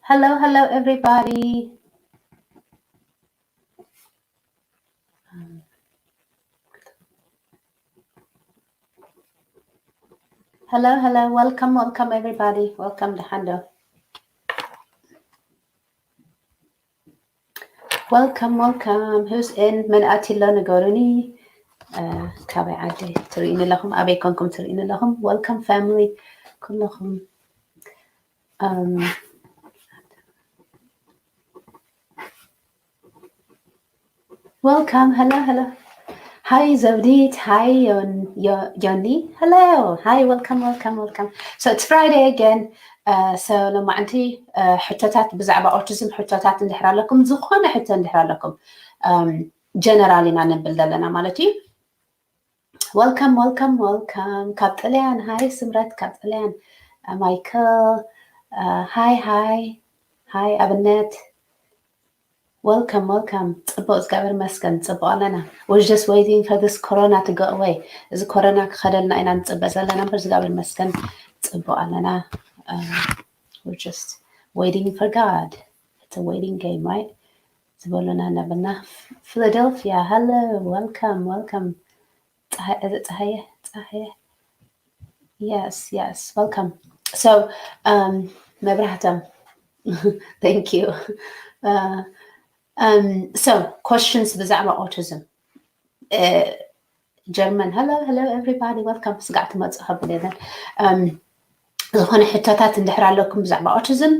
Hello, hello, everybody. Hello, hello, welcome, welcome, everybody. Welcome, ደሓን ዶ? Welcome, welcome. Who's in? መን ኣትሎ ንገሩኒ። ካበይ ዓዲ ትርእይኒ ኣለኹም? ኣበይ ኮንኩም ትርእይኒ ኣለኹም? Welcome, family. ኩለኹም። Welcome. Hello, hello. Hi, Zodit. Hi, Yoni. Hello. Hi, welcome, welcome, welcome. So it's Friday again. So ሎማዓንቲ ሕቶታት ብዛዕባ ኦቲዝም ሕቶታት እንድሕር ኣለኩም፣ ዝኾነ ሕቶ እንድሕር ኣለኩም፣ ጀነራል ኢና ነብል ዘለና ማለት እዩ። Welcome, welcome, welcome. ካብ ጥልያን፣ ሃይ ስምረት ካብ ጥልያን። ማይክል፣ ሃይ ሃይ። ሃይ ኣብነት። Welcome, welcome. ጽቡቕ፣ እግዚኣብሔር ይመስገን፣ ጽቡቕ ኣለና። We're just waiting for this corona to go away. እዚ ኮሮና ክኸደልና ኢና ንጽበ ዘለና እምበር እግዚኣብሔር ይመስገን ጽቡቕ ኣለና። We're just waiting for God. It's a waiting game, right? ዝበሉና እናበልና። Philadelphia, hello, welcome, welcome. ፀሃየ፣ ፀሃየ። Yes, yes, welcome. So, um, መብራህቶም, thank you. Uh, um, so, questions ብዛዕባ ኦቲዝም። Uh, ጀርመን፣ hello, hello, everybody, welcome. ስጋዕ ትመፁ ከብል የለን። Um, ዝኾነ ሕቶታት እንድሕር ኣለኩም ብዛዕባ ኦቲዝም፣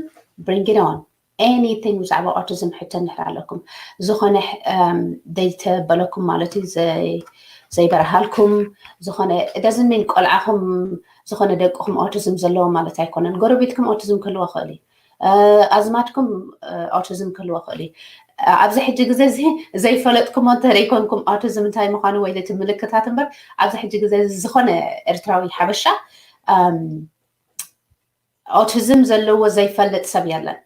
bring it on. Anything ብዛዕባ ኦቲዝም ሕቶ እንድሕር ኣለኩም፣ ዝኾነ ዘይተበለኩም ማለት እዩ፣ ዘይበረሃልኩም፣ ዝኾነ፣ it doesn't mean ቆልዓኹም፣ ዝኾነ ደቅኹም ኦቲዝም ዘለዎ ማለት ኣይኮነን። ጎረቤትኩም ኦቲዝም ክህልዎ ክእል እዩ። ኣዝማድኩም ኦቲዝም ክህልዎ ክእል እዩ። ኣብዚ ሕጂ ግዜ እዚ ዘይፈለጥኩሞ እንተደይኮንኩም ኦቲዝም እንታይ ምዃኑ ወይ እቲ ምልክታት እምበር፣ ኣብዚ ሕጂ ግዜ እዚ ዝኾነ ኤርትራዊ ሓበሻ ኦቲዝም ዘለዎ ዘይፈልጥ ሰብ የለን።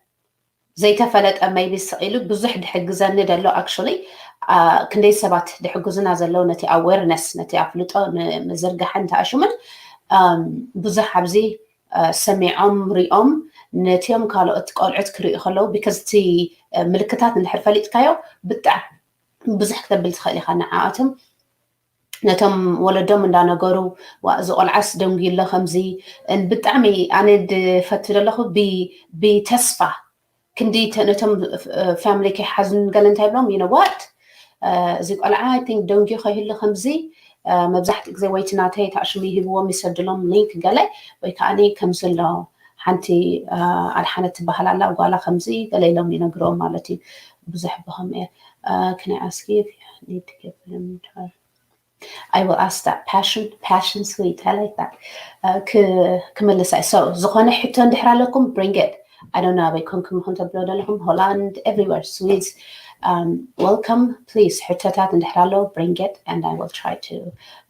ዘይተፈለጠ maybe ስቕ ኢሉ ብዙሕ ድሕግዘኒ ደሎ። Actually ክንደይ ሰባት ድሕግዙና ዘለዉ ነቲ awareness፣ ነቲ ኣፍልጦ ንምዝርጋሕን ተኣሽሙን። ብዙሕ ኣብዚ ሰሚዖም ሪኦም ነቲኦም ካልኦት ቆልዑት ክርእዩ ከለዉ፣ because እቲ ምልክታት እንድሕር ፈሊጥካዮ ብጣዕሚ ብዙሕ ክተብል ትኽእል ኢኻ ንዓኣቶም። ነቶም ወለዶም እንዳነገሩ፣ ዋ፣ እዚ ቆልዓስ ደንጉዩ ኣሎ ከምዚ፣ ብጣዕሚ ኣነ ድፈቱ ዘለኹ ብ-፣ ብተስፋ ክንዲ ተ-፣ ነቶም ፋሚሊ ከይሓዝኑ ገለ እንታይ ብሎም፣ you know what? እዚ ቆልዓ I think ደንጉዩ ከይህሉ ከምዚ፣ መብዛሕትኡ ግዜ ወይ እቲ ናተይ ተኣሽሙ ይህብዎም፣ ይሰድሎም ሊንክ ገለ፣ ወይ ከዓ ከምዚ ኣሎ፣ ሓንቲ ኣድሓነት ትበሃል ኣላ ጓላ ከምዚ ገለ ኢሎም ይነግርዎም ማለት እዩ። ብዙሕ ብኸም እየ። Can I ask you if you need to give them I will ask that. Passion, passion sweet. I like that. ክምልሳ። So ዝኾነ ሕቶ እንድሕር ኣለኩም፣ bring it. I don't know ኣበይ ኮንኩም ይኹን ተብሎ ዘለኹም፣ ሆላንድ፣ everywhere, Swiss. Welcome. Please ሕቶታት እንድሕር ኣሎ፣ bring it and I will try to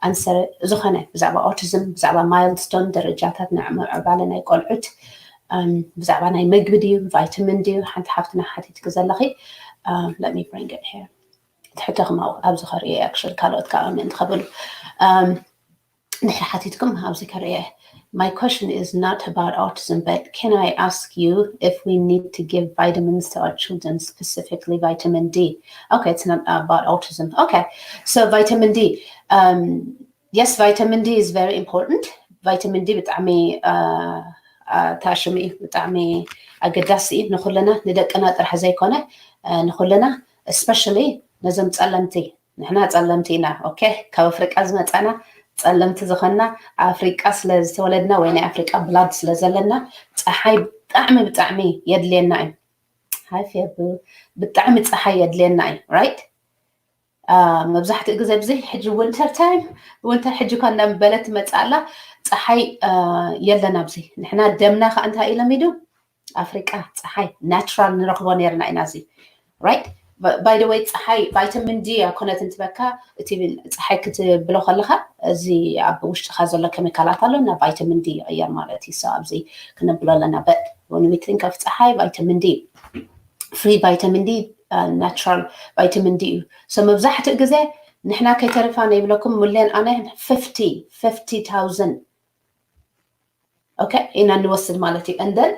answer it. ዝኾነ ብዛዕባ ኦቲዝም፣ ብዛዕባ ማይልስቶን፣ ደረጃታት ናይ ምዕባለ ናይ ቆልዑት፣ ብዛዕባ ናይ ምግቢ ድዩ፣ ቫይታሚን ድዩ፣ ሓንቲ ሓፍትና ሓቲትኪ ዘለኺ፣ let me bring it here. ትሕተኹም ኣብኡ፣ ኣብዚ ከርእየ፣ actually ካልኦት ከዓ ምእንቲ ከብሉ ድሕሪ ሓቲትኩም ኣብዚ ከርእየ። My question is not about autism, but can I ask you if we need to give vitamins to our children, specifically vitamin D? Okay, it's not about autism. Okay, so vitamin D. Yes, vitamin D is very important. Vitamin D ብጣዕሚ ታሽሙ እዩ፣ ብጣዕሚ ኣገዳሲ እዩ ንኩልና፣ ንደቅና ጥራሕ ዘይኮነ ንኩልና፣ especially ነዞም ጸለምቲ። ንሕና ጸለምቲ ኢና፣ okay? ካብ ኣፍሪቃ ዝመጻና ጸለምቲ ዝኾንና፣ ኣፍሪቃ ስለ ዝተወለድና ወይ ናይ ኣፍሪቃ ብላድ ስለ ዘለና፣ ጸሓይ ብጣዕሚ ብጣዕሚ የድልየና እዩ። ሃይ ፌቡ፣ ብጣዕሚ ጸሓይ የድልየና እዩ፣ right? መብዛሕትኡ ግዜ ኣብዚ ሕጂ ዊንተር ታይም፣ ዊንተር ሕጂ እኳ እንዳበለት ትመጽእ ኣላ፣ ጸሓይ የለን ኣብዚ። ንሕና ደምና ከኣ እንታይ እዩ ለሚዱ? ኣፍሪቃ ጸሓይ ናቹራል ንረኽቦ ነርና ኢና እዚ፣ right? By the way ጸሓይ ቫይታሚን ዲ ኣይኮነትን ትበካ፣ እቲ ጸሓይ ክትብሎ ከለኻ እዚ ኣብ ውሽጥኻ ዘሎ ኬሚካላት ኣሎ እና ቫይታሚን ዲ ይቕየር ማለት እዩ። So ኣብዚ ክነብሎ ኣለና። But when we think of ጸሓይ፣ ቫይታሚን ዲ፣ free vitamin D, natural vitamin D እዩ። So መብዛሕትኡ ግዜ ንሕና ከይተርፋ ነይብለኩም፣ ሙሌን ኣነ fifty, fifty thousand okay ኢና እንወስድ ማለት እዩ። And then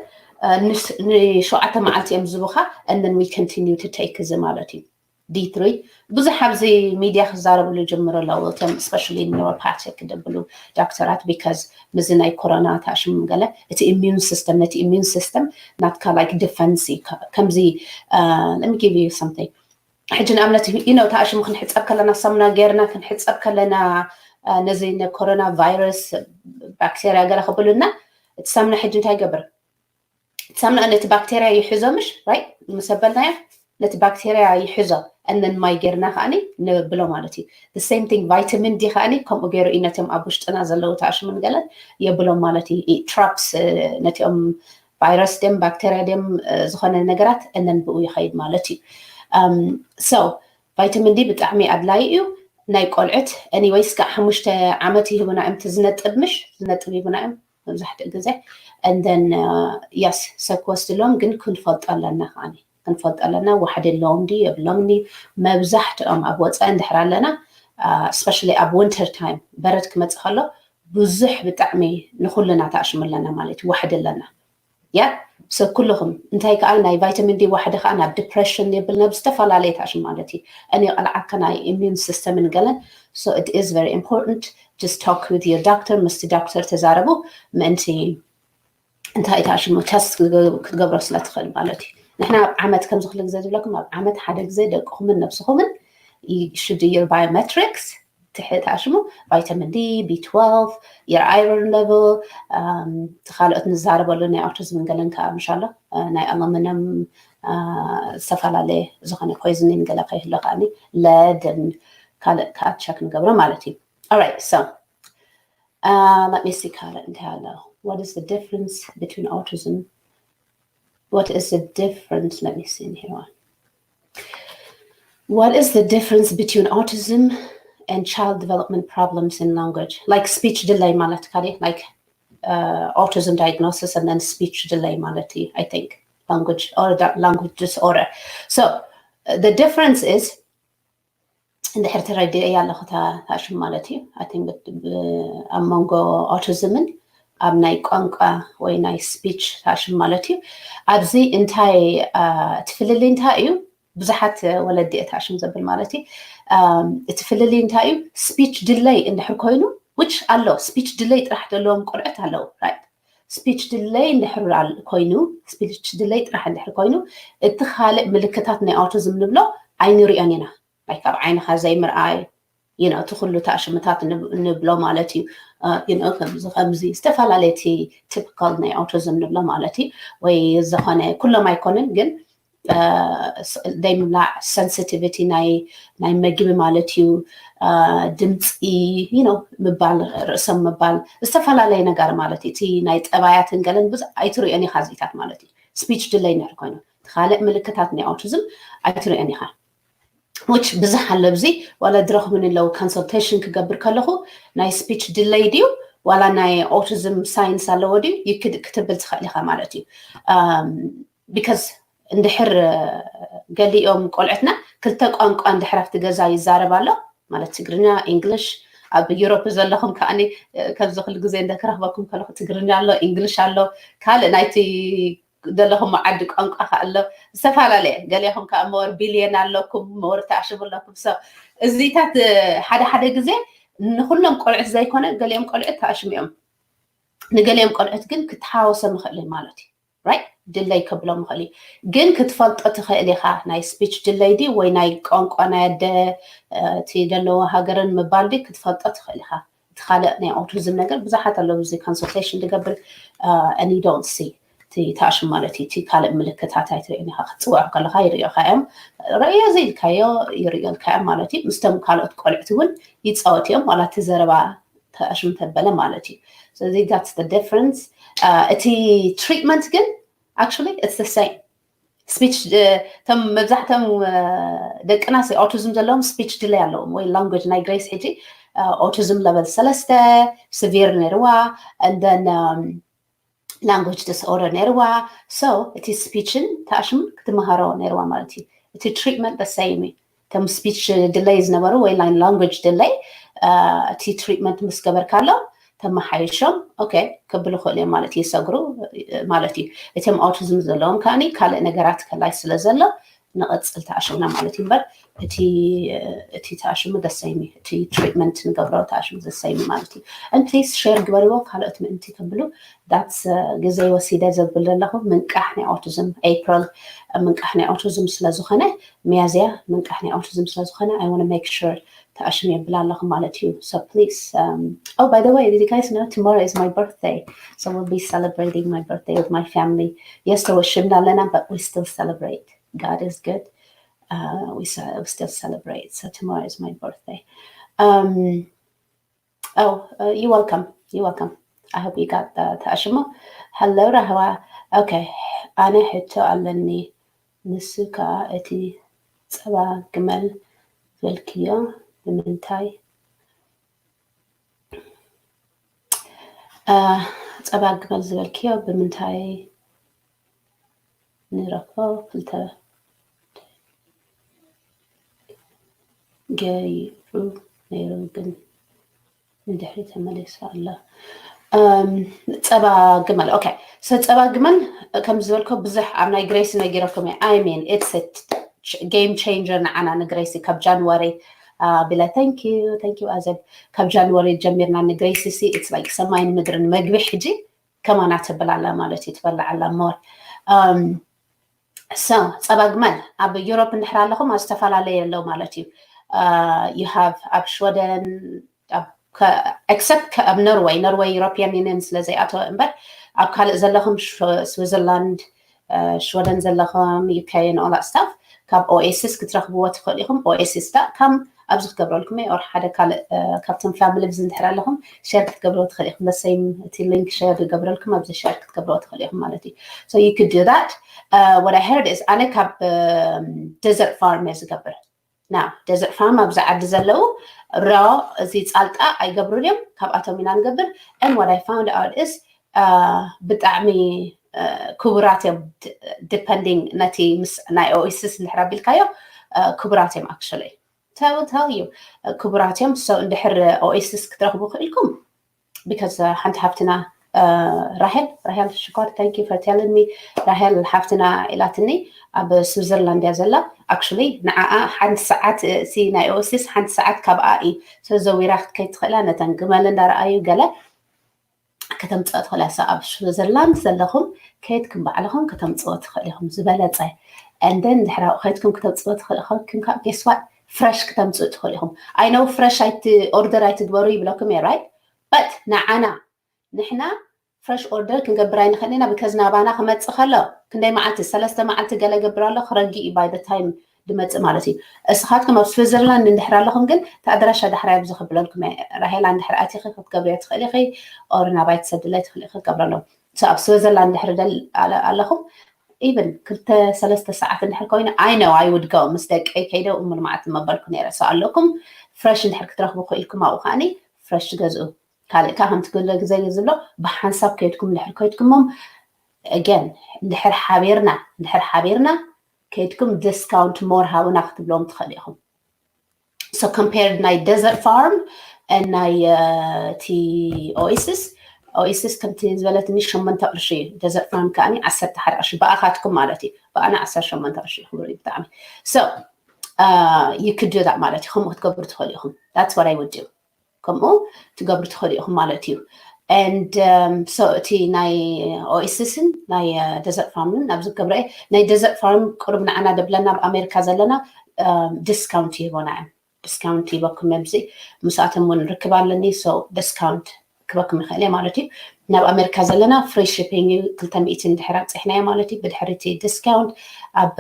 ንሸውዓተ መዓልቲ እዮም ዝቡኻ። And then we continue to take እዚ ማለት እዩ። D three ብዙሕ ኣብዚ ሚድያ ክዛረብሉ ጀምሩ ኣለዉ። እቶም especially neuropathic ደብሉ ዶክተራት because ምዚ ናይ ኮሮና ተኣሽሙ ገለ እቲ immune system ነቲ immune system ናትካ like defense ከምዚ let me give you something ሕጂ ንኣብነት you know ተኣሽሙ ክንሕፀብ ከለና ሳሙና ገይርና ክንሕፀብ ከለና ነዚ ኮሮና ቫይረስ ባክቴርያ ገለ ክብሉና እቲ ሳሙና ሕጂ እንታይ ይገብር? ሳሙና ነቲ ባክቴርያ ይሕዞ ምሽ right ምስ ኣበልናዮ ነቲ ባክቴርያ ይሕዞ and then ማይ ጌርና ከዓኒ ንብሎ ማለት እዩ። The same thing vitamin D ከዓኒ ከምኡ ገይሩ እዩ ነቶም ኣብ ውሽጥና ዘለዉ ተኣሽሙን ገለን የብሎም ማለት እዩ። It traps ነቲኦም ቫይረስ ድም ባክቴርያ ድም ዝኾነ ነገራት and then ብኡ ይኸይድ ማለት እዩ። So vitamin D ብጣዕሚ ኣድላይ እዩ። ናይ ቆልዑት anyways ከዓ ሓሙሽተ ዓመት ይህቡና እዮም ዝነጥብ ምሽ ዝነጥብ ይህቡና እዮም መብዛሕትኡ ግዜ and then yes ሰብ ክወስድሎም ግን ክንፈልጦ ኣለና ከዓኒ ክንፈልጦ ኣለና። ዋሕዲ ኣለዎም ድዩ የብሎም ድዩ? መብዛሕትኦም ኣብ ወፃኢ እንድሕር ኣለና especially ኣብ winter time በረድ ክመፅእ ከሎ ብዙሕ ብጣዕሚ ንኩልና ተኣሽሙ ኣለና ማለት እዩ። ዋሕዲ ኣለና yeah so ኩልኹም እንታይ ከዓ ናይ vitamin D ዋሕዲ ከዓ ናብ depression የብል ናብ ዝተፈላለየ ተኣሽሙ ማለት እዩ። እኔ ቀልዓካ ናይ immune system ን ገለን so it is very important just talk with your doctor ምስቲ ዶክተር ተዛረቡ ምእንቲ እንታይ ተኣሽሙ test ክትገብሮ ስለ ትኽእል ማለት እዩ። ንሕና ኣብ ዓመት ከምዚ ክል ግዜ ዝብለኩም ኣብ ዓመት ሓደ ግዜ ደቅኹምን ነብስኹምን you should do your biometrics ትሕት ኣሽሙ vitamin D B twelve your iron level ካልኦት ንዛረበሉ ናይ autism ን ገለን ከዓ ምሻሎ ናይ ኣሉሚኒየም ዝተፈላለየ ዝኾነ poisoning ገለ ከይህሎ ከዓኒ lead ካልእ ከዓ check ንገብሮ ማለት እዩ። Alright so uh, let me see ካልእ እንታይ ኣሎ what is the difference between autism what is the difference let me see in here one What is the difference between autism and child development problems in language? Like speech delay ማለት ካዲ like uh, autism diagnosis and then speech delay ማለት I think language or language disorder. So uh, the difference is እንድሕር ተረዲአ እያ ኣለኹ ታሽም ማለት እዩ። I think ኣብ መንጎ autism ን ኣብ ናይ ቋንቋ ወይ ናይ speech ታሽም ማለት እዩ። ኣብዚ እንታይ እቲ ፍልልይ እንታይ እዩ? ብዙሓት ወለዲ እየ ታሽም ዘብል ማለት እዩ። እቲ ፍልልይ እንታይ እዩ? Speech delay እንድሕር ኮይኑ which ኣሎ speech delay ጥራሕ ዘለዎም ቆልዑት ኣለዉ right speech delay እንድሕር ኮይኑ speech delay ጥራሕ እንድሕር ኮይኑ እቲ ካልእ ምልክታት ናይ autism ንብሎ ኣይንሪኦን ኢና like ኣብ ዓይንኻ ዘይምርኣይ you know እቲ ኩሉ ታሽምታት ንብሎ ማለት እዩ። You know ከምዚ ከምዚ ዝተፈላለየ እቲ typical ናይ autism ንብሎ ማለት እዩ። ወይ ዝኾነ ኩሎም ኣይኮንን ግን ደይ ምብላዕ sensitivity ናይ ናይ መግቢ ማለት እዩ። ድምፂ you know ምባል ርእሶም ምባል ዝተፈላለየ ነገር ማለት እዩ። እቲ ናይ ጠባያትን ገለን ብዙ ኣይትሪኦን ኢኻ እዚታት ማለት እዩ። Speech delay እንድሕር ኮይኑ እቲ ካልእ ምልክታት ናይ autism ኣይትሪኦን ኢኻ። Which ብዙሕ ኣሎ ኣብዚ ዋላ ድረኽብኒ ኣለዉ consultation ክገብር ከለኹ ናይ speech delay ድዩ ዋላ ናይ autism signs ኣለዎ ድዩ ክትብል ትኽእል ኢኻ ማለት እዩ። Because እንድሕር ገሊኦም ቆልዑትና ክልተ ቋንቋ እንድሕር ኣብቲ ገዛ ይዛረብ ኣሎ ማለት ትግርኛ English ኣብ Europe ዘለኹም ከዓኒ ከምዚ ኩሉ ግዜ እንደ ክረኽበኩም ከለኹ ትግርኛ ኣሎ English ኣሎ ካልእ ናይቲ ዘለኹም ዓዲ ቋንቋ ከ ኣሎ ዝተፈላለየ ገሊኹም ከዓ more billion ኣለኩም more ተኣሽሙ ኣለኩም so እዚታት ሓደ ሓደ ግዜ ንኩሎም ቆልዑት ዘይኮነ ገሊኦም ቆልዑት ተኣሽሙ እዮም ንገሊኦም ቆልዑት ግን ክትሓወሶም ይኽእል እዩ ማለት እዩ right delay ከብሎም ይኽእል እዩ ግን ክትፈልጦ ትኽእል ኢኻ ናይ speech delay ድዩ ወይ ናይ ቋንቋ ናይ ኣደ እቲ ዘለዎ ሃገርን ምባል ድዩ ክትፈልጦ ትኽእል ኢኻ እቲ ካልእ ናይ autism ነገር ብዙሓት ኣለዉ እዚ consultation ዝገብር and you don't see እቲ ታሽም ማለት እዩ እቲ ካልእ ምልክታት ኣይትርእን ኢኻ ክትፅውዖ ከለካ ይርእዮካ እዮም ረእዮ እዚ ኢልካዮ ይርእዮልካ እዮም ማለት እዩ ምስቶም ካልኦት ቆልዕቲ እውን ይፃወት እዮም ዋላ እቲ ዘረባ ታሽም ተበለ ማለት እዩ ስለዚ that's the difference እቲ treatment ግን actually it's the same speech እቶም መብዛሕቶም ደቅና autism ዘለዎም speech delay ኣለዎም ወይ language ናይ Grace ሕጂ autism level ሰለስተ severe ነይርዋ and then language disorder ነይርዋ so እቲ speech ን ታሽም ክትመሃሮ ነይርዋ ማለት እዩ እቲ treatment the same እዩ እቶም speech delay ዝነበሩ ወይ language delay እቲ treatment ምስ ገበርካሎም ተመሓይሾም okay ክብሉ ክእሉ እዮም ማለት እዩ። ይሰግሩ ማለት እዩ። እቶም autism ዘለዎም ከኣኒ ካልእ ነገራት ከላይ ስለ ዘሎ ንቐጽል ተኣሽምና ማለት እዩ። እምበር እቲ እቲ ተኣሽሙ ደሰይሚ እቲ treatment ንገብሮ ተኣሽሙ ደሰይሚ ማለት እዩ። And please share ግበርዎ ካልኦት ምእንቲ ክብሉ that's ግዜ ወሲደ ዘብል ዘለኹ ምንቃሕ ናይ autism April ምንቃሕ ናይ autism ስለ ዝኾነ ሚያዝያ ምንቃሕ ናይ autism ስለ ዝኾነ I want make sure ተኣሽም የብል ኣለኹ ማለት እዩ። So please um, oh by the way you guys know tomorrow is my birthday, so we'll be celebrating my birthday with my family. Yes ተወሽምና ኣለና but we still celebrate. God is good. Uh, we, ce- we still celebrate. So tomorrow is my birthday. Um, oh, uh, you're welcome. You're welcome. I hope you got the ተኣሽሙ። Hello ራህዋ። Okay. ኣነ ሕቶ ኣለኒ። ንሱ ከዓ እቲ ጸባ ግመል ዝበልክዮ ብምንታይ ጸባ ግመል ዝበልክዮ ብምንታይ ንረክቦ ክልተ ገይሩ ነይሩ ግን ንድሕሪ ተመሊሱ ኣሎ። ጸባ ግመል okay so ጸባ ግመል ከም ዝበልኮ ብዙሕ ኣብ ናይ ግሬሲ ነጊረኩም እየ I mean it's game changer ንዓና ንግሬሲ ካብ ጃንዋሪ ቢለ thank you thank you ኣዘብ ካብ ጃንዋሪ ጀሚርና ንግሬሲ ሲ it's like ሰማይን ምድርን መግቢ ሕጂ ከማና ትብል ኣላ ማለት እዩ ትበልዕ ኣላ more so ጸባ ግመል ኣብ ዩሮፕ እንድሕር ኣለኹም ኣብ ዝተፈላለየ ኣለዉ ማለት እዩ you have ኣብ ሽወደን except ኣብ ኖርወይ ኖርወይ European Union ስለ ዘይኣተወ እምበር ኣብ ካልእ ዘለኹም ስዊዘርላንድ ሽወደን ዘለኹም UK and all that stuff ካብ ኦኤስስ ክትረኽብዎ ትኽእሉ ኢኹም። ኦኤስስ ዳት ካም ኣብዚ ክገብረልኩም እየ or ሓደ ካልእ ካብቶም ፋሚሊ ብዚ እንድሕር ኣለኹም share ክትገብርዎ ትኽእሉ ኢኹም። The same እቲ link share ይገብረልኩም ኣብዚ share ክትገብርዎ ትኽእሉ ኢኹም ማለት እዩ። So you could do that. What I heard is ኣነ ካብ desert farm እየ ዝገብር now desert farm ኣብዚ ዓዲ ዘለዉ raw እዚ ጻልጣ ኣይገብሩን እዮም ካብኣቶም ኢና ንገብር and what I found out is ብጣዕሚ ክቡራት እዮም depending ነቲ ምስ ናይ ኦኤስስ እንድሕር ኣቢልካዮ ክቡራት እዮም actually I will tell you ክቡራት እዮም so እንድሕር ኦኤስስ ክትረኽቡ ክእልኩም because ሓንቲ ሓፍትና ራሄል ራሄል ሽኮር thank you for telling me ራሄል ሓፍትና ኢላትኒ ኣብ ስዊዘርላንድ እያ ዘላ actually ንዓኣ ሓንቲ ሰዓት እቲ ናይ ኦኤስስ ሓንቲ ሰዓት ካብኣ እዩ so ዘዊራ ክትከይድ ትኽእላ ነተን ግመል እንዳረኣዩ ገለ ከተምፅኦ ትኽእላ so ኣብ ስዊዘርላንድ ዘለኹም ከየድኩም ባዕልኹም ከተምፅኦ ትኽእል ኢኹም ዝበለፀ and then ድሕራኡ ከየድኩም ከተምፅኦ ትኽእል ኢኹም guess what fresh ክተምፅኡ ትኽእል ኢኹም I know fresh ኣይቲ order ኣይትግበሩ ይብለኩም እየ right but ንዓና ንሕና fresh order ክንገብር ኣይንኽእል ኢና because ናባና ክመፅእ ከሎ ክንደይ መዓልቲ ሰለስተ መዓልቲ ገለ ገብር ኣሎ ክረጊ እዩ by the time ድመፅእ ማለት እዩ እስኻትኩም ኣብ ስዊዘርላንድ እንድሕር ኣለኹም ግን እቲ ኣድራሻ ዳሕራይ ኣብዚ ክብለልኩም እየ ራሄላ እንድሕር ኣቲኺ ክትገብርዮ ትኽእል ኢኺ or ናባይ ትሰድለይ ትኽእል ኢኺ ክትገብረሎም so ኣብ ስዊዘርላንድ እንድሕር ደል ኣለኹም even ክልተ ሰለስተ ሰዓት እንድሕር ኮይኑ I know I would go ምስ ደቀይ ከይደ እሙን መዓልቲ መበልኩ ነይረ so ኣለኩም fresh እንድሕር ክትረኽቡ ክኢልኩም ኣብኡ ከዓኒ fresh ትገዝኡ ካልእ ከዓ ከምቲ ገለ ግዜ ዝብሎ ብሓንሳብ ከይድኩም እንድሕር ከይድኩሞም again እንድሕር ሓቢርና እንድሕር ሓቢርና ከይድኩም discount more ሃቡና ክትብሎም ትኽእል ኢኹም so compared ናይ desert farm and ናይ እቲ ኦኤስስ ኦኤስስ ከምቲ ዝበለትኒ ሸሞንተ ቅርሺ እዩ desert farm ከዓኒ ዓሰርተ ሓደ ቅርሺ ብኣኻትኩም ማለት እዩ ብኣና ዓሰርተ ሸሞንተ ቅርሺ እዩ ክቡር እዩ ብጣዕሚ so you could do that ማለት እዩ ከምኡ ክትገብሩ ትኽእሉ ኢኹም that's what I would do ከምኡ ትገብሩ ትኽእሉ ኢኹም ማለት እዩ and so እቲ ናይ ኦኤስስን ናይ desert farm ን ኣብዚ ክገብረ ናይ desert farm ቅሩብ ንዓና ደብለና ኣብ ኣሜሪካ ዘለና discount ይህቦና እዮም discount ይበኩም ኣብዚ ምስኣቶም እውን ርክብ ኣለኒ so discount ክበኩም ይኽእል እየ ማለት እዩ ናብ ኣሜሪካ ዘለና free shipping እዩ ክልተ ሚእቲ እንድሕር ኣብፅሕናዮ ማለት እዩ ብድሕሪ እቲ discount ኣብ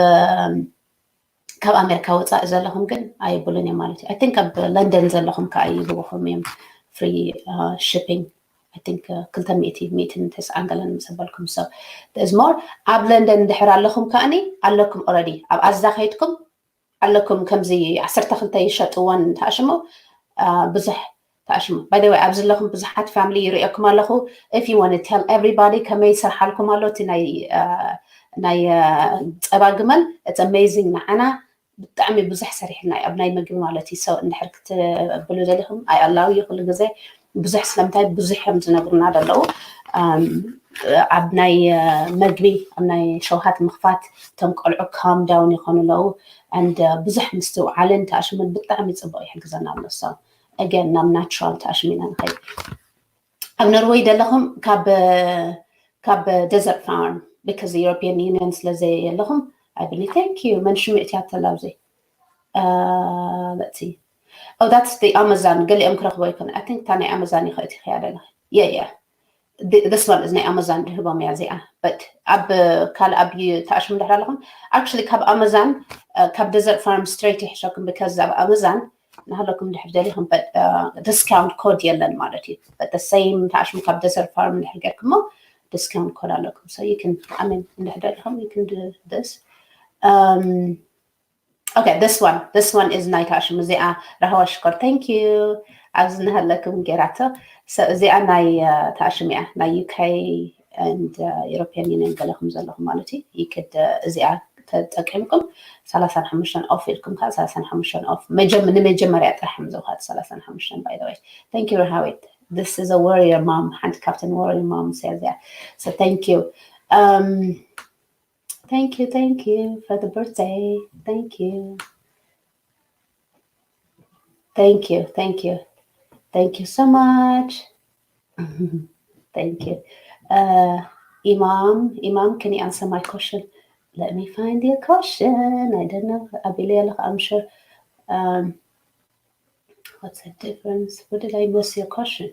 ካብ ኣሜሪካ ወፃኢ ዘለኹም ግን ኣይብሉን እዮም ማለት እዩ I think ኣብ ለንደን ዘለኹም ከዓ ይህብኹም እዮም free shipping I think ክልተ ሚእቲ ሚእትን ተስዓን ገለን ምስ ኣበልኩም so is more ኣብ ለንደን እንድሕር ኣለኹም ከዓኒ ኣለኩም already ኣብ ኣዛ ከይድኩም ኣለኩም ከምዚ ዓሰርተ ክልተ ይሸጥዎን ተኣሽሙ ብዙሕ ተኣሽሙ by the way ኣብዚ ኣለኹም ብዙሓት family ይርእየኩም ኣለኹ if you want tell everybody ከመይ ይሰርሓልኩም ኣሎ እቲ ናይ ናይ ፀባ ግመል it's amazing ንዓና ብጣዕሚ ብዙሕ ሰሪሕና እዩ ኣብ ናይ ምግቢ ማለት እዩ so እንድሕር ክትብሉ ደሊኹም I allow you ኩሉ ግዜ ብዙሕ ስለምንታይ ብዙሕ እዮም ዝነግሩና ዘለዉ ኣብ ናይ መግቢ ኣብ ናይ ሸውሃት ምኽፋት እቶም ቆልዑ calm down ይኾኑ ኣለዉ and ብዙሕ ምስትውዓልን ተኣሽምን ብጣዕሚ ፅቡቅ ይሕግዘና ኣሎ so again ናብ natural ተኣሽም ኢና ንኸይድ ኣብ ኖርወይ ዘለኹም ካብ ካብ desert farm because European Union ስለ ዘየለኹም I believe thank you መን ሽሙ እትያ ተላብዘይ let's see oh that's the Amazon ገሊኦም ክረኽቦ ይኮን I think እታ ናይ Amazon ይኸእት ይኸያ ደለ yeah yeah this one is ናይ Amazon ድህቦም እያ እዚኣ but ኣብ ካልእ ኣብ ተኣሽሙ ድሕር ኣለኹም actually ካብ Amazon ካብ desert farm straight ይሕሸኩም because ኣብ Amazon ናሃለኩም ድሕር ደሊኹም discount code የለን ማለት እዩ but the same ተኣሽሙ ካብ desert farm ድሕር ገርኩሞ discount code ኣለኩም so you can I mean እንድሕር ደሊኹም you can do this um okay this one this one is ናይ ተኣሽሙ እዚኣ ራህዋ ሽኮር thank you ኣብዚ እናሃለኩም ገይራቶ እዚኣ ናይ ተኣሽሙ እያ ናይ UK and European Union ገለኹም ዘለኹም ማለት እዩ you could እዚኣ ተጠቂምኩም ሰላሳን ሓሙሽተን off ኢልኩም ከዓ ሰላሳን ሓሙሽተን off ንመጀመርያ ጥራሕ ምዘውሃት ሰላሳን ሓሙሽተን by the way thank you ራሃዊት this is a warrior mom ሓንቲ ካብተን warrior mom እያ እዚኣ so thank you um Thank you, thank you for the birthday. Thank you. Thank you, thank you. Thank you so much. Thank you. Uh, Imam, Imam, can you answer my question? Let me find your question. I don't know. Abilia, I'm sure. Um, what's the difference? Where did I miss your question?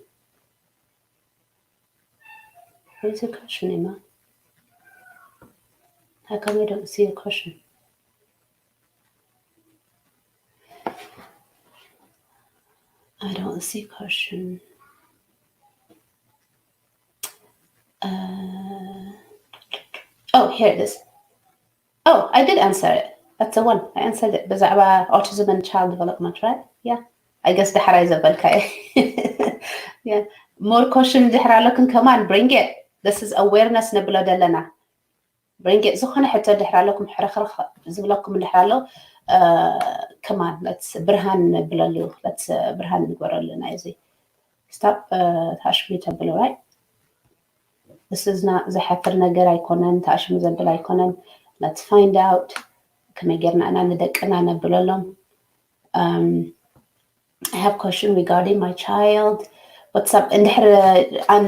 What is your question, Imam? How come I don't see a question? I don't see question. Uh, oh, here it is. Oh, I did answer it. That's the one. I answered it. ብዛዕባ autism and child development, right? Yeah. I guess ዳሕራይ ዘበልካየ yeah. More question ድሕር ኣለክን ከማን bring it. This is awareness ንብሎ ደለና bring it ዝኾነ ሕቶ ድሕር ኣለኩም ሕርኽርኽ ዝብለኩም ድሕር ኣሎ ከማን let's ብርሃን ንብለሉ let's ብርሃን ንግበረሉ ናይ እዚ stop ተኣሽሙ ተብሎ right this is not ዘሓፍር ነገር ኣይኮነን ተኣሽሙ ዘብል ኣይኮነን let's find out ከመይ ጌርና ኢና ንደቅና ነብለሎም I have question regarding my child. What's up? እንድሕር ኣን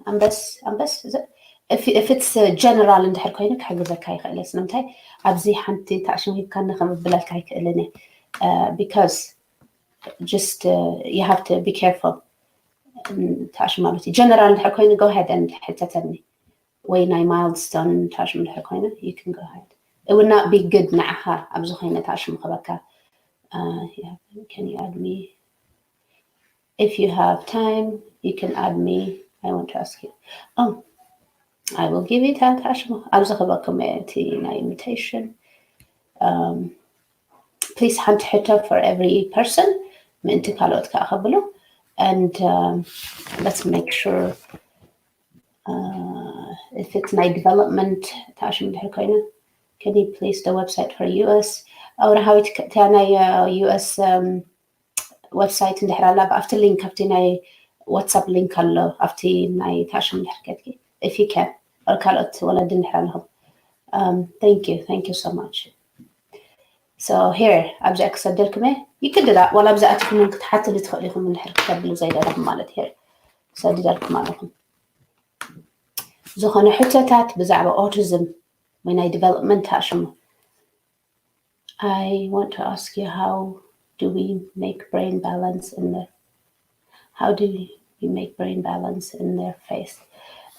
ኣንበስ ኣንበስ if it's general እንድሕር ኮይኑ ክሕግዘካ ይኽእል እየ ስለምንታይ ኣብዚ ሓንቲ ተኣሽም ሂብካኒ ከምብለልካ ይክእልን እየ because just you have to be careful ተኣሽም ማለት እዩ general እንድሕር ኮይኑ go ahead and ሕተተኒ ወይ ናይ milestone ተኣሽም እንድሕር ኮይኑ you can go ahead it would not be good ንዓኻ ኣብዚ ኮይነ ተኣሽም ክበካ can you add me if you have time you can add me I want to ask you oh I will give you that ተኣሽም ኣብዚ ክበኩም እቲ ናይ invitation um, please ሓንቲ ሕቶ for every person ምእንቲ ካልኦት ከዓ ከብሉ and um, let's make sure uh, if it's ናይ development ተኣሽም ድሕር ኮይነ can you please the website for US ኣውራሃዊት እታ ናይ US um, website እንድሕር ኣላ ኣብቲ link ኣብቲ ናይ WhatsApp link ኣሎ ኣብቲ ናይ ተኣሽም ድሕር ከድኪ if you can or ካልኦት ወለዲ እንድሕር ኣለኹም um, thank you thank you so much so here ኣብዚኣ ክሰደልኩም እየ ይክድዳ ዋላ ኣብዚኣ ኣቲኹም ክትሓትሉ ትኽእሉ ኢኹም እንድሕር ክተብሉ ዘይደለኹም ማለት here ሰድደልኩም ኣለኹም ዝኾነ ሕቶታት ብዛዕባ autism ወይ ናይ development ተኣሽሙ I want to ask you how do we make brain balance in the how do we make brain balance in their face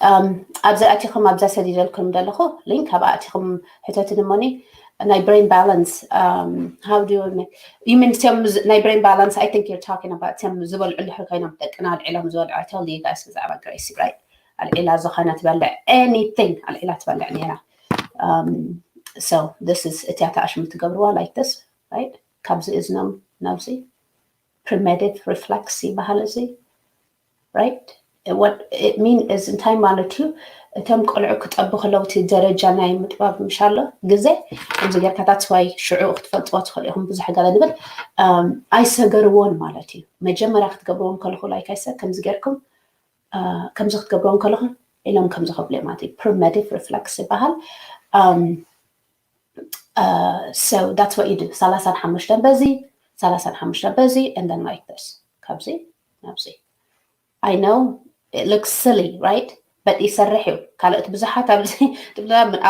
um, ኣብዚ ኣቲኹም ኣብዛ ሰዲደልኩም ዘለኹ link ኣብ ኣቲኹም ሕተትን እሞኒ ናይ brain balance um, how do you make you mean እቲኦም ናይ brain balance I think you're talking about እቲኦም ዝበልዑ እንድሕር ኮይኖም ደቅና ኣልዒሎም ዝበልዑ I told you guys ብዛዕባ Gracie right ኣልዒላ ዝኾነ ትበልዕ anything ኣልዒላ ትበልዕ ነይራ um, so this is እቲያ ተኣሽሙ ትገብርዋ like this right ካብዚ እዝኖም ናብዚ primitive reflex ይበሃል እዚ right what it mean is እንታይ ማለት እዩ? እቶም ቆልዑ ክጠቡ ከለዉ እቲ ደረጃ ናይ ምጥባብ ምሻሎ ግዜ ከምዚ ጌርካ that's why ሽዑ ክትፈልጥዎ ትኽእሉ ኢኹም። ብዙሕ ገለ ንብል ኣይሰገርዎን ማለት እዩ። መጀመርያ ክትገብርዎም ከለኹ like I said ከምዚ ጌርኩም ከምዚ ክትገብርዎም ከለኹ ኢሎም ከምዚ ከብሉ ማለት እዩ። Permittive reflex ይበሃል። So that's what you do። ሰላሳን ሓሙሽተን በዚ ሰላሳን ሓሙሽተን በዚ and then like this ካብዚ ናብዚ I know it looks silly, right? But ይሰርሕ እዩ። ካልኦት ብዙሓት ኣብዚ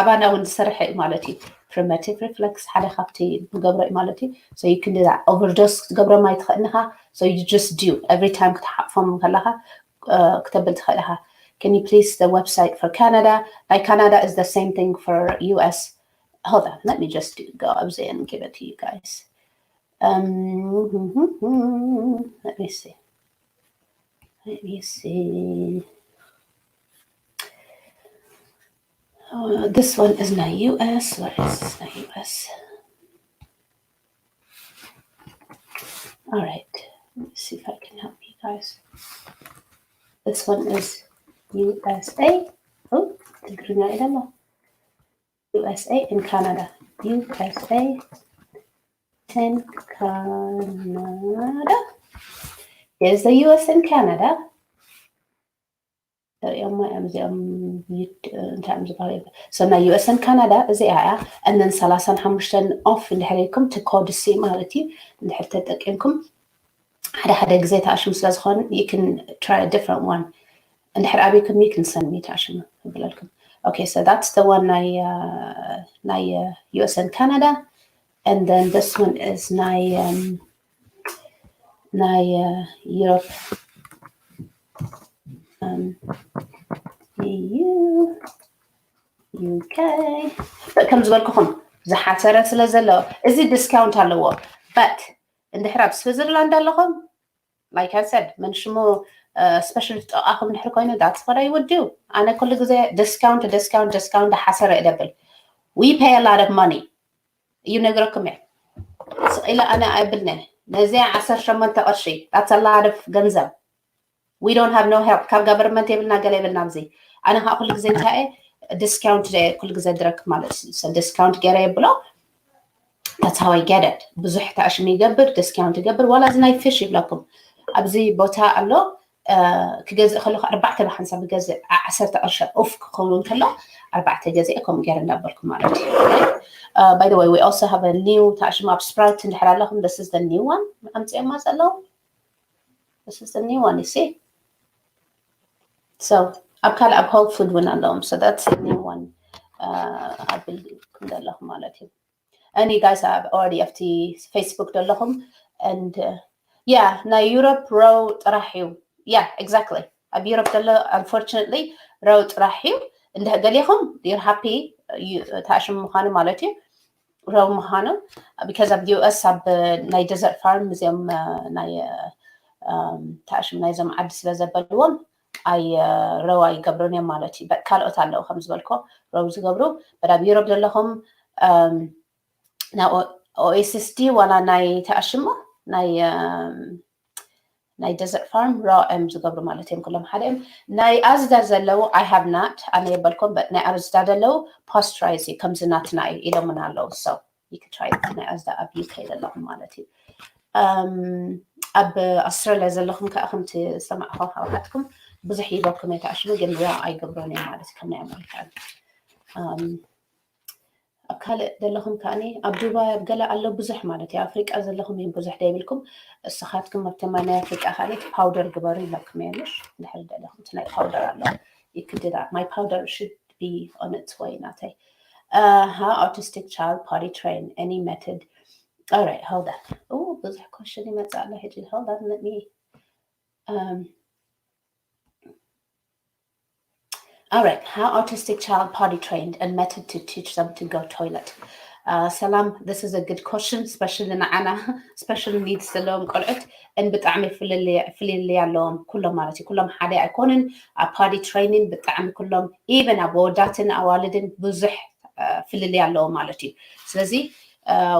ኣባና እውን ዝሰርሕ እዩ ማለት እዩ። Permittive reflex ሓደ ካብቲ ንገብሮ እዩ ማለት እዩ። So you can do that። Overdose ክትገብሮም ኣይትኽእልን ኢኻ። So you just do every time ክትሓቕፎም ከለኻ ክተብል ትኽእል ኢኻ። Can you please the website for Canada? ናይ ካናዳ is the same thing for U S. Hold on, let me just do, go ኣብዚ and give it to you guys. Um, let me see. Let me see. Uh, this one is not U S. What is this? Not U S. All right. Let me see if I can help you guys. This one is U S A. Oh, ትግርኛ ይላል። U S A and Canada. U S A and Canada. Here's the U S and Canada. እዚኦም እዮም እዚኦም እንታይ እዮም ዝበሃሉ? So ናይ U S and Canada እዚኣ እያ። And then ሰላሳን ሓሙሽተን off እንድሕር ኢልኩም እቲ code C ማለት እዩ። እንድሕር ተጠቂምኩም ሓደ ሓደ ግዜ ተኣሽሙ ስለ ዝኾን you can try a different one። እንድሕር ኣበይኩም you can send me ተኣሽሙ ይብለልኩም። Okay, so that's the one ናይ ናይ U S and Canada. And then this one is ናይ ናይ Europe EU UK ከም ዝበልኩኹም ዝሓሰረ ስለ ዘሎ እዚ discount ኣለዎ። But እንድሕር ኣብ Switzerland ኣለኹም like I said መን ሽሙ special ጠቓኹም እንድሕር ኮይኑ that's what I would do። ኣነ ኩሉ ግዜ discount discount discount ሓሰረ እደብል። We pay a lot of money እዩ ነግረኩም እየ። ስቕ ኢለ ኣነ ኣይብልነ ነዚኣ ዓሰርተ ሸሞንተ ቅርሺ that's a lot of ገንዘብ። We don't have no help ካብ government የብልና ገለ የብልና ኣብዚ። ኣነ ከዓ ኩሉ ግዜ እንታይ እየ discount ኩሉ ግዜ ድረክ ማለት discount ገይረ የብሎ። That's how I get it። ብዙሕ ተኣሽሙ ይገብር discount ይገብር ዋላ እዚ ናይ fish ይብለኩም ኣብዚ ቦታ ኣሎ ክገዝእ ከለኩ ኣርባዕተ ብሓንሳብ ክገዝእ ዓሰርተ ቅርሺ off ክኸውን ከሎ ኣርባዕተ ገዚአ ከምኡ ገይረ እንዳበልኩ ማለት እዩ። By the way we also have a new ተኣሽሙ ኣብ Sprouts እንድሕር ኣለኹም this is the new one ኣምፅኦማ ዘለዉ this is the new one you see so ኣብ ካልእ ኣብ Whole Food እውን ኣለዎም so that's the new one ኣብ ብል ዘለኹ ማለት እዩ። And you guys have already ኣብቲ Facebook ዘለኹም and yeah ናይ Europe roe ጥራሕ እዩ። Yeah exactly ኣብ Europe ዘሎ unfortunately roe ጥራሕ እዩ። እንደ ገሌኹም you're happy ተኣሽሙ ምዃኑ ማለት እዩ። Roe ምዃኑ because ኣብ U S ኣብ ናይ desert farm እዚኦም ናይ ተኣሽሙ ናይዞም ዓዲ ስለ ዘበልዎም ኣይ roe ኣይገብሩን እዮም ማለት እዩ። ካልኦት ኣለዉ ከም ዝበልኮ roe ዝገብሩ but ኣብ Europe ዘለኹም ናይ ኦኤስኤስዲ ዋላ ናይ ተኣሽሞ ናይ ናይ desert farm roe እዮም ዝገብሩ ማለት እዮም። ኩሎም ሓደ እዮም። ናይ ኣዝዳ ዘለዉ I have not ኣነ የበልኩም but ናይ ኣዝዳ ዘለዉ pasteurize እዩ ከምዚ ናትና እዩ ኢሎምና ኣለዉ። So you could try it ናይ ኣዝዳ ኣብ UK ዘለኹም ማለት እዩ። ኣብ ኣውስትራልያ ዘለኹም ከዓ ከምቲ ዝሰማዕኹ ኣሕዋትኩም ብዙሕ ይበኩም የተኣሽሙ ግን roe ኣይገብሮን እዮም ማለት እዩ ከም ናይ ኣሜሪካ። ኣብ ካልእ ዘለኹም ከዓኒ ኣብ ዱባይ ኣብ ገለ ኣሎ ብዙሕ ማለት እዩ ኣፍሪቃ ዘለኹም እዮም ብዙሕ ደይብልኩም እስኻትኩም ኣብተማ ናይ ኣፍሪቃ ከዓኒ እቲ powder ግበሩ ይብለኩም እየ ምሽ እንድሕር ደለኹም እቲ ናይ powder ኣሎ you could do that my powder should be on its way ናተይ uh, how autistic child potty train any method all right hold on oh ብዙሕ question ይመጽእ ኣሎ ሕጂ hold on let me um, All right, how autistic child potty trained and method to teach them to go toilet. Uh, ሰላም, this is a good question, especially ንዓና special needs ዘለዎም ቆልዑት and ብጣዕሚ ፍልልይ ኣለዎም ኩሎም ማለት እዩ። ኩሎም ሓደ ኣይኮኑን ኣብ potty training ብጣዕሚ ኩሎም even ኣብ ኣወዳትን ኣዋልድን ብዙሕ ፍልልይ ኣለዎም ማለት እዩ። ስለዚ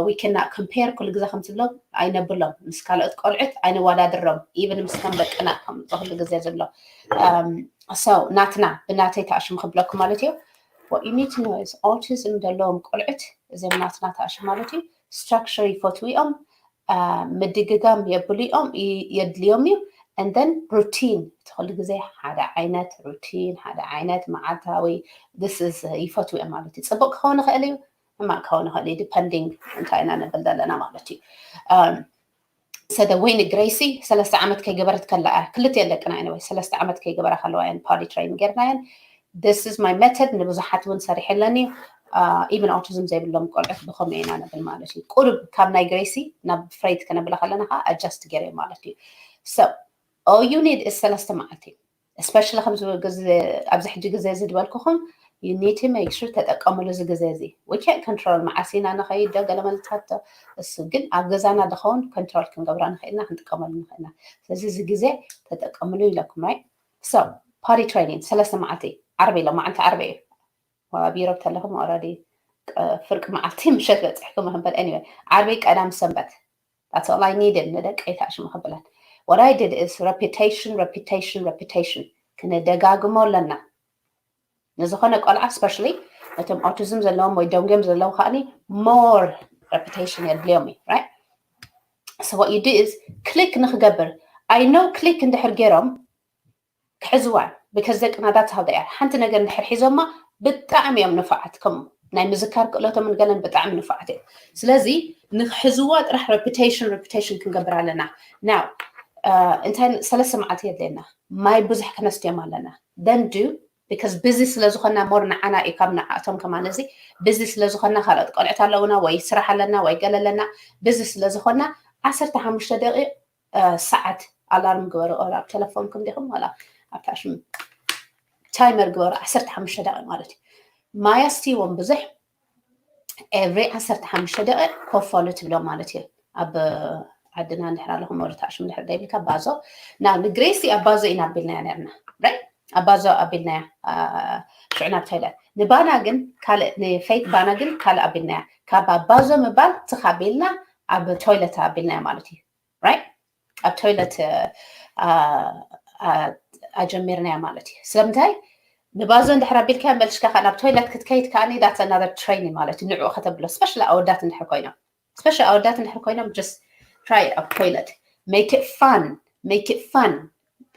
we cannot compare ኩሉ ግዜ ከም ዝብሎ ኣይነብሎም ምስ ካልኦት ቆልዑት ኣይነወዳድሮም even ምስ ከም ደቅና ከም ኩሉ ግዜ ዝብሎ um, so ናትና ብናተይ ተኣሽሙ ክብለኩም ማለት እዩ what you need to know is autism ዘለዎም ቆልዑት እዚም ናትና ተኣሽሙ ማለት እዩ structure ይፈትዉ እዮም ምድግጋም የብልዮም የድልዮም እዩ and then routine እቲ ኩሉ ግዜ ሓደ ዓይነት routine ሓደ ዓይነት መዓልታዊ this is ይፈትዉ እዮም ማለት እዩ ፅቡቅ ክኸውን ይኽእል እዩ ሕማቅ ክኸውን ይኽእል እዩ depending እንታይ ኢና ንብል ዘለና ማለት እዩ so the way ንግሬሲ ሰለስተ ዓመት ከይገበረት ከላ ክልተ ደቅና እያ ሰለስተ ዓመት ከይገበራ ከለዋ እየን potty train ጌርናየን this is my method ንብዙሓት እውን ሰሪሐለን እዩ even autism ዘይብሎም ቆልዑት ብከምኡ ኢና ንብል ማለት እዩ ቁሩብ ካብ ናይ ግሬሲ ናብ ፍሬድ ከነብላ ከለና ከዓ adjust ገይረ ማለት እዩ so all you need is ሰለስተ መዓልቲ especially ከምዚ ኣብዚ ሕጂ ግዜ እዚ ዝበልኩኹም you need to make sure ተጠቀምሉ እዚ ግዜ እዚ we can't control መዓስ ኢና ንኸይድ ዶ ገለ መልታት እሱ ግን ኣብ ገዛና ዝኸውን control ክንገብራ ንኽእልና ክንጥቀመሉ ንኽእልና ስለዚ እዚ ግዜ ተጠቀምሉ ኢለኩም right so potty training ሰለስተ መዓልቲ ዓርቢ ኢሎም መዓልቲ ዓርቢ እዩ ኣብ ዩሮብ ተለኹም already ፍርቂ መዓልቲ ምሸት በፂሕኩም ክንበል anyway ዓርቢ ቀዳም ሰንበት that's all I needed ንደቀይ ተኣሽሙ ክብለን what I did is repetition repetition repetition ክንደጋግሞ ኣለና ንዝኾነ ቆልዓ especially ነቶም autism ዘለዎም ወይ ደንጎም ዘለዉ ከዓኒ more repetition የድልዮም እዩ right so what you do is click ንክገብር I know click እንድሕር ገይሮም ክሕዝዋ because ደቅና that's how they are ሓንቲ ነገር እንድሕር ሒዞማ ብጣዕሚ እዮም ንፉዓት ከም ናይ ምዝካር ክእለቶም ገለን ብጣዕሚ ንፉዓት እዮም ስለዚ ንክሕዝዋ ጥራሕ repetition repetition ክንገብር ኣለና now እንታይ ሰለስተ መዓልቲ የድልየና ማይ ብዙሕ ክነስትዮም ኣለና then do because busy ስለ ዝኾና more ንዓና እዩ ካብ ንዓቶም ከማን እዚ busy ስለ ዝኾና ካልኦት ቆልዕት ኣለውና ወይ ስራሕ ኣለና ወይ ገለ ኣለና busy ስለ ዝኾና ዓሰርተ ሓሙሽተ ደቂቕ ሰዓት ኣላርም ግበሩ ኣብ ተለፎንኩም ዲኹም ዋላ ኣብታ ሽም timer ግበሩ ዓሰርተ ሓሙሽተ ደቂቕ ማለት እዩ ማይ ኣስትይዎም ብዙሕ every ዓሰርተ ሓሙሽተ ደቂቕ ኮፍ በሉ ትብሎም ማለት እዩ ኣብ ዓድና እንድሕር ኣለኹም ወደ ታሽም ድሕር ደይብልካ ባዞ ናብ ንግሬሲ ኣባዞ ኢና ኣቢልናያ ነርና right ኣባዞ ኣቢልናያ ሽዑ ናብ ቶይለት ንባና ግን ካልእ ንፈይት ባና ግን ካልእ ኣቢልናያ ካብ ኣባዞ ምባል ትኻ ኣቢልና ኣብ ቶይለት ኣቢልናያ ማለት እዩ right ኣብ ቶይለት ኣጀሚርናያ ማለት እዩ ስለምንታይ ንባዞ እንድሕር ኣቢልካ መልሽካ ካብ ናብ ቶይለት ክትከይድ ከዓኒ that's another training ማለት እዩ ንዕኡ ከተብሎ specially ኣወዳት እንድሕር ኮይኖም specially ኣወዳት እንድሕር ኮይኖም just try it ኣብ ቶይለት make it fun make it fun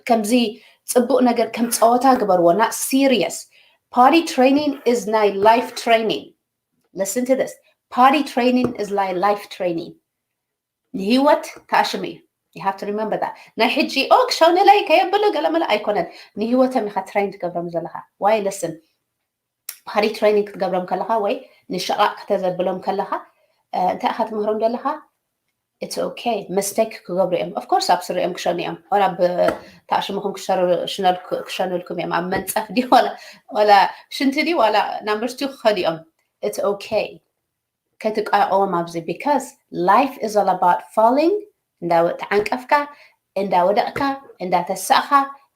ከምዚ ፅቡቅ ነገር ከም ፀወታ ግበርዎ not serious potty training is ናይ life training listen to this potty training is like life training ንህይወት ተኣሽሙ እዩ you have to remember that ናይ ሕጂ ኦ ክሸውንለይ ከየብሉ ገለመለ ኣይኮነን ንህይወቶም ኢኻ train ትገብሮም ዘለኻ why listen potty training ክትገብሮም ከለኻ ወይ ንሸቓቕ ከተዘብሎም ከለኻ እንታይ ኢኻ ትምህሮም ዘለኻ it's okay mistake ክገብሩ እዮም of course ኣብ ስሪኦም ክሸኑ እዮም ወላ ብተኣሽሙኹም ክሸኑልኩም እዮም ኣብ መንፀፍ ዲ ወላ ሽንቲ ዲ ዋላ number two ክኸዱ እዮም it's okay ከይትቃየቀዎም ኣብዚ because life is all about falling እንዳተዓንቀፍካ እንዳወደቕካ እንዳተሳእኻ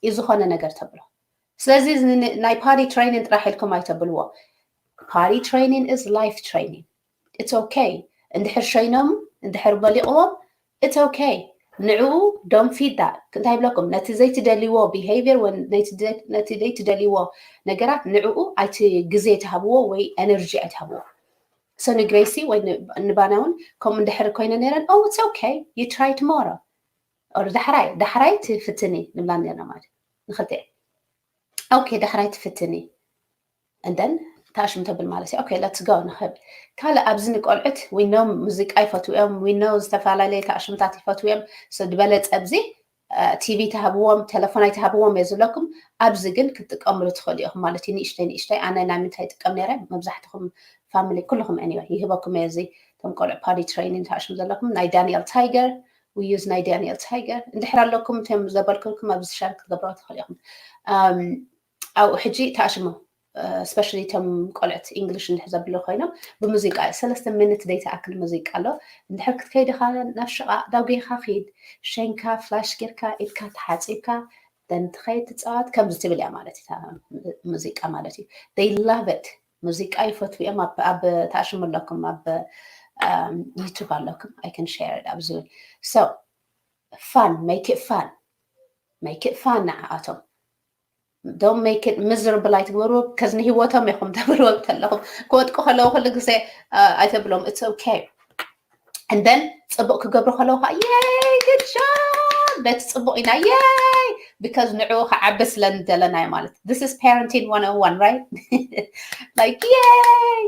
እዩ ዝኾነ ነገር ተብሎ ስለዚ ናይ potty training ጥራሕ ኢልኩም ኣይተብልዎ potty training is life training it's okay እንድሕር ሸይኖም እንድሕር በሊቕዎም it's okay ንዕኡ don't feed that እንታይ ይብለኩም ነቲ ዘይትደልይዎ behavior ነቲ ዘይትደልይዎ ነገራት ንዕኡ ኣይቲ ግዜ ትሃብዎ ወይ energy ኣይትሃብዎ so ንግሬሲ ወይ ንባና እውን ከምኡ እንድሕር ኮይነ ነረን oh it's okay you try tomorrow or ዳሕራይ ዳሕራይ ትፍትኒ ንብላ ነርና ማለት ንክልተ okay ዳሕራይ ትፍትኒ and then ተኣሽም ተብል ማለት እዩ okay let's go ንክብል ካልእ ኣብዚ ንቆልዑት we know ሙዚቃ ይፈትዉ እዮም we know ዝተፈላለዩ ተኣሽምታት ይፈትዉ እዮም ዝበለፀ ኣብዚ ቲቪ ተሃብዎም ቴሌፎን ኣይተሃብዎም እየ ዝብለኩም ኣብዚ ግን ክትጥቀምሉ ትኽእሉ ኢኹም ማለት እዩ ንእሽተይ ንእሽተይ ኣነ ናይ ምንታይ ይጥቀም ነረ መብዛሕትኹም family ኩልኹም anyway ይህበኩም እየ እዚ እቶም ቆልዑ potty training ተኣሽሙ ዘለኩም ናይ Daniel Tiger we use ናይ Daniel Tiger እንድሕር ኣለኩም እቶም ዘበልኩልኩም ኣብዚ share ክትገብርዎ ትኽእሉ ኢኹም ኣብኡ ሕጂ ተኣሽሙ especially እቶም ቆልዕት English እንድሕር ዘብሉ ኮይኖም ብሙዚቃ እዩ ሰለስተ ሚኒት ዘይተኣክል ሙዚቃ ኣሎ እንድሕር ክትከይድ ኢኻ ናብ ሽቓ ዳጉኻ ኺድ ሸንካ flash ጌርካ ኢድካ ተሓፂብካ then ትኸይድ ትፃወት ከምዚ ትብል እያ ማለት እዩ ሙዚቃ ማለት እዩ they love it ሙዚቃ ይፈትዉ እዮም ኣብ ተኣሽሙ ኣለኩም ኣብ YouTube ኣለኩም፣ I can share it ኣብዚ። So fun, make it fun, make it fun ንዓኣቶም። Don't make it miserable ኣይትግበሩ፣ ከዚ ንህይወቶም ኢኹም ተብልዎም ተለኹም። ክወድቁ ከለዉ ኩሉ ግዜ ኣይተብሎም፣ it's okay። And then ፅቡቅ ክገብሩ ከለዉ ከዓ yay, good job፣ በቲ ፅቡቅ ኢና yay፣ because ንዕኡ ክዓቢ ስለ እንደለናዮ ማለት። This is parenting one oh one, right? Like yay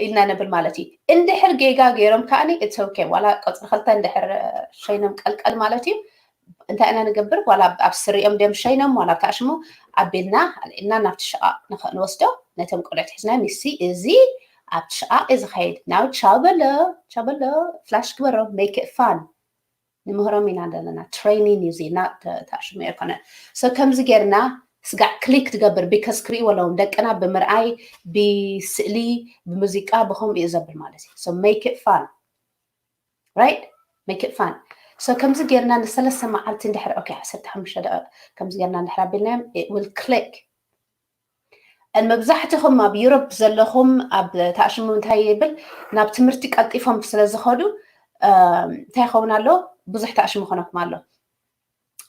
ኢልና ነብል ማለት እዩ። እንድሕር ጌጋ ገይሮም ከዓኒ it's okay፣ ዋላ ቀፅሪ ክልተ እንድሕር ሸይኖም ቀልቀል ማለት እዩ። እንታይ ኢና ንገብር? ዋላ ኣብ ስሪኦም ድዮም ሸይኖም ዋላ ኣብ ታሽሙ ኣቢልና ኣልዒልና ናብቲ ሽቓቕ ንወስዶ። ነቶም ቆልዑት ሒዝና ሚሲ እዚ ኣብቲ ሽቓቕ እዩ ዝኸይድ። ናው ቻው በሎ፣ ቻው በሎ፣ ፍላሽ ግበሮ፣ make it fun። ንምህሮም ኢና ዘለና። Training እዩ እዚ፣ not ታሽሙ ኣይኮነ። So ከምዚ ጌርና ስጋዕ ክሊክ ትገብር፣ because ክርእይዎ ኣለዎም ደቅና፣ ብምርኣይ፣ ብስእሊ፣ ብሙዚቃ፣ ብከምኡ እዩ ዘብል ማለት እዩ። So make it fun, right? Make it fun። So ከምዚ ጌርና ንሰለስተ መዓልቲ እንድሕር፣ okay፣ ዓሰርተ ሓሙሽተ ደቂቕ ከምዚ ጌርና እንድሕር ኣቢልናዮም it will click። And መብዛሕትኹም ኣብ ዩሮፕ ዘለኹም ኣብ ታሽሙ እንታይ ይብል፣ ናብ ትምህርቲ ቀልጢፎም ስለ ዝኸዱ እንታይ ይኸውን ኣሎ፣ ብዙሕ ታሽሙ ይኾነኩም ኣሎ።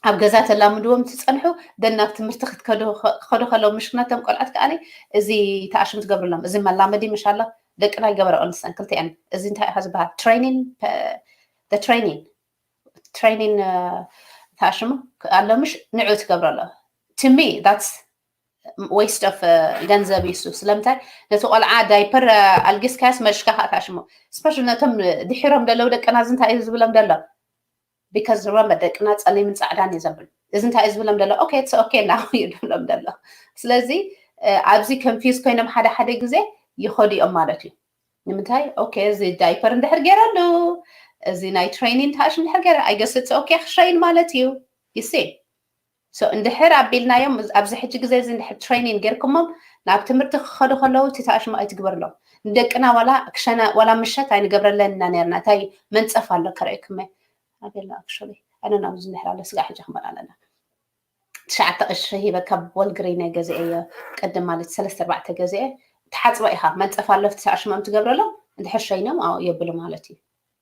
ኣብ ገዛ ተላምድዎም ትፀንሑ፣ then ናብ ትምህርቲ ክትከዱ ክኸዱ ከለዉ ምሽክነቶም ቆልዓት ከዓኒ እዚ ታሽሙ ትገብርሎም። እዚ መላመዲ ምሽ ኣሎ፣ ደቅና ይገበረኦ ንሰን ክልቲአን። እዚ እንታይ ኢኻ ዝበሃል? Training, training training ታሽሙ ኣሎ ምሽ፣ ንዑ ትገብረሎ። To me that's waste of ገንዘብ ይሱ። ስለምንታይ? ነቲ ቆልዓ ዳይፐር ኣልጊስካያስ መሽካ ከዓ ታሽሙ። Especially ነቶም ድሒሮም ደለዉ ደቅና እዚ እንታይ እዩ ዝብሎም ደሎ? Because remember ደቅና ጸሊምን ጻዕዳን እዩ ዘብል። እዚ እንታይ እዩ ዝብሎም ደሎ? Okay, it's okay now እዩ ዝብሎም ደሎ። ስለዚ ኣብዚ confuse ኮይኖም ሓደ ሓደ ግዜ ይኸዱ እዮም ማለት እዩ። ንምንታይ? Okay፣ እዚ ዳይፐር እንድሕር ገይረሉ፣ እዚ ናይ training ታሽሙ እንድሕር ገይረ፣ I guess it's okay ክሸይን ማለት እዩ። You see? So እንድሕር ኣቢልናዮም ኣብዚ ሕጂ ግዜ እዚ እንድሕር training ጌርኩሞም ናብ ትምህርቲ ክኸዱ ከለዉ እቲ ታሽሙ ኣይትግበርሎም። ንደቅና ዋላ ክሸና ዋላ ምሸት ኣይንገብረለን ኢና ነርና። እንታይ መንጸፍ ኣሎ ከርእየኩም? ኣቤላ actually ኣነ ናብ እዚ እንድሕር ኣሎ ስጋዕ ሕጂ ክመል ኣለና። ትሽዓተ ቅርሺ ሂበ ካብ ወልግሪን ገዚኤዮ ቅድም ማለት ሰለስተ ኣርባዕተ ገዚኤ። ትሓጽቦ ኢኻ መንጸፍ ኣሎ እቲ ታሽሞም ትገብረሎም እንድሕር ሸይኖም የብሉ ማለት እዩ።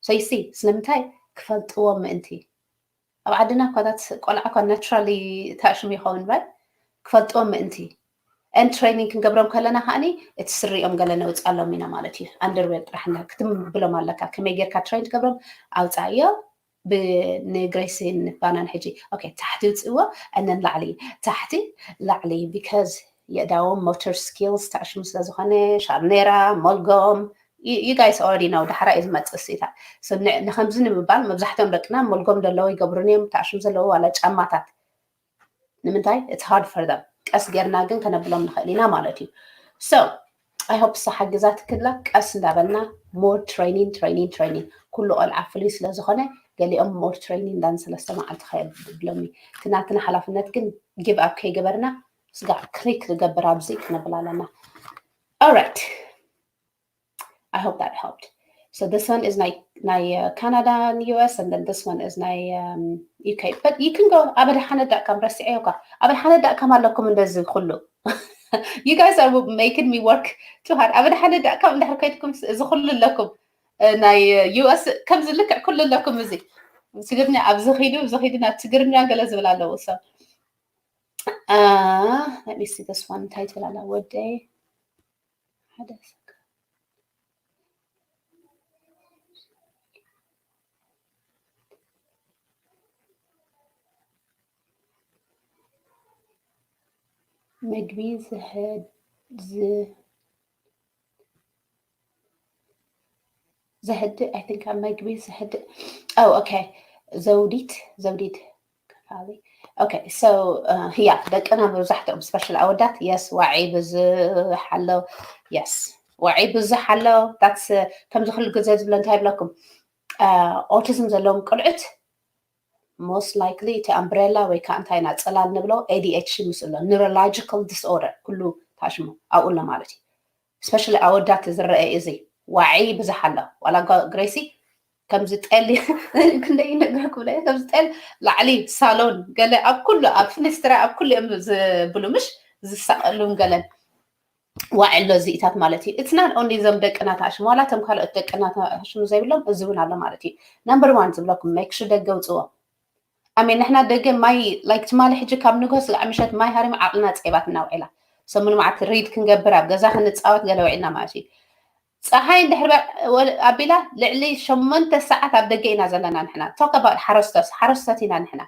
So you see ስለምንታይ ክፈልጥዎ ምእንቲ ኣብ ዓድና እኳ that ቆልዓ እኳ naturally ታሽሙ ይኸውን በር ክፈልጥዎ ምእንቲ and training ክንገብሮም ከለና ከዓኒ እቲ ስሪኦም ገለ ነውፅኣሎም ኢና ማለት እዩ። Underwear ጥራሕ ክትብሎም ኣለካ ከመይ ጌርካ train ትገብሮም ኣውፃእዮ። ንግሬሲን ባናን ሕጂ okay ታሕቲ ውፅእዎ and then ላዕሊ ታሕቲ ላዕሊ because የእዳዎም motor skills ታሽሙ ስለ ዝኾነ ሻርኔራ ሞልጎም you guys already know ዳሕራ እዩ ዝመፅእ ስኢታት ንከምዚ ንምባል መብዛሕትኦም ደቅና ሞልጎም ዘለዉ ይገብሩን እዮም ታሽሙ ዘለዉ ዋላ ጫማታት ንምንታይ it's hard for them ቀስ ጌርና ግን ከነብሎም ንኽእል ኢና ማለት እዩ so I hope እሳ ሓግዛትክላ ቀስ እንዳበልና more training training training ኩሉ ቆልዓ ፍሉይ ስለ ዝኾነ ገሊኦም more training than ሰለስተ መዓልቲ ከየብሎም እዩ እቲ ናትና ሓላፍነት ግን give up ከይገበርና ስጋዕ click ዝገብር ኣብዚ ክነብል ኣለና alright I hope that helped so this one is ናይ ናይ Canada and U S and then this one is ናይ UK but you can go ኣበደ ሓነ ዳእካም ረሲዐ እኳ ኣበደ ሓነ ዳእካም ኣለኩም እንደዚ ኩሉ you guys are making me work too hard ኣበደ ሓነ ዳእካም እንድሕር ከይድኩም እዚ ኩሉ ኣለኩም ናይ U S ከምዚ ልክዕ ኩሉ ኣለኩም እዚ ትግርኛ ኣብዚ ኺዱ እዚ ኺዱ ናብ ትግርኛ ገለ ዝብል ኣለዉ so let me see this one እንታይ ትብል ኣላ ወደይ ሓደ ምግቢ ዘህድ ዘህድእ I think ኣብ መግቢ ዘህድእ oh okay ዘውዲት ዘውዲት ከባቢ okay so yeah ደቅና መብዛሕትኦም special ኣወዳት yes ዋዒ ብዙሕ ኣሎ yes ዋዒ ብዙሕ ኣሎ that's ከምዚ ኩሉ ግዜ ዝብሎ እንታይ ይብለኩም autism ዘለዎም ቆልዑት most likely እቲ umbrella ወይ ከዓ እንታይ ኢና ፅላል ንብሎ A D H D ምስ ኣሎ neurological disorder ኩሉ ታሽሙ ኣብኡ ኣሎ ማለት እዩ especially ኣወዳት ዝረአ እዚ ዋዒ ብዙሕ ኣሎ ዋላ ግሬሲ ከምዚ ጤል ክንደይ ይነግረኩም ለ ከምዚ ጤል ላዕሊ ሳሎን ገለ ኣብ ኩሉ ኣብ ፍንስትራ ኣብ ኩሉ እዮም ዝብሉ ምሽ ዝሳቀሉን ገለን ዋዕሎ ዝኢታት ማለት እዩ። It's not only እዞም ደቅና ተኣሽሙ፣ ዋላ እቶም ካልኦት ደቅና ተኣሽሙ ዘይብሎም እዚ እውን ኣሎ ማለት እዩ። Number one ዝብለኩም make sure ደገ ውፅዎ። ኣሜን። ንሕና ደገ ማይ like ትማሊ ሕጂ ካብ ንግሆ ስጋዕ ምሸት ማይ ሃሪሙ ዓቕልና ፀይባት እናውዒላ ሰሙን መዓልቲ read ክንገብር ኣብ ገዛ ክንፃወት ገለ ውዒልና ማለት እዩ። ፀሓይ እንድሕር ኣቢላ ልዕሊ ሸሞንተ ሰዓት ኣብ ደገ ኢና ዘለና ንሕና። Talk about ሓረስቶት፣ ሓረስቶት ኢና ንሕና።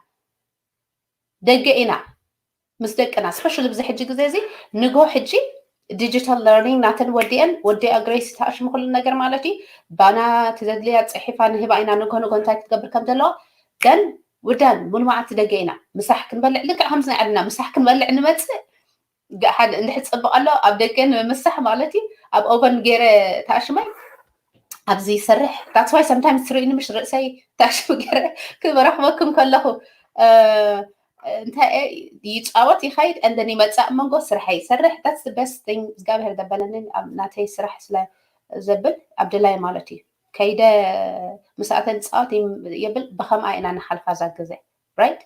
ደገ ኢና ምስ ደቅና፣ especially ብዚ ሕጂ ግዜ እዚ ንግሆ ሕጂ digital learning ናተን ወዲአን፣ ወዲአ ግሬሲ ተኣሽሙ ኩሉ ነገር ማለት እዩ። ባና እቲ ዘድልያ ፅሒፋ ንህባ ኢና ንግሆ ንግሆ እንታይ ክትገብር ከም ዘለዋ። Then ውዳን ሙሉ መዓልቲ ደገ ኢና ምሳሕ ክንበልዕ፣ ልክዕ ከምዚ ናይ ዓድና ምሳሕ ክንበልዕ ንመፅእ። ሓደ እንድሕር ፅብቕ ኣሎ ኣብ ደገ ንምምሳሕ ማለት እዩ። ኣብ ኦቨን ገይረ ተኣሽመ ኣብዚ ይሰርሕ። That's why sometimes ትርእዩኒ ምሽ ርእሰይ ተኣሽሙ ገይረ ክረኽበኩም ከለኹ እንታይ ይፃወት ይኸይድ and then ይመፅእ ኣብ መንጎ ስራሕ ይሰርሕ። That's the best thing እግዚኣብሔር ዘበለኒ ኣብ ናተይ ስራሕ ስለ ዘብል ኣብ ድላይ ማለት እዩ። ከይደ ምስኣተን ፃወት የብል። ብኸምኣ ኢና ንሓልፋ እዛ ግዜ። Right?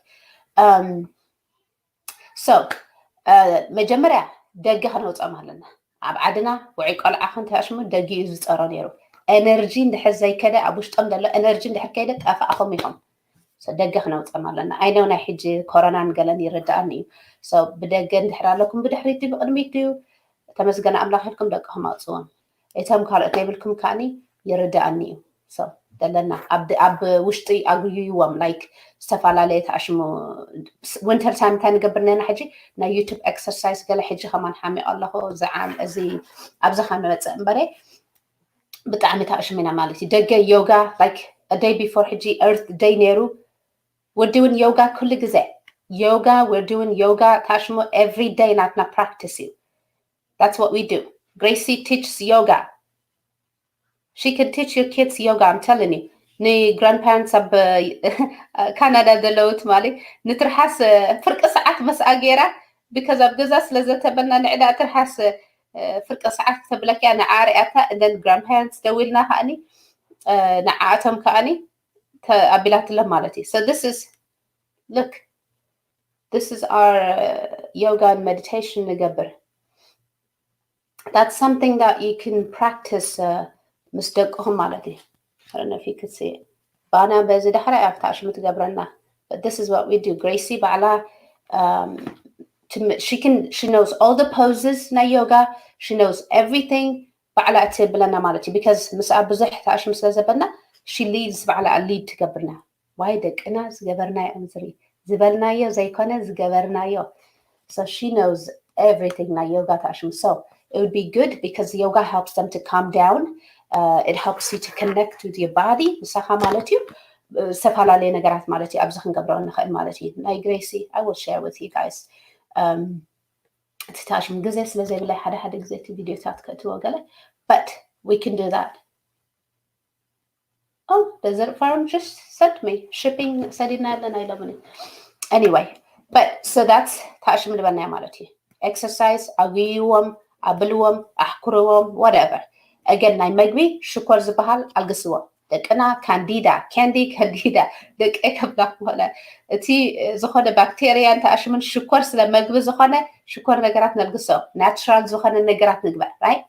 So መጀመርያ ደገ ከነውፅኦም ኣለና። ኣብ ዓድና ውዑይ ቆልዓ ክንተሽሙ ደጊ እዩ ዝፀሮ ነይሩ። Energy እንድሕር ዘይከደ፣ ኣብ ውሽጦም ዘሎ energy እንድሕር ከይደ ጠፋእኹም ኢኹም። ደገ ክነውፅኦም ኣለና። I know ናይ ሕጂ ኮሮናን ገለን ይርዳኣኒ እዩ። ብደገ እንድሕር ኣለኩም ብድሕሪት ድዩ ብቅድሚት ድዩ ተመስገን ኣምላኽ ኢልኩም ደቅኹም ኣውፅዎም። እቶም ካልኦት ዘይብልኩም ከዓኒ ይርዳኣኒ እዩ። ዘለና ኣብ ውሽጢ ኣጉይይዎም like ዝተፈላለየ ተኣሽሙ winter time እንታይ ንገብር ነና ሕጂ ናይ YouTube exercise ገለ ሕጂ ከማን ሓሚቕ ኣለኹ። እዚ ኣብዚ ካብ ንመፅእ እምበረ ብጣዕሚ ተኣሽሚና ማለት እዩ። ደገ ዮጋ like day before ሕጂ earth day ነይሩ። We're doing yoga ኩሉ ግዜ ዮጋ we're doing yoga ተኣሽሙ every day ናትና practice እዩ። That's what we do. Gracie teaches yoga. She can teach your kids yoga, I'm telling you. ን grandparents ኣብ ካናዳ ዘለዉ ትማሊ ንትርሓስ ፍርቂ ሰዓት መስኣ ገይራ because ኣብ ገዛ ስለ ዘተበልና ንዕዳ ትርሓስ ፍርቂ ሰዓት ክተብለክያ ንዓ ሪኣታ and then grandparents ደዊልና ከዓኒ ንዓኣቶም ከዓኒ ኣቢላትሎም ማለት እዩ። So this is look, this is our yoga and meditation ንገብር። That's something that you can practice ምስ ደቅኹም ማለት እዩ። I don't know if you could see it. ባና በዚ ዳሕራይ ኣብታ ኣሽሙ ትገብረና። But this is what we do. Gracie ባዕላ she can, she knows all the poses ናይ yoga. She knows everything. ባዕላ እትብለና ማለት እዩ። Because ምስኣ ብዙሕ ተኣሽሙ ስለ ዘበልና she leads፣ ባዕላ lead ትገብርና። ዋይ ደቅና ዝገበርናዮ እንዝሪ ዝበልናዮ ዘይኮነ ዝገበርናዮ። So she knows everything ናይ ዮጋ ተኣሽሙ። So it would be good because yoga helps them to calm down. It helps you to connect with your body. ምሳኻ ማለት እዩ ዝተፈላለየ ነገራት ማለት እዩ ኣብዚ ክንገብሮ ንኽእል ማለት እዩ። ናይ Gracie I will share with you guys. እቲ ተኣሽሙ ግዜ ስለ ዘይብለይ ሓደ ሓደ ግዜ እቲ ቪድዮታት ከእትዎ ገለ but we can do that. Oh, Desert Farm just sent me shipping ሰዲድና ኣለና ኢሎምኒ። Anyway, but so that's ተኣሽሙ ዝበልናዮ ማለት እዩ። Exercise ኣጉይዎም፣ ኣብልዎም፣ ኣሕኩርዎም፣ whatever። Again ናይ መግቢ ሽኮር ዝበሃል ኣልግስዎም። ደቅና ካንዲዳ፣ candy ካንዲዳ ደቂ ከብላ ክኾነ እቲ ዝኾነ ባክቴርያን ተኣሽሙን ሽኮር ስለ መግቢ ዝኾነ ሽኮር ነገራት ነልግሶ። Natural ዝኾነ ነገራት ንግበር። Right?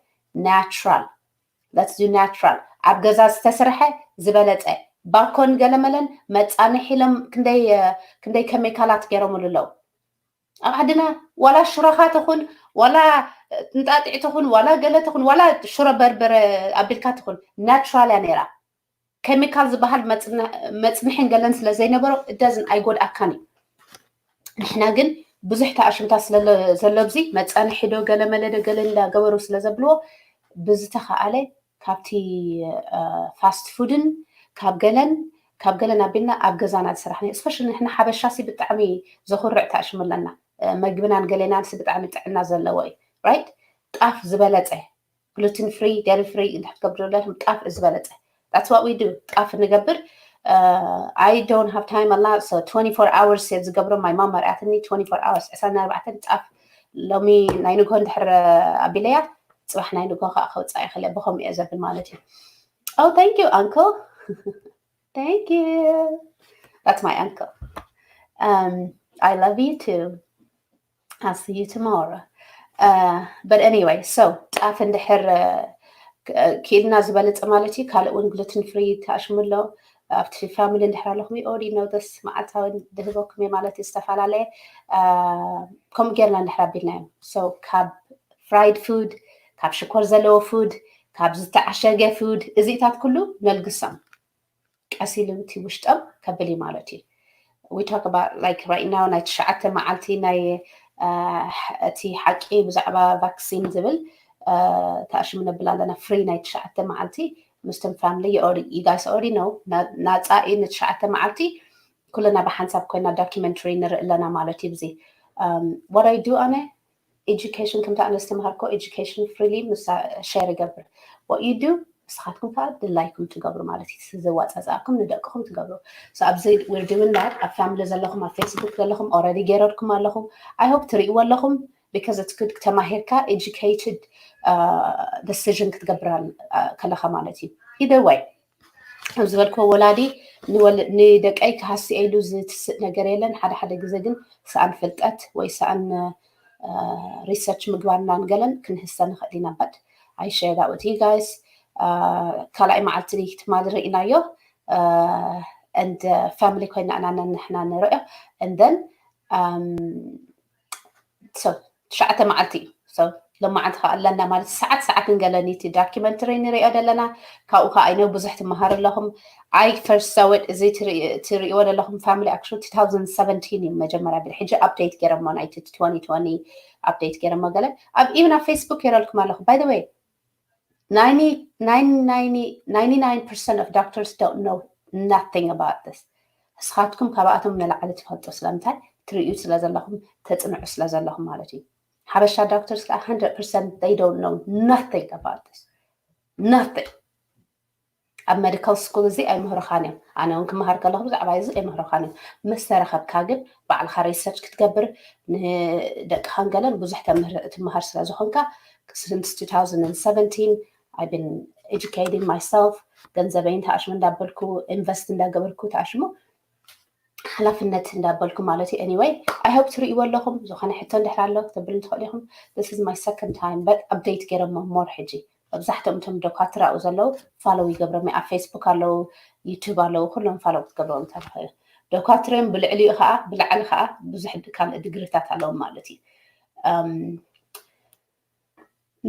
Natural. Let's do natural. ኣብ ገዛ ዝተሰርሐ ዝበለፀ። ባኮን ገለመለን መፃንሒ ኢሎም ክንደይ ኬሚካላት ገይሮምሉ ኣለዉ። ኣብ ዓድና ዋላ ሽሮኻ ትኹን ዋላ እንጣጢዕ ትኹን ዋላ ገለ ትኹን ዋላ ሽሮ በርበረ ኣቢልካ ትኹን natural እያ ነይራ። ኬሚካል ዝበሃል መፅንሕን ገለን ስለ ዘይነበሮ እደዝን ኣይጎድኣካን እዩ። ንሕና ግን ብዙሕ ተኣሽምታት ስለዘሎ ኣብዚ መፃንሒ ዶ ገለ መለ ዶ ገለ እንዳገበሩ ስለ ዘብልዎ ብዝተኸኣለ ካብቲ fast food ን ካብ ገለን ካብ ገለን ኣቢልና ኣብ ገዛና ዝስራሕ especially ንሕና ሓበሻ ሲ ብጣዕሚ ዘኹርዕ ተኣሽሙ ኣለና። መግብናን ገሌናን ሲ ብጣዕሚ ጥዕና ዘለዎ እዩ። Right? ጣፍ ዝበለፀ gluten free, dairy free እንድሕር ትገብሩ ዘለኹም ጣፍ ዝበለፀ። That's what we do. ጣፍ ንገብር። I don't have time a lot, so twenty-four hours እየ ዝገብሮ። My mom መርኣትኒ twenty-four hours ዕስራን ኣርባዕተን ጣፍ ሎሚ ናይ ንግሆ እንድሕር ኣቢለያ ፅባሕ ናይ ንግሆ ከዓ ከውፃእ ይኽእል ብኸምኡ እየ ዘብል ማለት እዩ። Oh, thank you, uncle. Thank you. That's my uncle. Um, I love you too. I'll see you tomorrow. But anyway, so ጣፍ እንድሕር ክኢልና ዝበለፀ ማለት እዩ። ካልእ እውን gluten free ተኣሽሙ ኣሎ። ኣብቲ family እንድሕር ኣለኹም you already know this። መዓልታዊ ድህበኩም እየ ማለት እዩ። ዝተፈላለየ ከምኡ ጌርና እንድሕር ኣቢልናዮም። So ካብ fried food፣ ካብ ሽኮር ዘለዎ food፣ ካብ ዝተዓሸገ food እዚታት ኩሉ ነልግሶም። ቀስ ኢሉ እቲ ውሽጦም ከብል እዩ ማለት እዩ። We talk about like right now ናይ ትሽዓተ መዓልቲ ናይ እቲ ሓቂ ብዛዕባ vaccine ዝብል ተኣሽሙ ነብል ኣለና። Free ናይ ትሽዓተ መዓልቲ ምስቶም family you guys already know ናፃ እዩ። ንትሽዓተ መዓልቲ ኩልና ብሓንሳብ ኮይና documentary ንርኢ ኣለና ማለት እዩ። ብዚ what I do ኣነ education ከምታ ኣነ ዝተምሃርኮ education freely ምስ share ይገብር። What you do ንስኻትኩም ከዓ ድላይኩም ትገብሩ ማለት እዩ። ዘዋፃፃእኩም ንደቅኹም ትገብሩ። So ኣብዚ we're doing that ኣብ family ዘለኹም ኣብ Facebook ዘለኹም already ገይረርኩም ኣለኹም። I hope ትርእይዎ ኣለኹም because it's good ተማሂርካ educated decision ክትገብር ከለኻ ማለት እዩ። Either way ዝበልክዎ ወላዲ ንደቀይ ክሃስየ ኢሉ ዝትስእ ነገር የለን። ሓደ ሓደ ግዜ ግን ሰኣን ፍልጠት ወይ ሰኣን research ምግባርና ንገለን ክንህሰ ንኽእል ኢና። But I share that with you guys። ካልኣይ መዓልቲ ትማሊ ርኢናዮ and family ኮይና ኢና ንሕና ንርእዮ and then so ትሽዓተ መዓልቲ እዩ። So ሎማዓንቲ ከዓ ኣለና ማለት ሰዓት ሰዓት ንገለኒ እቲ documentary ንሪኦ ዘለና። ካብኡ ከዓ I know ብዙሕ ትመሃር ኣለኹም። I first saw it እዚ ትርእይዎ ዘለኹም family actually two thousand seventeen እዩ መጀመርያ ብል ሕጂ update ገይረሞ ናይቲ twenty twenty update ገይረሞ ገለ ኣብ even ኣብ Facebook ገይረልኩም ኣለኹ። By the way ninety-nine percent of doctors don't know nothing about this። ንስኻትኩም ካብኣቶም ንላዕሊ ትፈልጡ ስለምንታይ ትርእዩ ስለ ዘለኹም ተፅንዑ ስለ ዘለኹም ማለት እዩ። ሓበሻ doctors ከዓ hundred percent they don't know nothing about this nothing። ኣብ medical school እዚ ኣይምህርኻን እዮም። ኣነ እውን ክመሃር ከለኹ ብዛዕባ እዚ ኣይምህርኻን እዮም። ምስ ተረኸብካ ግን ባዕልኻ research ክትገብር ንደቅኻን ገለን ብዙሕ ትምሃር ስለ ዝኾንካ since two thousand seventeen I've been educating myself። ገንዘበይን ተኣሽሙ እንዳበልኩ invest እንዳገበርኩ ተኣሽሙ ሓላፍነት እንዳበልኩ ማለት እዩ። Anyway I hope ትርእይዎ ኣለኹም። ዝኾነ ሕቶ እንድሕር ኣሎ ክትብሉ ትኽእሉ ኢኹም። This is my second time but update ገይረሞ more ሕጂ መብዛሕትኦም እቶም ደኳትር ኣብኡ ዘለዉ follow ይገብሮም ኣብ Facebook ኣለዉ YouTube ኣለዉ ኩሎም follow ክትገብሮም ተኽእል። ደኳትር እዮም ብልዕሊኡ ከዓ ብላዕሊ ከዓ ብዙሕ ካልእ ድግሪታት ኣለዎም ማለት እዩ።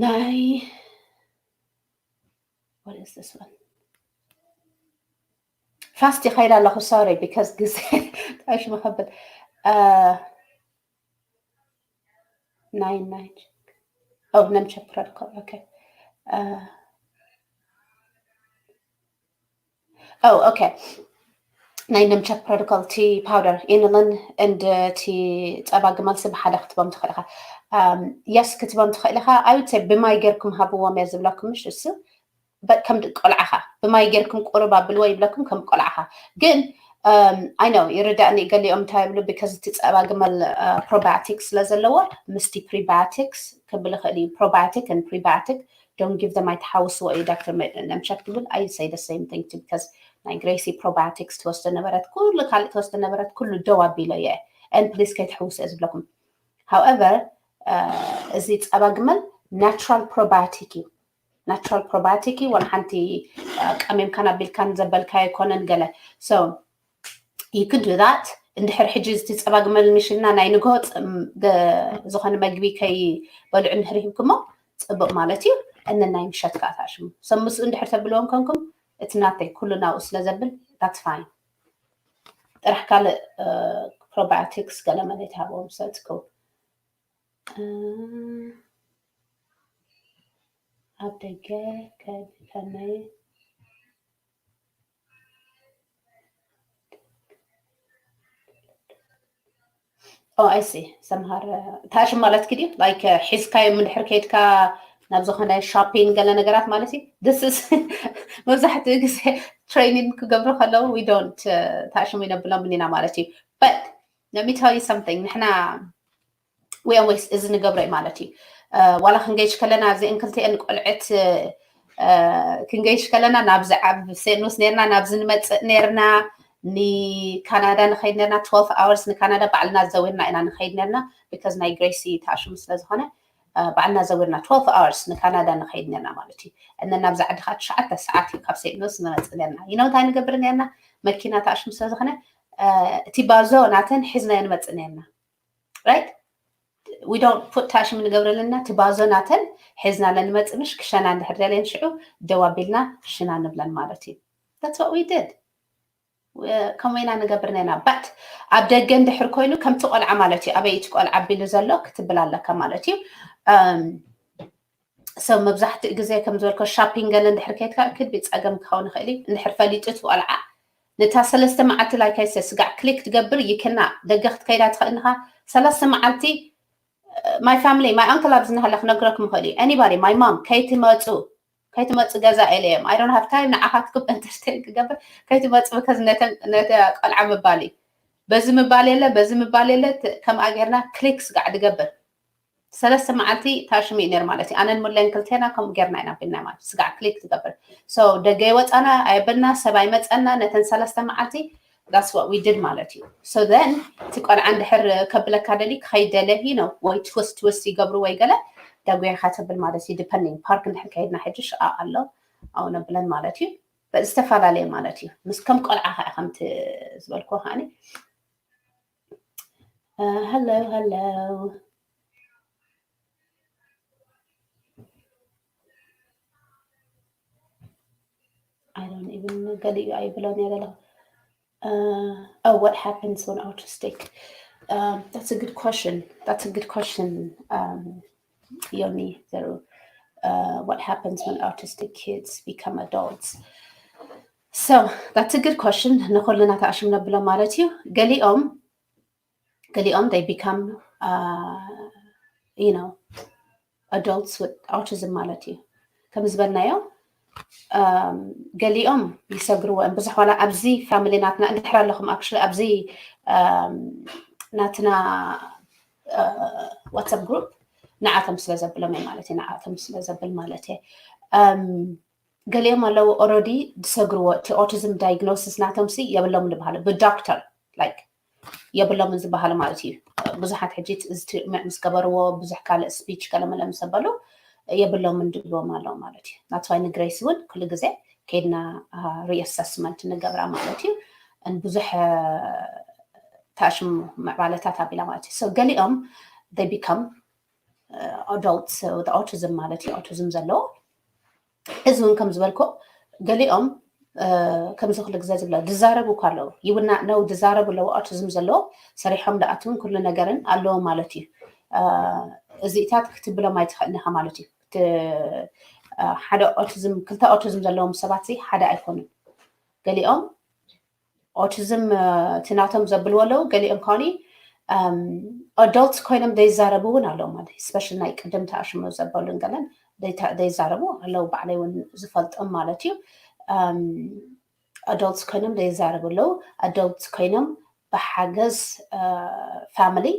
ናይ what is this one fast ይኸይድ ኣለኹ። Sorry because ግዜ ታሽ መኸብል nine nine oh nemchek protocol okay oh okay ናይ nemchek protocol እቲ powder inulin and እቲ ፀባ ግመልሲ ብሓደ ክትቦም ትኽእል ኢኻ። Yes ክትቦም ትኽእል ኢኻ። I would say ብማይ ጌርኩም ሃብዎም እየ ዝብለኩም ምሽ እሱ ከም ቆልዓኻ ብማይ ጌርኩም ቁሩብ ኣብልዎ ይብለኩም ከም ቆልዓኻ ግን I know ይርዳእኒ። ገሊኦም እንታይ ይብሉ because እቲ ፀባ ግመል probiotics ስለ ዘለዎ ምስቲ prebiotics ክብል ይኽእል እዩ። Probiotic and prebiotic don't give them ኣይትሓውስዎ እዩ doctor nemchek ትብል። I say the same thing too because ናይ Gracie probiotics ትወስዶ ነበረት ኩሉ ካልእ ትወስዶ ነበረት ኩሉ ደው ኣቢሎ እየ and please ከይትሕውሱ እየ ዝብለኩም። However እዚ ፀባ ግመል natural probiotic እዩ። Natural probiotic እዩ። ዋላ ሓንቲ ቀሚምካን ኣቢልካን ዘበልካዮ ኣይኮነን ገለ so you can do that። እንድሕር ሕጂ እቲ ፀባ ግመል ምሽና ናይ ንግሆ ዝኾነ መግቢ ከይበልዑ እንድሕር ሂብኩሞ ፅቡቅ ማለት እዩ። እነ ናይ ምሸት ከዓ ተኣሽሙ so ምስኡ እንድሕር ተብልዎም ኮንኩም እቲ ናተይ ኩሉ ናብኡ ስለ ዘብል that's fine። ጥራሕ ካልእ probiotics ገለ መለ ትሃብዎም so it's cool። ኣብ ደገ ከመይ Oh, I see. ሰምሃር ታሽ ማለት ክዲ like ሒዝካዮም እንድሕር ከይድካ ናብ ዝኾነ shopping ገለ ነገራት ማለት እዩ። This is መብዛሕትኡ ግዜ training ክገብሩ ከለዉ we don't ታሽሙ ይነብሎም እኒና ማለት እዩ። But let me tell you something ንሕና we always እዚ ንገብሮ እዩ ማለት እዩ። ዋላ ክንገይሽ ከለና እዚአን ክልቲአን ቆልዕት ክንገይሽ ከለና ናብዚ ኣብ ሴኑስ ነርና ናብዚ ንመፅእ ነርና ንካናዳ ንኸይድ ነርና twelve hours ንካናዳ ባዕልና ዘዊርና ኢና ንኸይድ ነርና because ናይ Gracie ታሽሙ ስለ ዝኾነ ባዕልና ዘዊርና twelve hours ንካናዳ ንኸይድ ነርና ማለት እዩ። እነ ናብዚ ዓዲ ከዓ ትሽዓተ ሰዓት እዩ ካብ ሴንት ሉስ ንመፅእ ነርና። ይነው እንታይ ንገብር ነርና? መኪና ተኣሽሙ ስለ ዝኾነ እቲ ባዞ ናተን ሒዝናዮ ንመፅእ ነርና። Right? We don't put ተኣሽሙ ንገብረልና፣ እቲ ባዞ ናተን ሒዝናለን ንመፅእ። ምሽ ክሸና እንድሕር ደልየን ሽዑ ደው ኣቢልና ክሽና ንብለን ማለት እዩ። That's what we did. ከምኡ ኢና ንገብር ነና። But ኣብ ደገ እንድሕር ኮይኑ ከምቲ ቆልዓ ማለት እዩ። ኣበይ እቲ ቆልዓ ኣቢሉ ዘሎ ክትብል ኣለካ ማለት እዩ። So መብዛሕትኡ ግዜ ከም ዝበልኮ shopping ገለ እንድሕር ከይድካ could be ፀገም ክኸውን ይኽእል እዩ። እንድሕር ፈሊጡ እቲ ቆልዓ ነታ ሰለስተ መዓልቲ like I said ስጋዕ click ትገብር ይክና ደገ ክትከይዳ ትኽእል ኢኻ። ሰለስተ መዓልቲ my family my uncle ኣብዚ እናሃለ ክነግረኩም ይኽእል እዩ። Anybody my mom ከይትመፁ ከይትመፁ ገዛ ኢለዮም። I don't have time ንዓኻትኩም entertain ክገብር ከይትመፁ because ነተ ቆልዓ ምባል እዩ። በዚ ምባል የለ በዚ ምባል የለ ከምኣ ጌርና click ስጋዕ ድገብር። ሰለስተ መዓልቲ ታሽሙ እዩ ነር ማለት እዩ። ኣነን ሙለን ክልቴና ከምኡ ጌርና ኢና ቢልና ማለት ስጋዕ click ትገብር። So ደገ ይወፃና ኣየበልና ሰብ ኣይመፀና ነተን ሰለስተ መዓልቲ that's what we did ማለት እዩ። So then እቲ ቆልዓ እንድሕር ከብለካ ደሊ ክኸይድ ደለ you know ወይ twist twist ይገብሩ ወይ ገለ ዳጉያ ኢኻ ተብል ማለት እዩ። Depending park እንድሕር ከይድና ሕጂ ሽቓቕ ኣሎ ኣብኡ ነብለን ማለት እዩ። በዚ ዝተፈላለየ ማለት እዩ። ምስ ከም ቆልዓ ከዓ ከምቲ ዝበልኩ ከዓኒ hello hello I don't even ገሊኡ ኣይብሎን እየ ዘለኹ። Uh, oh, what happens when autistic? Um, that's a good question. That's a good question, um, Yoni. There, uh, what happens when autistic kids become adults? So that's a good question. ንኹልና ተኣሽም ነብሎ ማለት እዩ። ገሊኦም ገሊኦም they become uh, you know adults with autism ማለት እዩ። ከም ዝበልናዮ ገሊኦም ይሰግርዎ እዮም ብዙሕ ዋላ ኣብዚ family ናትና እንድሕር ኣለኹም actually ኣብዚ ናትና WhatsApp group ንዓቶም ስለ ዘብሎም እየ ማለት እዩ። ንዓቶም ስለ ዘብል ማለት እየ። ገሊኦም ኣለዉ already ዝሰግርዎ እቲ autism diagnosis ናቶም ሲ የብሎም ዝበሃሉ ብ doctor like የብሎምን ዝበሃሉ ማለት እዩ። ብዙሓት ሕጂ እዚ ትእምዕ ምስ ገበርዎ ብዙሕ ካልእ speech ገለመለ ምስ ኣበሉ የብሎምን ድብልዎም ኣለዉ ማለት እዩ። That's why ንግሬስ እውን ኩሉ ግዜ ከይድና reassessment ንገብራ ማለት እዩ። ብዙሕ ታሽም ምዕባለታት ኣቢላ ማለት እዩ። So ገሊኦም they become adults with autism ማለት እዩ። Autism ዘለዎ እዚ እውን ከም ዝበልኮ ገሊኦም ከምዚ ኩሉ ግዜ ዝብለ ድዛረቡ እኳ ኣለዉ ይውና ነው ድዛረቡ ኣለዉ autism ዘለዎ ሰሪሖም ደኣትውን ኩሉ ነገርን ኣለዎ ማለት እዩ። እዚኢታት ክትብሎም ኣይትኽእልን ኢኻ ማለት እዩ። ሓደ autism ክልተ autism ዘለዎም ሰባት ሓደ ኣይኮኑን። ገሊኦም autism እቲ ናቶም ዘብልዎ ኣለዉ። ገሊኦም ከኒ adults ኮይኖም ዘይዛረቡ እውን ኣለዉ ማለት especially ናይ ቅድም ተኣሽሙ ዘበሉን ገለን ዘይዛረቡ ኣለዉ። ባዕለይ እውን ዝፈልጦም ማለት እዩ። Adults ኮይኖም ዘይዛረቡ ኣለዉ። Adults ኮይኖም ብሓገዝ family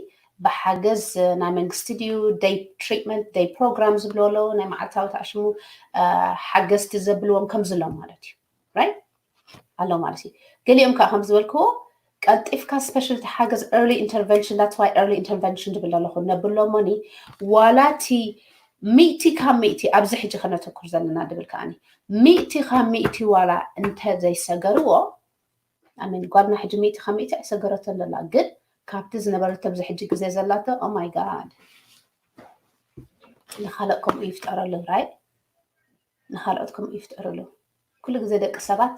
ብሓገዝ ናይ መንግስቲ ድዩ day treatment day program ዝብልዎ ኣለዉ ናይ መዓልታዊ ተኣሽሙ ሓገዝቲ ዘብልዎም ከምዚ ኣለዉ ማለት እዩ። Right ኣሎ ማለት እዩ። ገሊኦም ከዓ ከም ዝበልክዎ ቀልጢፍካ special ሓገዝ early intervention that's why early intervention ድብል ኣለኹ ነብሎሞኒ ዋላቲ ሚእቲ ካብ ሚእቲ ኣብዚ ሕጂ ከነተኩር ዘለና ድብል ከዓኒ ሚእቲ ካብ ሚእቲ ዋላ እንተ ዘይሰገርዎ ኣሜን ጓልና ሕጂ ሚእቲ ካብ ሚእቲ ኣይሰገረቶን ዘላ ግን ካብቲ ዝነበረቶ ኣብዚ ሕጂ ግዜ ዘላቶ oh my God ንኻልእ ከምኡ ይፍጠረሉ right ንኻልኦት ከምኡ ይፍጠረሉ። ኩሉ ግዜ ደቂ ሰባት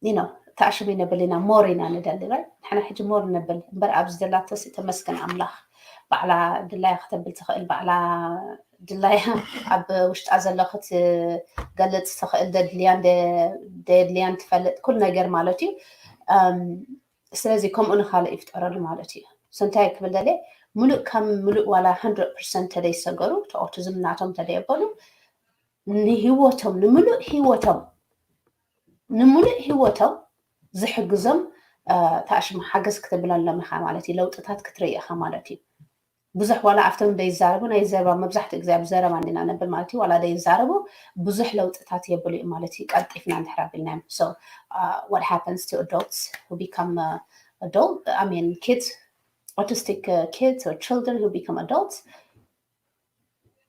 you know ተኣሽሙ ይነብል ኢና more ኢና ንደሊ right ንሕና ሕጂ more ነብል እምበር ኣብዚ ዘላቶ ተመስገን ኣምላኽ ባዕላ ድላያ ከተብል ትኽእል ባዕላ ድላያ ኣብ ውሽጣ ዘሎ ክትገልፅ ትኽእል ደድልያን ደየድልያን ትፈልጥ ኩሉ ነገር ማለት እዩ። ስለዚ ከምኡ ንኻልእ ይፍጠረሉ ማለት እዩ። So እንታይ ክብል ደልየ ምሉእ ካብ ምሉእ ዋላ hundred percent ተደይሰገሩ እቲ autism ናቶም ተደየበሉ ንህይወቶም ንምሉእ ህይወቶም ንምሉእ ህይወቶም ዝሕግዞም ተኣሽሙ ሓገዝ ክትብለሎም ኢኻ ማለት እዩ። ለውጥታት ክትርኢ ኢኻ ማለት እዩ። ብዙሕ ዋላ ኣብቶም ደይዛረቡ ናይ ዘረባ መብዛሕትኡ ግዜ ኣብ ዘረባ እንዲና ነብል ማለት እዩ ዋላ ደይዛረቡ ብዙሕ ለውጥታት የብሉ እዩ ማለት እዩ። ቀልጢፍና እንድሕር ኣቢልናዮም so what happens to adults who become adult I mean kids autistic uh, kids or children who become adults,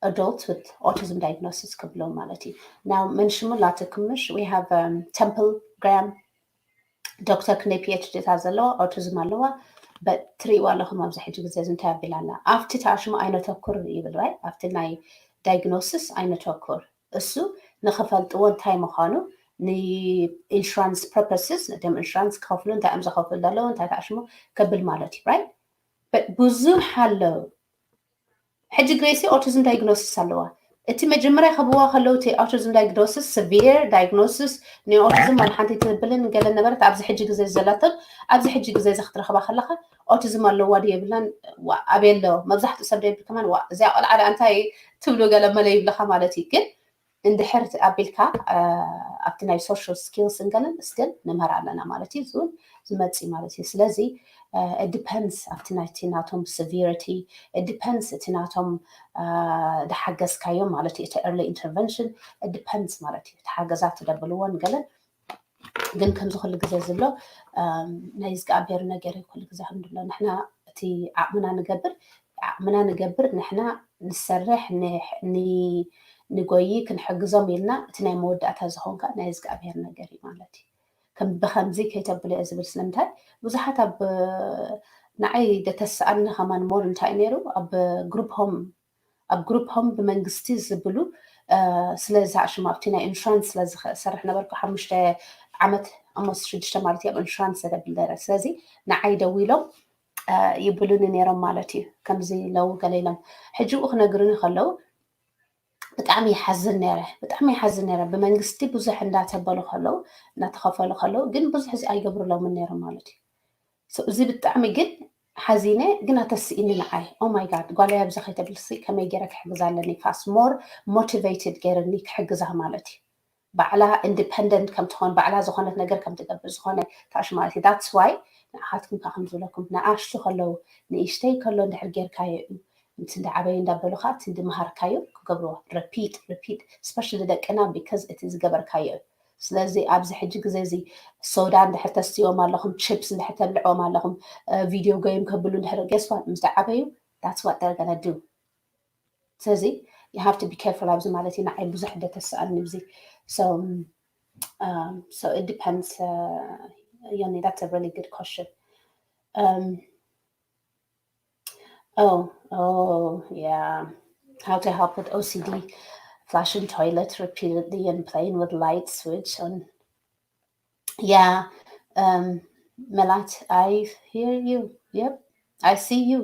adults with autism diagnosis ክብሎም ማለት እዩ። Now mention ላተ ክምሽ we have um, Temple Graham ዶክተር ክንደይ ፒኤችዲ እታ ዘለዋ autism ኣለዋ ትርእይዋ ኣለኹም ኣብዚ ሕጂ ግዜ እንታይ ኣቢላ ኣላ ኣብቲ ተኣሽሙ ኣይነተኩር ይብል right ኣብቲ ናይ diagnosis ኣይነተኩር እሱ ንኽፈልጥዎ እንታይ ምዃኑ ን insurance purposes ነቶም insurance ክኸፍሉ እንታይ እዮም ዝኸፍሉ ዘለዉ እንታይ ተኣሽሙ ከብል ማለት እዩ right ብዙሕ ኣለዉ ሕጂ ግሬሲ autism diagnosis ኣለዋ እቲ መጀመርያ ከብዋ ከለዉ እቲ autism diagnosis severe diagnosis ናይ autism ወላ ሓንቲ ትብልን ገለ ነበረት ኣብዚ ሕጂ ግዜ ዘላቶን ኣብዚ ሕጂ ግዜ እዚ ክትረኽባ ከለኻ autism ኣለዋ ድየ የብላን ኣበየ ኣሎ መብዛሕትኡ ሰብ ደብል ከማን ዋ እዚኣ ቆልዓ ደኣ እንታይ ትብሉ ገለ መለ ይብልኻ ማለት እዩ ግን እንድሕር ኣቢልካ ኣብቲ ናይ social skills እንገለን እስግን ንምህር ኣለና ማለት እዩ ዝውን ዝመፅእ ማለት እዩ ስለዚ depends ኣብቲ ናይቲ ናቶም severity depends እቲ ናቶም ዝሓገዝካዮም ማለት እዩ እቲ early intervention depends ማለት እዩ ተሓገዛት ደብልዎን ገለን ግን ከምዚ ኩሉ ግዜ ዝብሎ ናይ እግዚኣብሔር ነገር እዩ ኩሉ ግዜ ከም ዝብሎ ንሕና እቲ ዓቕምና ንገብር ዓቕምና ንገብር ንሕና ንሰርሕ ንጎይ ክንሕግዞም ኢልና እቲ ናይ መወዳእታ ዝኾን ከዓ ናይ እግዚኣብሔር ነገር እዩ ማለት እዩ ከም ብከምዚ ከይተብልዮ ዝብል ስለምንታይ ብዙሓት ኣብ ንዓይ ደተስኣኒ ከማን more እንታይ ነይሩ ኣብ group home ኣብ group home ብመንግስቲ ዝብሉ ስለዚ ኣሽሙ ኣብቲ ናይ insurance ስለዝሰርሕ ነበርኩ ሓሙሽተ ዓመት ኣሞስ ሽዱሽተ ማለት እዩ ኣብ insurance ዘብል ነረ ስለዚ ንዓይ ደው ኢሎም ይብሉኒ ነይሮም ማለት እዩ ከምዚ ለው ገለ ኢሎም ሕጂ ኡ ክነግሩኒ ከለው ብጣዕሚ ይሓዝን ነረ ብጣዕሚ ይሓዝን ነረ ብመንግስቲ ብዙሕ እንዳተበሉ ከለው እናተኸፈሉ ከለው ግን ብዙሕ እዚ ኣይገብሩሎምን ነይሮም ማለት እዩ እዚ ብጣዕሚ ግን ሓዚነ ግን ኣተስኢኒ ንዓይ oh my god ጓለይ ኣብዚ ከይተብልሲ ከመይ ገይረ ክሕግዛ ኣለኒ fast more motivated ገይርኒ ክሕግዛ ማለት እዩ ባዕላ independent ከም ትኾን ባዕላ ዝኾነት ነገር ከም ትገብር ዝኾነ ታሽ ማለት እዩ that's why ንኣኻትኩም ከዓ ከም ዝብለኩም ንኣሽቱ ከለዉ ንእሽተይ ከሎ እንድሕር ጌርካዮ እዩ እቲ እንዳዓበዩ እንዳበሉ ከዓ እቲ እንድመሃርካዮ ክገብርዎ repeat repeat especially ደቅና because እቲ ዝገበርካዮ እዩ ስለዚ ኣብዚ ሕጂ ግዜ እዚ ሶዳ እንድሕር ተስትዎም ኣለኹም chips እንድሕር ተብልዕዎም ኣለኹም video game ከብሉ እንድሕር guess what ምስ ዓበዩ that's what they're gonna do ስለዚ you have to be careful ኣብዚ ማለት እዩ ንዓይ ብዙሕ ደተስኣልኒ ብዚ so um, so it depends uh, Yoni, that's a really good question um, oh oh yeah how to help with ocd flushing toilet repeatedly and playing with light switch on yeah um, Melat, I hear you. Yep, I see you.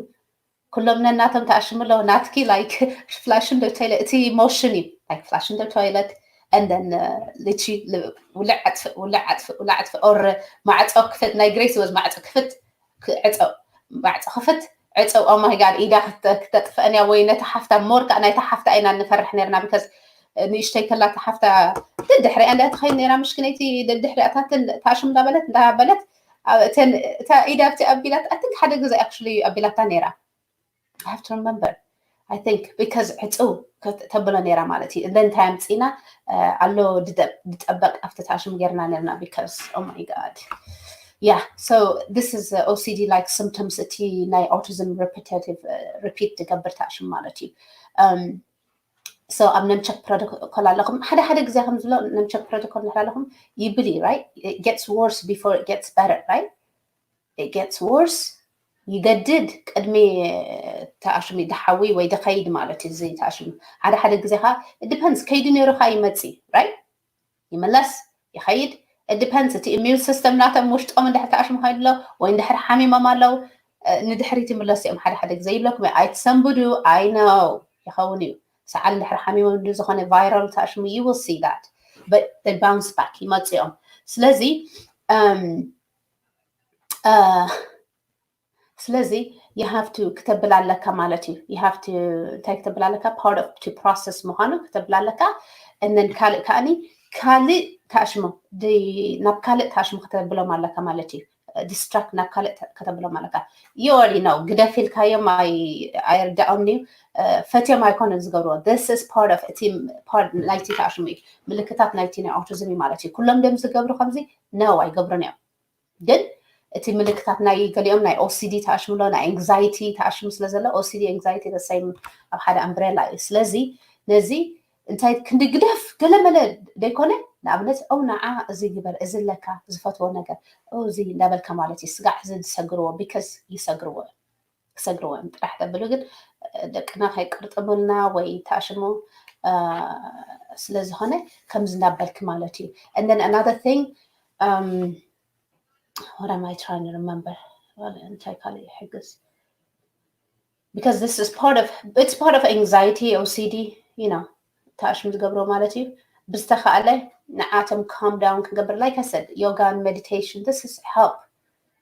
ኩሎም ነናቶም ተኣሽሙ ኣለዉ ናትኪ like flushing the toilet እቲ motion እዩ like flushing the toilet and then ልቺ ውልዕ ኣጥፍእ ውልዕ ኣጥፍእ ውልዕ ኣጥፍእ or ማዕፆ ክፍት ናይ ግሬስ ወዝ ማዕፆ ክፍት ዕፀው ማዕፆ ክፍት ዕፀው oh my god ኢዳ ክተጥፍአን እያ ወይ ነታ ሓፍታ more ከዓ ናይታ ሓፍታ ኢና ንፈርሕ ነርና because ንእሽተይ ከላ እታ ሓፍታ ደድሕሪኣ እንዳ ትኸይድ ነይራ ምሽክነይቲ ደድሕሪኣታትን ታሽም እንዳበለት እንዳበለት እተን እታ ኢዳ ኣብቲ ኣቢላት ኣትን ሓደ ግዜ actually ኣቢላታ ነይራ I have to remember I think because ዕፅው ተብሎ ነይራ ማለት እዩ እንደ እንታይ ኣምፅና ኣሎ ድጠበቅ ኣብቲ ታሽም ጌርና ነርና because oh my god yeah so this is ocd like symptoms እቲ ናይ autism repetitive repeat ትገብር ታሽም ማለት እዩ so ኣብ ነምቸክ ፕሮቶኮል ኣለኹም ሓደ ሓደ ግዜ ከም ዝብሎ ነምቸክ ፕሮቶኮል ንሕር ኣለኹም ይብል right it gets worse before it gets better right it gets worse ይገድድ ቅድሚ ተኣሽሚ ድሓዊ ወይ ድኸይድ ማለት እዩ እዚ ተኣሽሚ ሓደ ሓደ ግዜ ከዓ depends ከይዱ ነይሩ ከዓ ይመፅእ right ይምለስ ይኸይድ depends እቲ immune system ናቶም ውሽጦም እንድሕር ተኣሽሙ ከይድሎ ወይ እንድሕር ሓሚሞም ኣለዉ ንድሕሪት ይምለሱ እዮም ሓደ ሓደ ግዜ ይብለኩም ኣይትሰንብዱ I know ይኸውን እዩ ሰዓል እንድሕር ሓሚሞም ዝኾነ viral ተኣሽሙ you will see that but they bounce back ይመፅኦም ስለዚ ስለዚ you have to ክተብል ኣለካ ማለት እዩ you have to እንታይ ክተብል ኣለካ part of to process ምዃኑ ክተብል ኣለካ እነን ካልእ ከዓኒ ካልእ ተኣሽሞ ናብ ካልእ ተኣሽሞ ከተብሎም ኣለካ ማለት እዩ distract ናብ ካልእ ከተብሎም ኣለካ you already know ግደፍ ኢልካዮም ኣይርዳኦም እዩ ፈትዮም ኣይኮነን ዝገብርዎ this is part of እቲ part ናይቲ ተኣሽሙ እዩ ምልክታት ናይቲ ናይ autism እዩ ማለት እዩ ኩሎም ደም ዝገብሩ ከምዚ no ኣይገብሩን እዮም ግን እቲ ምልክታት ናይ ገሊኦም ናይ OCD ተኣሽሙ ኣሎ፣ ናይ anxiety ተኣሽሙ ስለ ዘሎ OCD anxiety the same ኣብ ሓደ umbrella እዩ። ስለዚ ነዚ እንታይ ክንዲ ግደፍ ገለመለ ዘይኮነ ንኣብነት ኦ ንዓ እዚ ግበር እዚ ኣለካ ዝፈትዎ ነገር እዚ እንዳበልካ ማለት እዩ። ስጋዕ እዚ ዝሰግርዎ because ይሰግርዎ እዮም ክሰግርዎ እዮም ጥራሕ ተብሉ ግን ደቅና ከይቅርጥሙልና ወይ ተኣሽሙ ስለዝኾነ ከምዚ እንዳበልክ ማለት እዩ። And then another thing um, what am I trying to remember? እንታይ ካልእ ይሕግዝ? Because this is part of it's part of anxiety, OCD, you know, ተኣሽሙ ዝገብሮ ማለት እዩ። ብዝተኻእለ ንዓቶም calm down ክንገብር like I said yoga and meditation this is help.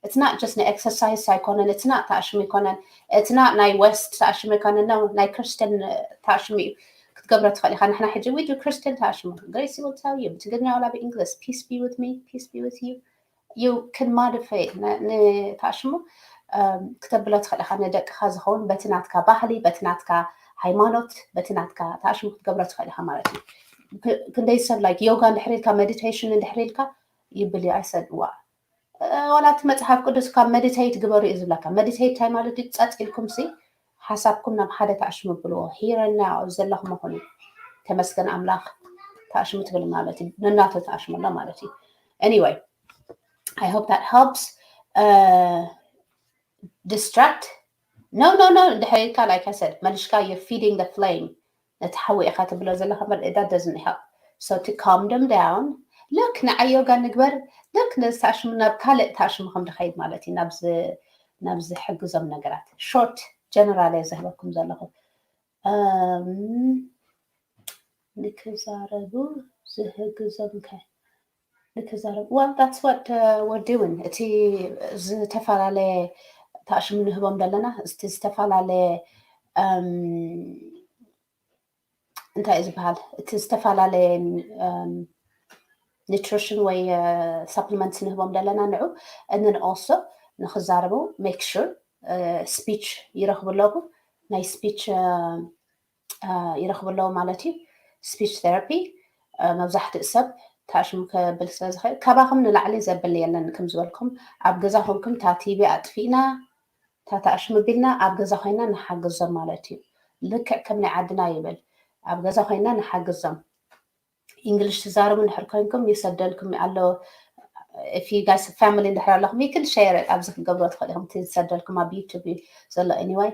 It's not just ናይ exercise ኣይኮነን። It's not ተኣሽሙ ኣይኮነን። It's not ናይ west ተኣሽሙ ኣይኮነን። No ናይ ክርስቲያን ተኣሽሙ እዩ ክትገብሮ ትኽእል ኢኻ። ንሕና ሕጂ we do ክርስቲያን ተኣሽሙ Gracie will tell you ብትግርኛ ዋላ ብእንግሊዝ peace be with me, peace be with you you can modify ንተኣሽሙ ክተብሎ ትኽእል ኢኻ። ንደቅኻ ዝኸውን በቲ ናትካ ባህሊ በቲ ናትካ ሃይማኖት በቲ ናትካ ተኣሽሙ ክትገብሮ ትኽእል ኢኻ ማለት እዩ። ክንደይ ሰብ like yoga እንድሕር ኢልካ meditation እንድሕር ኢልካ ይብል እዩ። I said ዋ ዋላ እቲ መፅሓፍ ቅዱስ ካብ meditate ግበሩ እዩ ዝብለካ። Meditate እንታይ ማለት እዩ? ፀጥ ኢልኩም ሲ ሓሳብኩም ናብ ሓደ ተኣሽሙ ብልዎ። Here and now ዘለኹም ኹኑ። ተመስገን ኣምላኽ ተኣሽሙ ትብል ማለት እዩ። ነናቶ ተኣሽሙ ኣሎ ማለት እዩ። Anyway I hope that helps. Uh, distract no no no እንድሕር ኢልካ like I said መልሽካ you're feeding the flame ነቲ ሓዊ ኢኻ ትብሎ ዘለኻ እምበር that doesn't help. So to calm them down look ንዓይ ዮጋ ንግበር look ነዚ ተኣሽሙ ናብ ካልእ ተኣሽሙ ከም ድኸይድ ማለት እዩ። ናብዚ ናብዚ ሕግዞም ነገራት short general እየ ዘህበኩም ዘለኹ። ንክዛረቡ ዝህግዞም ከ ንክዛረቡ well that's what we're doing እቲ ዝተፈላለየ ተኣሽሙ ንህቦም ዘለና እቲ ዝተፈላለየ እንታይ እዩ ዝበሃል እቲ ዝተፈላለየ nutrition ወይ supplements ንህቦም ዘለና ንዑ and then also ንክዛረቡ make sure speech ይረኽቡ ኣለዉ ናይ speech ይረኽቡ ኣለዉ ማለት እዩ። Speech therapy መብዛሕትኡ ሰብ ተኣሽሙ ከብል ስለ ዝኽእል ካባኹም ንላዕሊ ዘብል የለን። ከም ዝበልኩም ኣብ ገዛ ኮንኩም እታ ቲቪ ኣጥፊእና እታ ተኣሽሙ ቢልና ኣብ ገዛ ኮይና ንሓግዞም ማለት እዩ። ልክዕ ከም ናይ ዓድና ይብል ኣብ ገዛ ኮይና ንሓግዞም። English ትዛረቡ እንድሕር ኮይንኩም ይሰደልኩም ኣሎ if you guys family እንድሕር ኣለኹም you can share it ኣብዚ ክትገብሮ ትኽእል ኢኹም። እቲ ዝሰደልኩም ኣብ YouTube እዩ ዘሎ anyway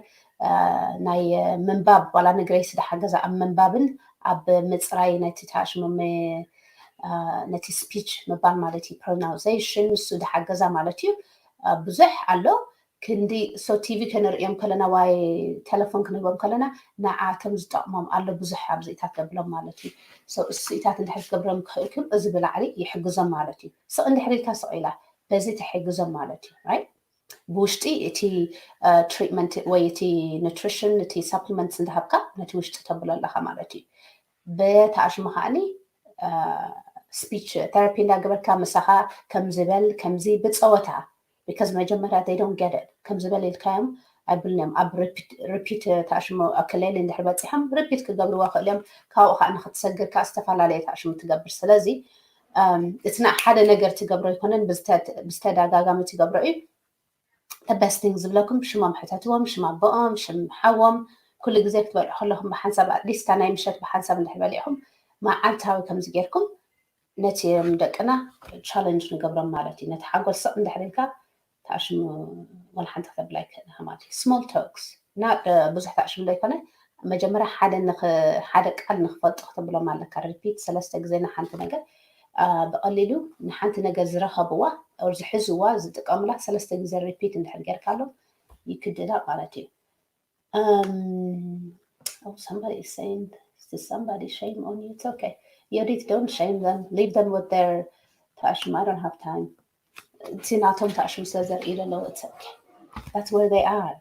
ናይ ምንባብ ዋላ ንግሬስ ዝሓገዛ ኣብ ምንባብን ኣብ ምፅራይ ነቲ ተኣሽሙ ነቲ speech ምባል ማለት እዩ pronunciation ንሱ ዝሓገዛ ማለት እዩ። ብዙሕ ኣሎ ክንዲ so ቲቪ ክንርእዮም ከለና ዋይ ቴሌፎን ክንህቦም ከለና ንዓቶም ዝጠቕሞም ኣሎ ብዙሕ ኣብዚኢታት ዘብሎም ማለት እዩ። እሱኢታት እንድሕር ክገብሮም ክኽእልኩም እዚ ብላዕሊ ይሕግዞም ማለት እዩ። ስቕ እንድሕር ኢልካ ስቕ ኢላ በዚ ትሕግዞም ማለት እዩ። ብውሽጢ እቲ treatment ወይ እቲ nutrition እቲ supplements እንዳሃብካ ነቲ ውሽጢ ተብሎ ኣለኻ ማለት እዩ። ብተኣሽሙ ከዓኒ speech therapy እንዳገበርካ ምሳኻ ከምዚ በል ከምዚ ብፀወታ because መጀመርያ they don't get it ከምዚ በል ኢልካዮም ኣይብሉን እዮም። ኣብ repeat ተኣሽሙ ኣከለሊ እንድሕር በፂሖም repeat ክገብርዎ ክእል እዮም። ካብኡ ከዓ ንክትሰግር ከዓ ዝተፈላለየ ተኣሽሙ ትገብር። ስለዚ እቲ ሓደ ነገር ትገብሮ ኣይኮነን ብዝተደጋጋሚ ትገብሮ እዩ። The best thing ዝብለኩም ሽሞም ሕተትዎም፣ ሽም ኣቦኦም፣ ሽም ሓዎም፣ ኩሉ ግዜ ክትበልዑ ከለኹም ብሓንሳብ at least ናይ ምሸት ብሓንሳብ እንድሕር በሊዕኹም መዓልታዊ ከምዚ ጌርኩም ነቲም ደቅና challenge ንገብሮም ማለት እዩ። ነቲ ሓንጎል ስቕ እንድሕር ኢልካ ተኣሽሙ ዋላ ሓንቲ ክተብል ኣይክእልን ኢኻ ማለት እዩ። Small talks እና ብዙሕ ተኣሽሙ ዘይኮነ መጀመርያ ሓደ ሓደ ቃል ንክፈልጡ ክተብሎም ኣለካ። Repeat ሰለስተ ግዜ ንሓንቲ ነገር ብቐሊሉ ንሓንቲ ነገር ዝረኸብዋ or ዝሕዝዋ ዝጥቀሙላ ሰለስተ ግዜ repeat እንድሕር ጌርካሎም ይክድዳ ማለት እዩ። Um, oh, somebody is saying to somebody, shame on you. It's okay. Yodit, don't shame them. Leave them with their ተኣሽሙ. I don't have time. እቲ ናቶም ተኣሽሙ ስለ ዘርእዩ ዘለዉ it's okay. That's where they are.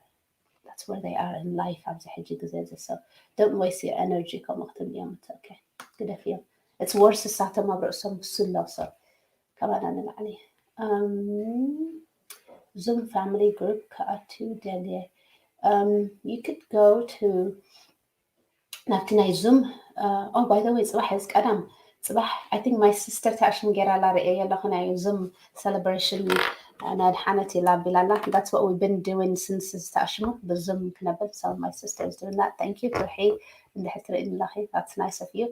That's where they are in life ኣብዚ ሕጂ ግዜ እዚ ሰብ don't waste your energy ከምኡ ክትብልዮም it's okay ግደፍዮም it's worse እሳቶም ኣብ ርእሶም ብስሎ ሰብ ካባና ንላዕሊ Zoom family group ክኣትው ደልየ you could go to ናብቲ ናይ Zoom oh by the way ፅባሕ እዚ ቀዳም ፅባሕ I think my sister ተኣሽሙ ጌራ ኣላ ርእየ ኣለኹ ናይ Zoom celebration ናይ ኣድሓነት ኢላ ኣቢላላ። That's what we've been doing since ዝተኣሽሙ ብዙም ክነብል። So my sister is doing that. Thank you ትርሒ እንድሕር ትርእኒ ኣለኺ። That's nice of you.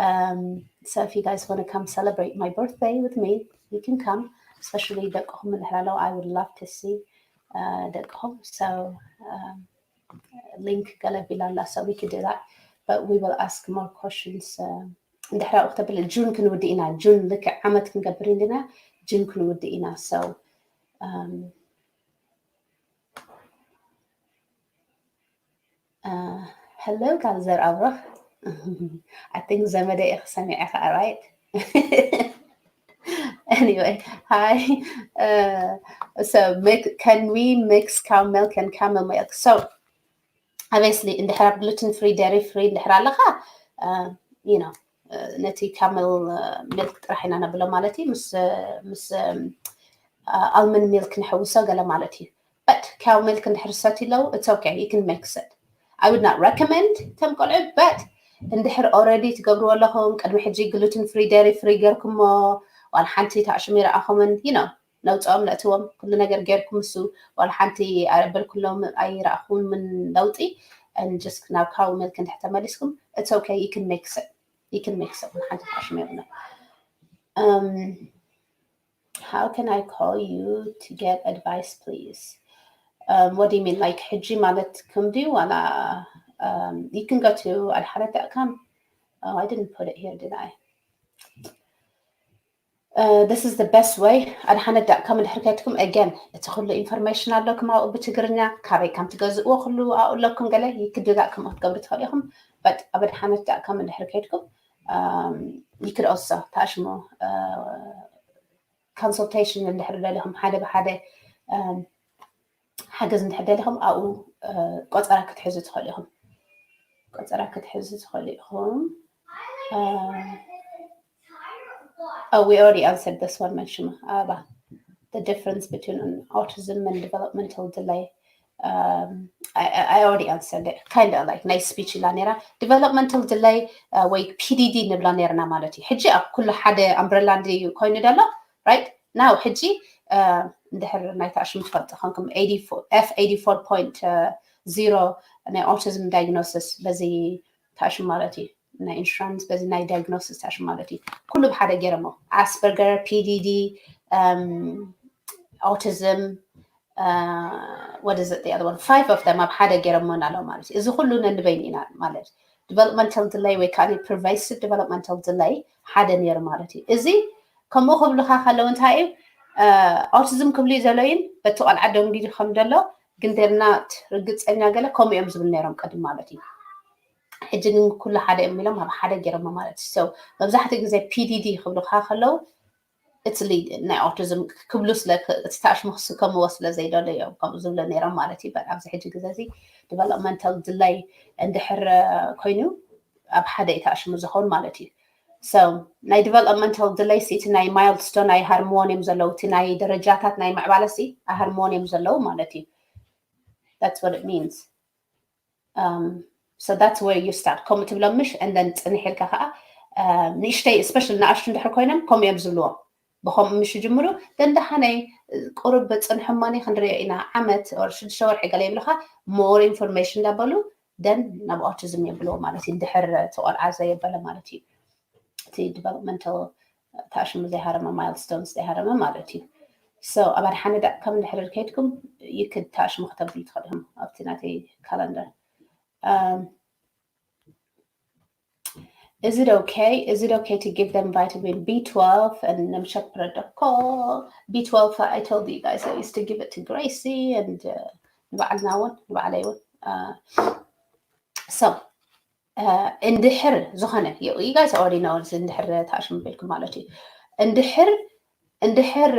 Um, so if you guys want to come celebrate my birthday with me, you can come. Especially ደቅኹም እንድሕር ኣለዉ, I would love to see uh, ደቅኹም። So um, link ገለ ቢላ ኣላ, so we could do that, but we will ask more questions. Uh, እንድሕር ኣብኡ ክተብል ጁን ክንውድእ ኢና። ጁን ልክዕ ዓመት ክንገብር እንዲና ጁን ክንውድእ ኢና። So um, uh, hello ጋል ዘር ኣብረኽ። I think ዘመደ ኢኺ ሰሚዐ ከዓ፣ right? Anyway, hi. Uh, so make, can we mix cow milk and camel milk? So obviously እንድሕር ኣብ gluten free dairy free እንድሕር ኣለኻ you know ነቲ camel milk ጥራሕ ኢና ነብሎ ማለት እዩ ምስ ምስ almond milk ንሕውሶ ገለ ማለት እዩ። But cow milk እንድሕር ሰትዩ ኣለዉ it's okay, you can mix it. I would not recommend ከም ቆልዑ, but እንድሕር already ትገብርዎ ኣለኹም ቅድሚ ሕጂ gluten free dairy free ጌርኩሞ ዋላ ሓንቲ ተኣሽሙ ይረኣኹምን you know ነውፅኦም ነእትዎም ኩሉ ነገር ጌርኩም እሱ ዋላ ሓንቲ ኣረበልኩሎም ኣይረኣኹምን ለውጢ and just ናብ cow milk እንድሕር ተመሊስኩም it's okay, you can mix it, you can mix it ሓንቲ ተኣሽሙ የብሎ። Um, how can I call you to get advice please? Um, what do you mean, like ሕጂ ማለት ክምዲ ዋላ um, you can go to ኣድሓነት dot com. Oh, I didn't put it here, did I? Uh, this is the best way. ኣድሓነት dot com እንድሕር ከድኩም again እቲ ኩሉ information ኣለኩም ኣብኡ ብትግርኛ ካበይ ከም ትገዝእዎ ኩሉ ኣብኡ ኣለኩም። ገለ you could do that ከምኡ ክትገብሩ ትኽእሉ ኢኹም። But ኣብ ኣድሓነት dot com እንድሕር ከድኩም um, you could also ተኣሽሙ uh, consultation እንድሕር ደሊኹም ሓደ ብሓደ um, ሓገዝ እንድሕር ደሊኹም ኣብኡ uh, ቆፀራ ክትሕዙ ትኽእሉ ኢኹም። ቆፀራ ክትሕዙ ትኽእሉ ኢኹም። Uh, oh, we already answered this one, መንሽማ ኣበባ. The difference between autism and developmental delay. Um, I, I already answered it. Kind of like ናይ speech ኢላ ነራ developmental delay uh, ወይ P D D ንብላ ነርና ማለት እዩ። ሕጂ ኣብ ኩሉ ሓደ umbrella እንድዩ ኮይኑ ደሎ right now ሕጂ uh, እንድሕር ናይ ተኣሽሙ ትፈልጡ ኮንኩም F eighty-four point zero ናይ autism diagnosis በዚ ተኣሽሙ ማለት እዩ። ናይ insurance በዚ ናይ diagnosis ተኣሽሙ ማለት እዩ። ኩሉ ብሓደ ገይሮሞ Asperger, P D D, um, autism, uh, what is it, the other one? Five of them ኣብ ሓደ ገይሮሞና ኣለዉ ማለት እዩ። እዚ ኩሉ ነንበይኑ ኢና ማለት developmental delay ወይ ከዓ pervasive developmental delay ሓደ ነይሩ ማለት እዩ። እዚ ከምኡ ክብሉካ ከለዉ እንታይ እዩ autism ክብሉ ዘለዩን በቲ ቆልዓ ደንጊዱ ከም ደሎ ግን they're not ርግፀኛ ገለ ከምኡ እዮም ዝብል ነይሮም ቅድም ማለት እዩ። ሕጂ ግን ኩሉ ሓደ እዮም ኢሎም ኣብ ሓደ ገይሮሞ ማለት እዩ። So መብዛሕትኡ ግዜ P D D ክብሉካ ከለዉ እቲ lead ናይ autism ክብሉ ስለ እቲ ተኣሽሙ ክስከምዎ ስለ ዘይደለዩ እዮም ከምኡ ዝብሉ ነይሮም ማለት እዩ። But ኣብዚ ሕጂ ግዜ እዚ developmental delay እንድሕር ኮይኑ ኣብ ሓደ እዩ ተኣሽሙ ዝኸውን ማለት እዩ። So ናይ developmental delay ሲ እቲ ናይ milestone ኣይሃርምዎን እዮም ዘለዉ እቲ ናይ ደረጃታት ናይ ምዕባለ ሲ ኣይሃርምዎን እዮም ዘለዉ ማለት እዩ። That's what it means. Um, so that's where you start ከምኡ ትብሎም ምሽ and then ፅንሕ ኢልካ ከዓ uh, ንእሽተይ especially ንኣሽቱ እንድሕር ኮይኖም ከምኡ እዮም ዝብልዎም። ብከምኡ ምሽ ይጅምሩ then ደሓነይ ቁሩብ በፅንሖማኒ ክንሪኦ ኢና ዓመት or ሽዱሽተ ወርሒ ገለ ይብልካ more information እንዳበሉ then ናብ autism የብልዎ ማለት እዩ። እንድሕር እቲ ቆልዓ ዘየበለ ማለት እዩ። እቲ developmental ተኣሽሙ ዘይሃረመ milestones ዘይሃረመ ማለት እዩ። So ኣብ ኣድሓነ dot com እንድሕር ከይድኩም you could ተኣሽሙ ከተብሉ ትኽእሉ ኢኹም ኣብቲ ናተይ calendar. Um, is it okay? Is it okay to give them vitamin B twelve and Nemchek Protocol? B twelve, I told you guys I used to give it to Gracie and uh, ንባዕልና እውን ንባዕለይ እውን uh, so እንድሕር ዝኾነ you guys already know እንድሕር ተኣሽሙ ቤልኩም ማለት እዩ። እንድሕር እንድሕር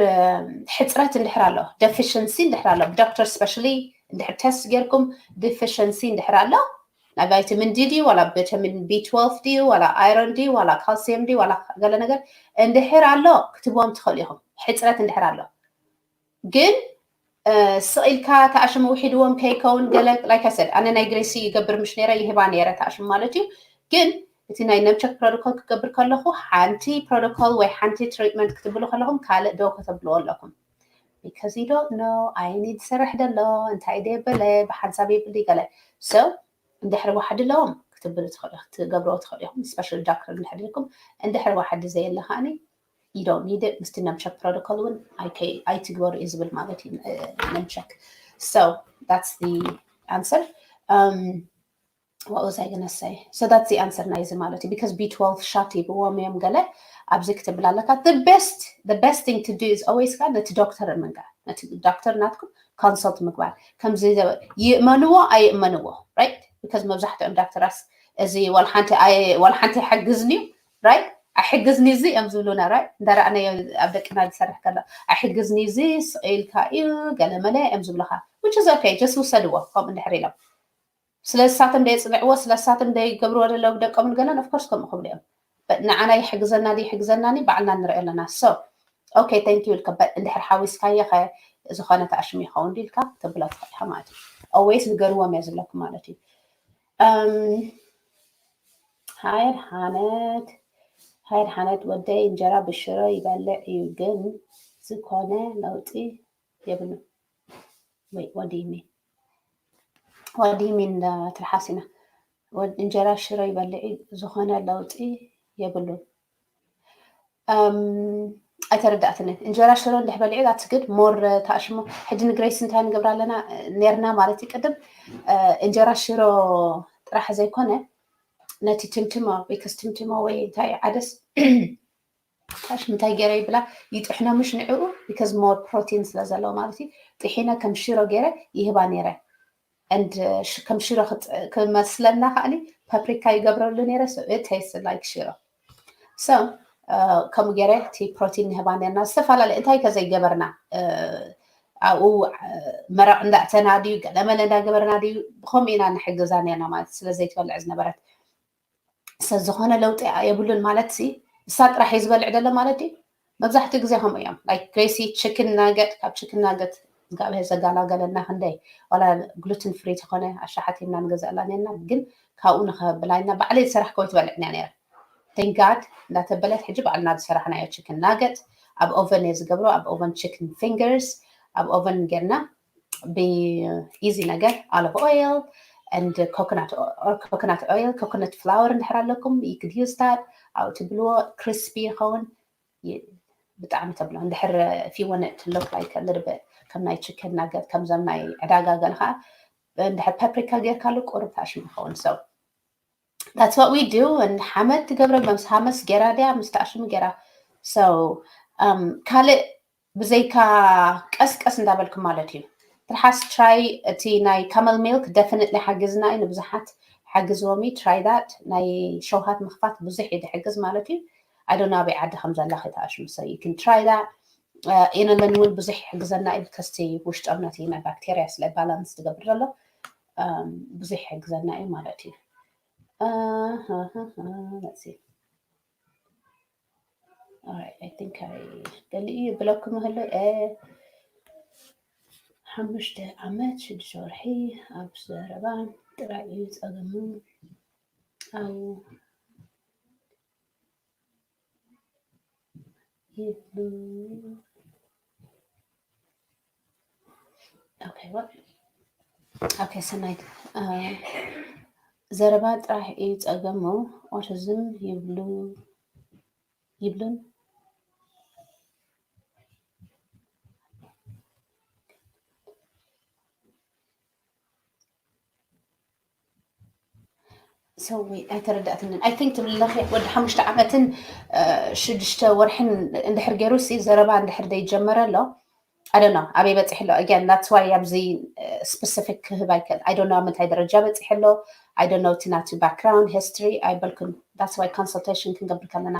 ሕፅረት እንድሕር ኣሎ deficiency እንድሕር ኣሎ ብዶክተር specially እንድሕር test ጌርኩም deficiency እንድሕር ኣሎ ናይ vitamin D ድዩ ዋላ vitamin B twelve ድዩ ዋላ iron ድዩ ዋላ calcium ድዩ ዋላ ገለ ነገር እንድሕር ኣሎ ክትብዎም ትኽእሉ ኢኹም። ሕፅረት እንድሕር ኣሎ ግን ስቕ ኢልካ ተኣሽሙ ውሒድዎም ከይከውን ገለ like I said ኣነ ናይ ግሬሲ ይገብር ምሽ ነይረ ይህባ ነይረ ተኣሽሙ ማለት እዩ። ግን እቲ ናይ ነብቸክ ፕሮቶኮል ክገብር ከለኹ ሓንቲ ፕሮቶኮል ወይ ሓንቲ ትሪትመንት ክትብሉ ከለኹም ካልእ ደው ከተብልዎ ኣለኩም። because you don't know ኣይኒ ዝሰርሕ ደሎ እንታይ ደበለ ብሓንሳብ ይብል ገለ so እንድሕር ዋሕድ ኣለዎም ክትብሉ ትኽእሉ ክትገብርዎ ትኽእሉ ኢኹም special doctor እንድሕር ኢልኩም እንድሕር ዋሕድ ዘየለ ከዓኒ you don't need it ምስቲ ነምሸክ protocol እውን ኣይትግበሩ እዩ ዝብል ማለት እዩ ነምሸክ so that's the answer um, what was I gonna say so that's the answer ናይዚ ማለት እዩ because B twelve shot ይብዎም እዮም ገለ ኣብዚ ክትብል ኣለካ the best the best thing to do is always ካ ነቲ ዶክተር ምንጋር ነቲ ዶክተር ናትኩም consult ምግባር ከምዚ ይእመንዎ ኣይእመንዎ right because መብዛሕትኦም ዳክተራት እዚ ዋላ ሓንቲ ኣይሓግዝን እዩ right ኣይሕግዝን እዚ እዮም ዝብሉና right እንዳረኣናዮ ኣብ ደቅና ዝሰርሕ ከሎ ኣይሕግዝን እዚ ስቕ ኢልካ እዩ ገለመለ እዮም ዝብሉካ which is okay just ውሰድዎ ከምኡ እንድሕር ኢሎም ስለሳቶም ደየፅንዕዎ ስለሳቶም ደይገብርዎ ደለው ደቀምን ገለን of course ከምኡ ክብሉ እዮም ንዓና ይሕግዘና ይሕግዘና ባዕልና ንሪኦ ኣለና so okay thank you ኢልካ እንድሕር ሓዊስካዮ ከ ዝኾነ ተኣሽሙ ይኸውን ኢልካ ተብሎ ትኽእል ኢኻ ማለት እዩ always ንገርዎም እየ ዝብለኩም ማለት እዩ ሃይ ሓነት ሃይ ሓነት ወደይ እንጀራ ብሽሮ ይበልዕ እዩ ግን ዝኾነ ለውጢ የብሉ ወይ what do you mean what do you mean ትርሓስ ኢና እንጀራ ሽሮ ይበልዕ እዩ ዝኾነ ለውጢ የብሉን ኣይተረዳእትንን እንጀራ ሽሮ እንድሕ በሊዑ that's good more ተኣሽሙ ሕጂ ንግሬስ እንታይ ንገብር ኣለና ነርና ማለት እዩ ቅድም እንጀራ ሽሮ ጥራሕ ዘይኮነ ነቲ ትምትሞ because ትምትሞ ወይ እንታይ ዓደስ ታሽ ምንታይ ገይረ ይብላ ይጥሕኖ ምሽ ንዕኡ because more protein ስለ ዘለዎ ማለት እዩ ጥሒነ ከም ሽሮ ገይረ ይህባ ነይረ and ከም ሽሮ ክመስለና ከዓኒ ፓፕሪካ ይገብረሉ ነይረ it tastes like ሽሮ so ከምኡ ገይረ እቲ ፕሮቲን ንህባ ነርና ዝተፈላለዩ እንታይ ከዘይገበርና ኣብኡ መረቕ እንዳእተና ድዩ ገለመለ እንዳገበርና ድዩ ብኸምኡ ኢና ንሕግዛ ነርና ማለት ስለ ዘይትበልዕ ዝነበረት ስለዝኾነ ለውጢ የብሉን ማለት ሲ እሳ ጥራሕ እዩ ዝበልዕ ደሎ ማለት ድዩ መብዛሕትኡ ግዜ ከምኡ እዮም like ግሬሲ chicken nugget ካብ chicken nugget እግዚኣብሔር ዘጋላገለና ክንደይ ዋላ gluten free ዝኾነ ኣሻሓት ኢልና ንገዝኣላ ነርና ግን ካብኡ ንኸብላይና ባዕለይ ዝሰራሕከ ወይ ትበልዕና ነረ thank God እንዳተበለት ሕጂ ባዕልና ዝሰራሕናዮ chicken nugget ኣብ ኦቨን እየ ዝገብሮ ኣብ ኦቨን chicken fingers ኣብ ኦቨን ጌርና ብኢዚ ነገር olive oil and coconut or coconut oil coconut flour እንድሕር ኣለኩም you could use that ኣብኡ ትብልዎ crispy ይኸውን ብጣዕሚ ተብሎ እንድሕር if you want it to look like a little bit ከም ናይ chicken nugget ከምዞም ናይ ዕዳጋ ገለ ከዓ እንድሕር ፓፕሪካ ጌርካሉ ቁሩብ ታሽም ይኸውን so that's what we do and ሓመድ ትገብረ ምስ ሃመስ ገራ ድያ ምስ ተኣሽሙ ገራ so ካልእ ብዘይካ ቀስቀስ እንዳበልኩም ማለት እዩ ትርሓስ try እቲ ናይ camel milk definitely ሓግዝና እዩ ንብዙሓት ሓግዝዎም እዩ try that ናይ ሸውሃት ምኽፋት ብዙሕ እዩ ዝሕግዝ ማለት እዩ I don't know ኣበይ ዓዲ ከም ዘላ ከይተኣሽሙ so you can try that ኢነለን እውን ብዙሕ ይሕግዘና እዩ ከስቲ ውሽጦም ነቲ ናይ ባክቴርያ ስለ balance ትገብር ዘሎ ብዙሕ ይሕግዘና እዩ ማለት እዩ let's see All right, I think I ገሊኡ ይብለኩም ይህሉ ሓሙሽተ ዓመት ሽዱሽተ ወርሒ ኣብ ዘረባ ጥራይ እዩ ፀገሙ ኣብ ይብሉ Okay, what? Okay, ሰናይት ዘረባ ጥራሕ እዩ ፀገሙ autism ይብሉ ይብሉን ሰወይ ኣይተረዳእትንን I think ትብል ኣለኺ ወዲ ሓሙሽተ ዓመትን ሽዱሽተ ወርሕን እንድሕር ገይሩ ሲ ዘረባ እንድሕር ዘይጀመረ ኣሎ I don't know ኣበይ በፂሕ ኣሎ again that's why ኣብዚ specific ክህብ ኣይክእል I don't know ኣብ ምንታይ ደረጃ በፂሕ ኣሎ I don't know እቲ ናቱ background history ኣይበልኩን that's why consultation ክንገብር ከለና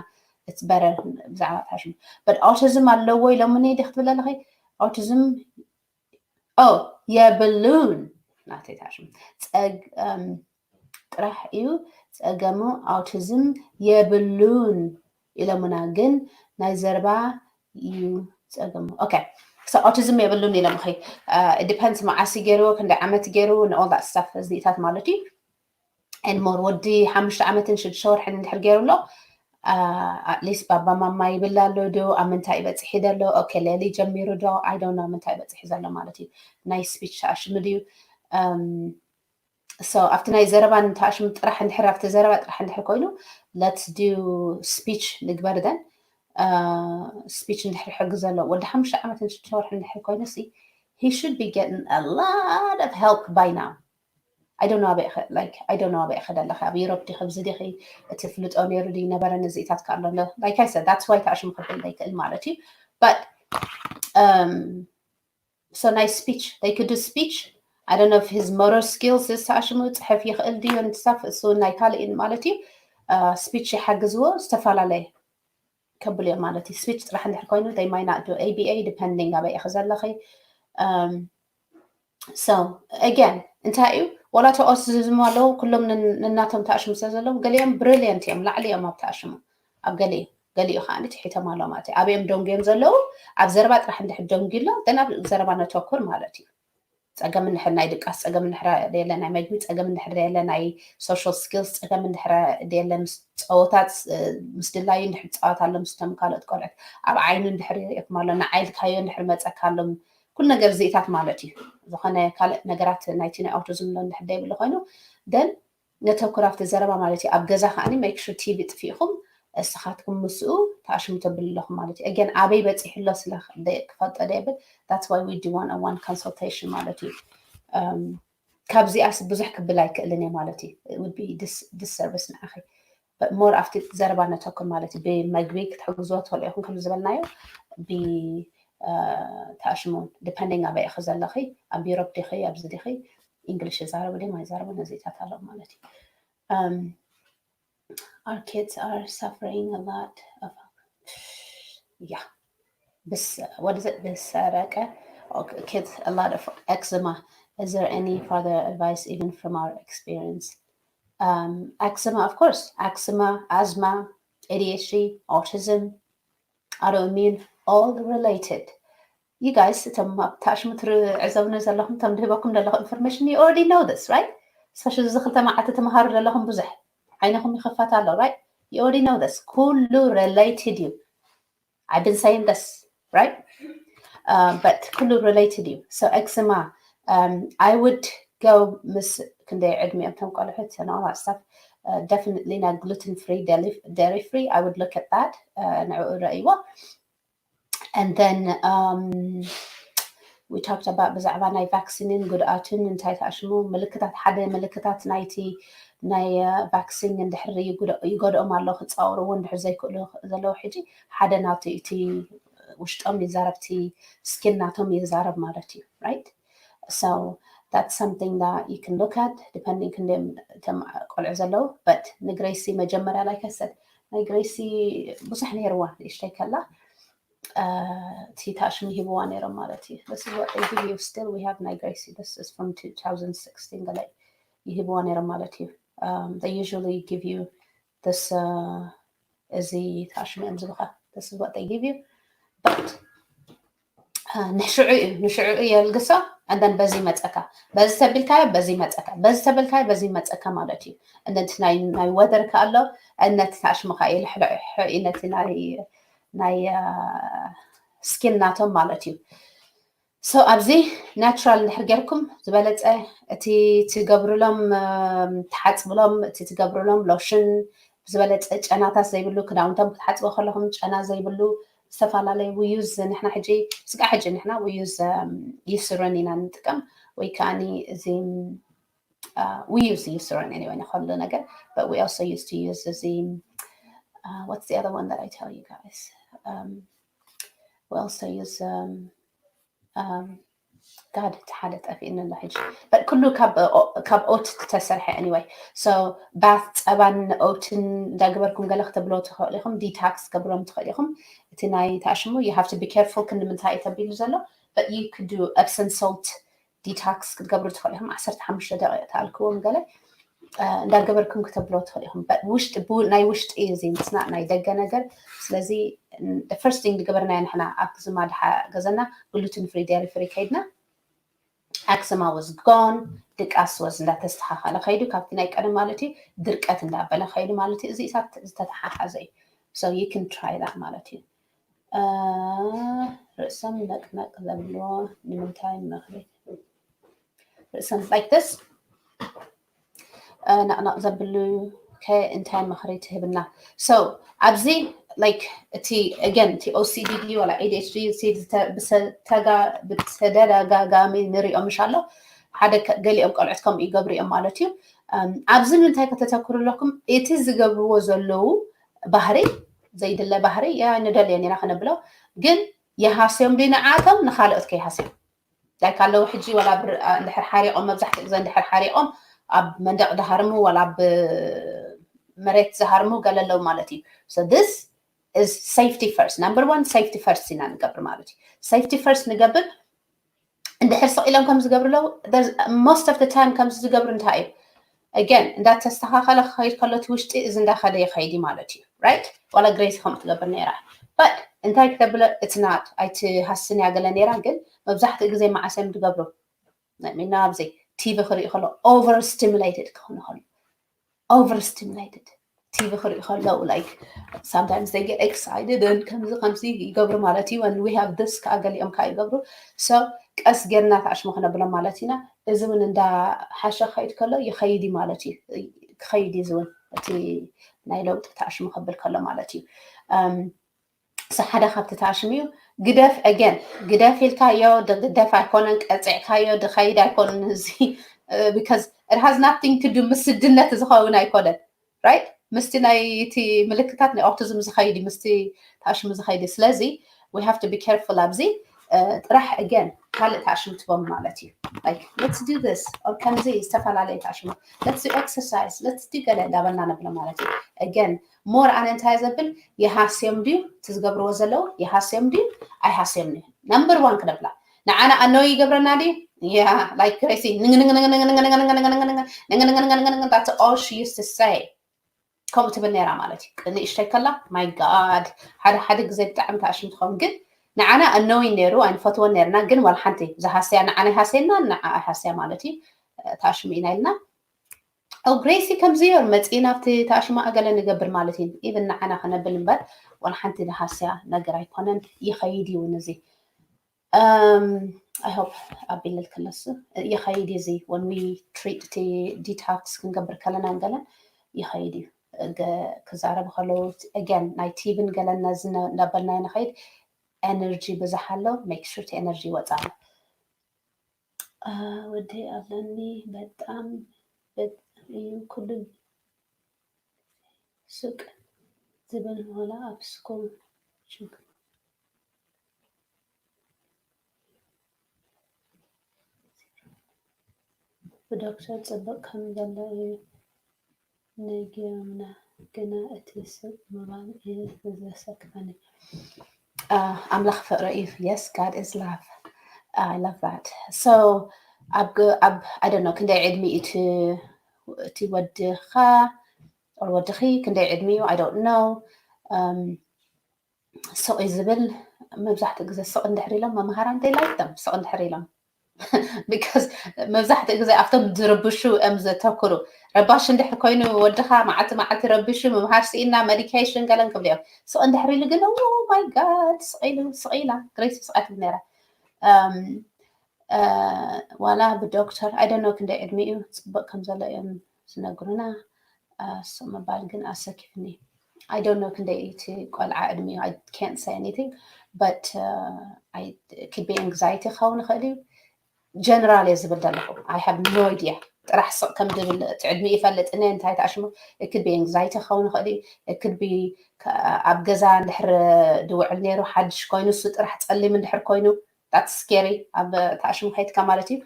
it's better ብዛዕባ ታሽም but autism ኣለዎ ኢሎምኒ ዲ ክትብል ኣለኺ autism ኦ የብሉን ናተይ ታሽም ፀግ ጥራሕ እዩ ፀገሙ autism የብሉን ኢሎምና ግን ናይ ዘረባ እዩ ፀገሙ okay so autism የብሉን ኢሎም ኸ depends መዓስ ገይርዎ ክንደይ ዓመት ገይሩ and all that stuff እዚኢታት ማለት እዩ and more ወዲ ሓሙሽተ ዓመትን ሽዱሽተ ወርሕን እንድሕር ገይሩ ኣሎ at least ባባ ማማ ይብል ኣሎ ዶ ኣብ ምንታይ ይበፅሕ ዘሎ okay ሌሊ ጀሚሩ ዶ I don't know ምንታይ ይበፅሕ ዘሎ ማለት እዩ ናይ speech ተኣሽሙ ድዩ so ኣብቲ ናይ ዘረባ ተኣሽሙ ጥራሕ እንድሕር ኣብቲ ዘረባ ጥራሕ እንድሕር ኮይኑ let's do speech ንግበር then speech እንድሕር ሕጊ ዘሎ ወዲ ሓሙሽተ ዓመትን ሽዱሽተ ወርሒ እንድሕር ኮይኑ ሲ he should be getting a lot of help by now I don't know ኣበይ like I don't know ኣበይ ከደለኺ ኣብ Europe ዲኺ ኣብዚ ዲኺ እቲ ፍልጦ ነይሩ ድዩ ነበረ ነዚኢታት ከ ኣሎ like I said that's why ተኣሽሙ ክብል ዘይክእል ማለት እዩ but um so ናይ speech they could do speech I don't know if his motor skills ዝተኣሽሙ ፅሕፍ ይኽእል ድዩ ንትሳፍ እሱ ናይ ካልእን ማለት እዩ speech ይሓግዝዎ ዝተፈላለየ ከብሉ እዮም ማለት እዩ speech ጥራሕ እንድሕር ኮይኑ they might not do A B A depending ኣበይ ኢኺ ዘለኺ so again እንታይ እዩ ወላ ተኦስዝም ኣለዉ ኩሎም ንናቶም ተኣሽሙ ስለ ዘለዉ ገሊኦም brilliant እዮም ላዕሊ እዮም ኣብ ተኣሽሙ ኣብ ገሊኡ ገሊኡ ከዓ ትሒቶም ኣለዉ ማለት እዩ ኣበዮም ደንጉዮም ዘለዉ ኣብ ዘረባ ጥራሕ እንድሕር ደንጉ ኣሎ then ኣብ ዘረባ ነተኩር ማለት እዩ ፀገም እንድሕር ናይ ድቃስ ፀገም እንድሕር ደየለ ናይ መግቢ ፀገም እንድሕር ደየለ ናይ social skills ፀገም እንድሕር ደየለ ምስ ፀወታት ምስ ድላዩ እንድሕር ፃወት ኣሎ ምስቶም ካልኦት ቆልዑት ኣብ ዓይኑ እንድሕር ይርእየኩም ኣሎ ንዓይ ኢልካዮ እንድሕር መፀካ ኣሎ ኩሉ ነገር ዚኢታት ማለት እዩ ዝኾነ ካልእ ነገራት ናይቲ ናይ autism ኣሎ እንድሕር ደይብሉ ኮይኑ then ነተኩር ኣብቲ ዘረባ ማለት እዩ ኣብ ገዛ ከዓኒ make sure TV ጥፊእኹም እስኻትኩም ምስኡ ተኣሽሙ ተብሉ ኣለኹም ማለት እዩ again ኣበይ በፂሑ ኣሎ ስለ ክፈልጦ ደብል that's why we do one on one consultation ማለት እዩ ካብዚኣስ ብዙሕ ክብል ኣይክእልን እየ ማለት እዩ would be disservice ንዓኺ more ኣብቲ ዘረባ ነተኩም ማለት እዩ ብመግቢ ክትሕግዝዎ ትኽእሉ ኢኹም ከም ዝበልናዮ ብተኣሽሙ depending ኣበይ ኢኺ ዘለኺ ኣብ Europe ዲኺ ኣብዚ ዲኺ English ይዛረቡ ድዮም ኣይዛረቡ ነዚታት ኣለዉ ማለት እዩ our kids are suffering a lot of yeah ብስ what is it ብሰረቀ kids a lot of eczema is there any further advice even from our experience um, eczema of course eczema asthma ADHD autism autoimmune all related you guys እቶም ኣብ ተኣሽሙ ትዕዘብኒ ዘለኹም እቶም ድህበኩም ዘለኹ information you already know this right especially እዚ ክልተ መዓልቲ ትምሃሩ ዘለኹም ብዙሕ ዓይነኹም ይኸፈት ኣሎ right you already know this ኩሉ related እዩ I've been saying this right uh, but ኩሉ related እዩ so eczema um, I would go ምስ ክንደይ ዕድሚኦም ቶም ቆልዑት and all that stuff uh, definitely ናይ gluten free dairy free I would look at that uh, ንዕኡ ረእይዎ and then um, we talked about ብዛዕባ ናይ vaccine ን ጉድኣቱን እንታይ ተኣሽሙ ምልክታት ሓደ ምልክታት ናይቲ ናይ vaccine እንድሕር ይጎድኦም ኣሎ ክፃወርዎ እንድሕር ዘይክእሉ ዘለዉ ሕጂ ሓደ ናቱ እቲ ውሽጦም ይዛረብ እቲ skin ናቶም ይዛረብ ማለት እዩ right so that's something that you can look at depending ክንደም እቶም ቆልዑ ዘለዉ but ንግሬሲ መጀመርያ like I said ናይ ግሬሲ ብዙሕ ነይርዋ ንእሽተይ ከላ እቲ ተኣሽሙ ይህብዋ ነይሮም ማለት እዩ this is what they give you still we have ናይ ግሬሲ this is from two thousand sixteen ገለ ይህብዋ ነይሮም ማለት እዩ they usually give you this uh, እዚ ተኣሽሙ እዮም ዝብኻ this is what they give you but ንሽዑ እዩ ንሽዑ እዩ የልግሶ and then በዚ መፀካ በዚ ተቢልካዮ በዚ መፀካ በዚ ተቢልካዮ በዚ መፀካ ማለት እዩ እነቲ ናይ weather ከ ኣሎ እነቲ ተኣሽሙ ከዓ የልሕልሑ እዩ ነቲ ናይ ናይ skin ናቶም ማለት እዩ so ኣብዚ natural እንድሕር ጌርኩም ዝበለፀ እቲ ትገብሩሎም ትሓፅብሎም እቲ ትገብሩሎም lotion ዝበለፀ ጨናታት ዘይብሉ ክዳውንቶም ክትሓፅቡ ከለኹም ጨና ዘይብሉ ዝተፈላለዩ we use ንሕና ሕጂ ስጋ ሕጂ ንሕና we use Eucerin ኢና ንጥቀም ወይ ከዓኒ እዚ we use Eucerin anyway ንኸሉ ነገር but we also used to use እዚ what's the other one that I tell you guys um, we also use um, um, God እቲ ሓደ ጠፊእኒ ኣሎ ሕጂ but ኩሉ ካብ ኦት ዝተሰርሐ anyway so bath ፀባን ኦትን እንዳገበርኩም ገለ ክተብልዎ ትኽእሉ ኢኹም detox ክገብሮም ትኽእሉ ኢኹም እቲ ናይ ተኣሽሙ you have to be careful ክንዲ ምንታይ እዩ ተቢሉ ዘሎ but you could do Epsom salt detox ክትገብሩ ትኽእሉ ኢኹም ዓሰርተ ሓሙሽተ ደቂቕ ተኣልክዎም ገለ እንዳገበርኩም ክተብሎ ትኽእል ኢኹም ውሽጢ ናይ ውሽጢ እዩ እዚ ምፅናዕ ናይ ደገ ነገር ስለዚ first thing ዝገበርናዮ ንሕና ኣብ ዝማ ድሓ ገዘና gluten free dairy free ከይድና eczema was gone ድቃስ was እንዳተስተኻኸለ ከይዱ ካብቲ ናይ ቀደም ማለት እዩ ድርቀት እንዳበለ ከይዱ ማለት እዩ እዚታት ዝተተሓሓዘ እዩ So you can try that ማለት እዩ። ርእሶም ነቅነቅ ዘብልዎ ንምንታይ ምኽሪ? ርእሶም like this ነቅነቅ ዘብሉ ከ እንታይ ምኽሪ ትህብና? So ኣብዚ like እቲ again እቲ OCD ድዩ ወላ ADHD ብተደጋጋሚ ንሪኦ ምሽ ኣሎ። ሓደ ገሊኦም ቆልዑት ከምኡ ይገብሩ እዮም ማለት እዩ። ኣብዚ ንምንታይ ከተተክሩ ኣለኩም? እቲ ዝገብርዎ ዘለዉ ባህሪ ዘይድለ ባህሪ ያ ንደልዮ ኔና ከነብሎ ግን የሃስዮም ድዩ ንዓቶም ንካልኦት ከይሃስዮም like ኣለዉ ሕጂ ወላ እንድሕር ሓሪቆም መብዛሕትኡ ግዜ እንድሕር ሓሪቆም ኣብ መንደቅ ዝሃርሙ ወላ ኣብ መሬት ዝሃርሙ ገለ ኣለዉ ማለት እዩ። So this is safety first, number one safety first ኢና ንገብር ማለት እዩ። Safety first ንገብር እንድሕር ስቕ ኢሎም ከም ዝገብሩ ኣለዉ most of the time ከም ዝገብሩ እንታይ እዩ again እንዳተስተኻኸለ ክኸይድ ከሎ እቲ ውሽጢ እዚ እንዳኸደ ይኸይድ ማለት እዩ። Right ዋላ ግሬሲ ከምኡ ትገብር ነይራ but እንታይ ክተብለ it's not ኣይትሃስን እያ ገለ ነይራ ግን መብዛሕትኡ ግዜ መዓስ እዮም ዝገብሩ ሚና ኣብዚ ቲቪ ክርኢ ከሎ over stimulated ክኾኑ ከሎ over stimulated ቲቪ ክርኢ ከለዉ like sometimes they get excited and ከምዚ ከምዚ ይገብሩ ማለት እዩ and we have this ከዓ ገሊኦም ከዓ ይገብሩ። So ቀስ ጌርና ተኣሽሙ ክነብሎም ማለት ኢና። እዚ እውን እንዳ ሓሸ ክኸይድ ከሎ ይኸይድ እዩ ማለት እዩ። ክኸይድ እዩ እዚ እውን እቲ ናይ ለውጢ ተኣሽሙ ከብል ከሎ ማለት እዩ። So ሓደ ካብቲ ተኣሽሙ እዩ ግደፍ again ግደፍ ኢልካዮ ድግደፍ ኣይኮነን ቀፂዕካዮ ድኸይድ ኣይኮነን እዚ because it has nothing to do ምስ ስድነት ዝኸውን ኣይኮነን። Right ምስቲ ናይ እቲ ምልክታት ናይ autism ዝኸይድ ምስቲ ተኣሽሙ ዝኸይድ ስለዚ we have to be careful ኣብዚ ጥራሕ again ካልእ ተኣሽሙ ትቦም ማለት እዩ። Like let's do this or ከምዚ ዝተፈላለዩ ተኣሽሙ let's do exercise let's do ገለ እንዳበልና ነብሎ ማለት እዩ። Again more ኣነ እንታይ ዘብል ይሃስዮም ድዩ እቲ ዝገብርዎ ዘለዉ ይሃስዮም ድዩ ኣይሃስዮም ድዩ number one ክነብላ ንዓና ኣነው ይገብረና ድዩ yeah like crazy that's all she used to say ከምኡ ትብል ነይራ ማለት እዩ። ንእሽተይ ከላ my God ሓደ ሓደ ግዜ ብጣዕሚ ተኣሽም ትኸውን ግን ንዓና ኣነው ነይሩ ኣይንፈትዎን ነርና ግን ዋላ ሓንቲ ዝሃስያ ንዓና ይሃስየና ንዓ ኣይሃስያ ማለት እዩ። ተኣሽሙ ኢና ኢልና ኦ ግሬሲ ከምዚ ዮር መፂና ኣብቲ ተኣሽማ ኣገለ ንገብር ማለት እዩ። ኢብን ንዓና ከነብል እምበር ዋላ ሓንቲ ዝሃስያ ነገር ኣይኮነን። ይኸይድ እዩ እውን እዚ I hope ኣቢለልክለሱ ይኸይድ እዚ when we treat እቲ detox ክንገብር ከለና ንገለን ይኸይድ እዩ። ክዛረቡ ከለዉ again ናይ ቲቪን ገለን ነዚ እንዳበልናዮ ንኸይድ energy ብዝሓ ኣሎ make sure እቲ energy ይወፃ ኣሎ። ወደይ ኣለኒ በጣም በጣም እዩ ኩሉ ሱቅ ዝብል ዋላ ኣብ ስኮል ብዶክተር ጽብቅ ከም ዘሎ እዩ ነጊሮምና ግና እቲ ስቅ ምባል እዩ ዘሰክፈኒ። ኣምላኽ ፍቅሪ እዩ። Yes God is love. I love that. So ኣብ ኣብ I don't know ክንደይ ዕድሚ እዩ እቲ ወድኻ or ወድኺ ክንደይ ዕድሚ እዩ I don't know ስቕ እዩ ዝብል መብዛሕትኡ ግዜ ስቕ እንድሕር ኢሎም መምሃራን they like them ስቕ እንድሕር ኢሎም because መብዛሕትኡ ግዜ ኣብቶም ዝርብሹ እዮም ዘተኩሩ። ረባሽ እንድሕር ኮይኑ ወድኻ መዓልቲ መዓልቲ ረቢሹ ምምሃር ስኢና medication ገለን ክብሉ እዮም። ስቕ እንድሕር ኢሉ ግን oh my God ስቕ ኢሉ ስቕ ኢላ ግሬስ ስቕ ትብል ነይራ። ዋላ ብዶክተር I don't know ክንደይ ዕድሚኡ ፅቡቅ ከም ዘሎ እዮም ዝነግሩና። ስቕ ምባል ግን ኣሰኪፍኒ። I don't know ክንደይ እቲ ቆልዓ ዕድሚኡ I can't say anything but could be anxiety ክኸውን ይኽእል እዩ። General እየ ዝብል ዘለኹ I have no idea ጥራሕ ስቕ ከም ዝብል እቲ ዕድሚኡ ይፈልጥ እነ እንታይ ተኣሽሙ could be anxiety ክኸውን ይኽእል እዩ። Could be ኣብ ገዛ እንድሕር ዝውዕል ነይሩ ሓድሽ ኮይኑ እሱ ጥራሕ ፀሊም እንድሕር ኮይኑ that's scary ኣብ ተኣሽሙ ከይትካ ማለት እዩ።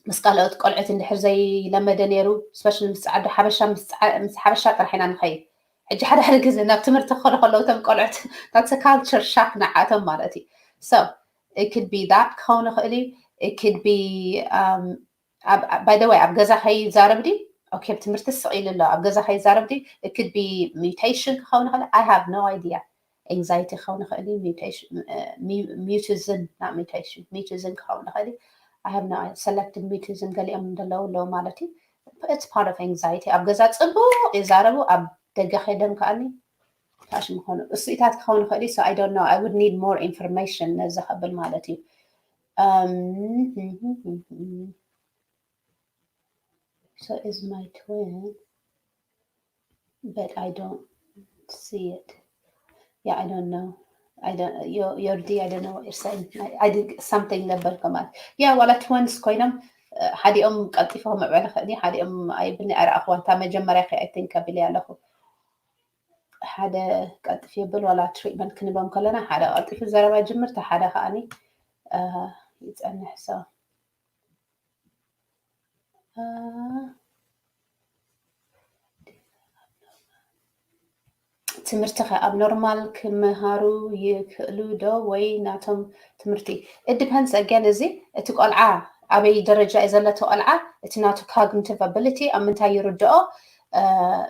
ምስ ካልኦት ቆልዑት እንድሕር ዘይለመደ ነይሩ especially ምስ ፃዓዱ ሓበሻ ምስ ሓበሻ ጥራሕ ኢና ንኸይድ። ሕጂ ሓደ ሓደ ግዜ ናብ ትምህርቲ ክኸዱ ከለዉ እቶም ቆልዑት that's culture shock ንዓቶም ማለት እዩ። So it could be that ክኸውን ይኽእል እዩ። It could be by the way ኣብ ገዛ ከይዛረብ ድዩ okay ትምህርቲ ስቕ ኢሉ ኣሎ ኣብ ገዛ ከይዛረብ ድዩ could be mutation ክኸውን ይኽእል I have no idea. Anxiety ክኸውን ይኽእል እዩ mutation mutism not mutation mutism ክኸውን ይኽእል እዩ። I have no selective mutism ገሊኦም እንደለዉ ኣለዉ ማለት እዩ። It's part of anxiety ኣብ ገዛ ፅቡቅ ይዛረቡ ኣብ ደገ ከይዶም ከኣኒ ካሽ ምኾኑ እሱኢታት ክኸውን ይኽእል እዩ። So I don't know, I would need more information ነዚ ከብል ማለት እዩ። Um, so is my twin, but I don't see it. Yeah, I don't know. I don't, Yo- Yordi, I don't know what you're saying. I, I did something ነበር ከማን። Yeah, ዋላ ትወንስ ኮይኖም እ፣ ሓዲኦም ቀልጢፎ ክምዕበል ይኽእል እዩ፣ ሓዲኦም ኣይብኒ ኣይረኣኽዋ። እንታ መጀመርያ ከ I think ኣቢለ ኣለኹ። ሓደ ቀልጥፍ የብል ዋላ ትሪትመንት ክንቦም ከለና ሓደ ቀልጢፉ ዘረባ ጅምር፣ እቲ ሓደ ከኣኒ እ፣ ይጸንሕ። So እ፣ ትምህርቲ ከ ኣብ ኖርማል ክመሃሩ ይኽእሉ ዶ ወይ ናቶም ትምህርቲ? It depends again። እዚ እቲ ቆልዓ ኣበይ ደረጃ እዩ ዘሎ እቲ ቆልዓ፣ እቲ ናቱ cognitive ability ኣብ ምንታይ ይርድኦ እ፣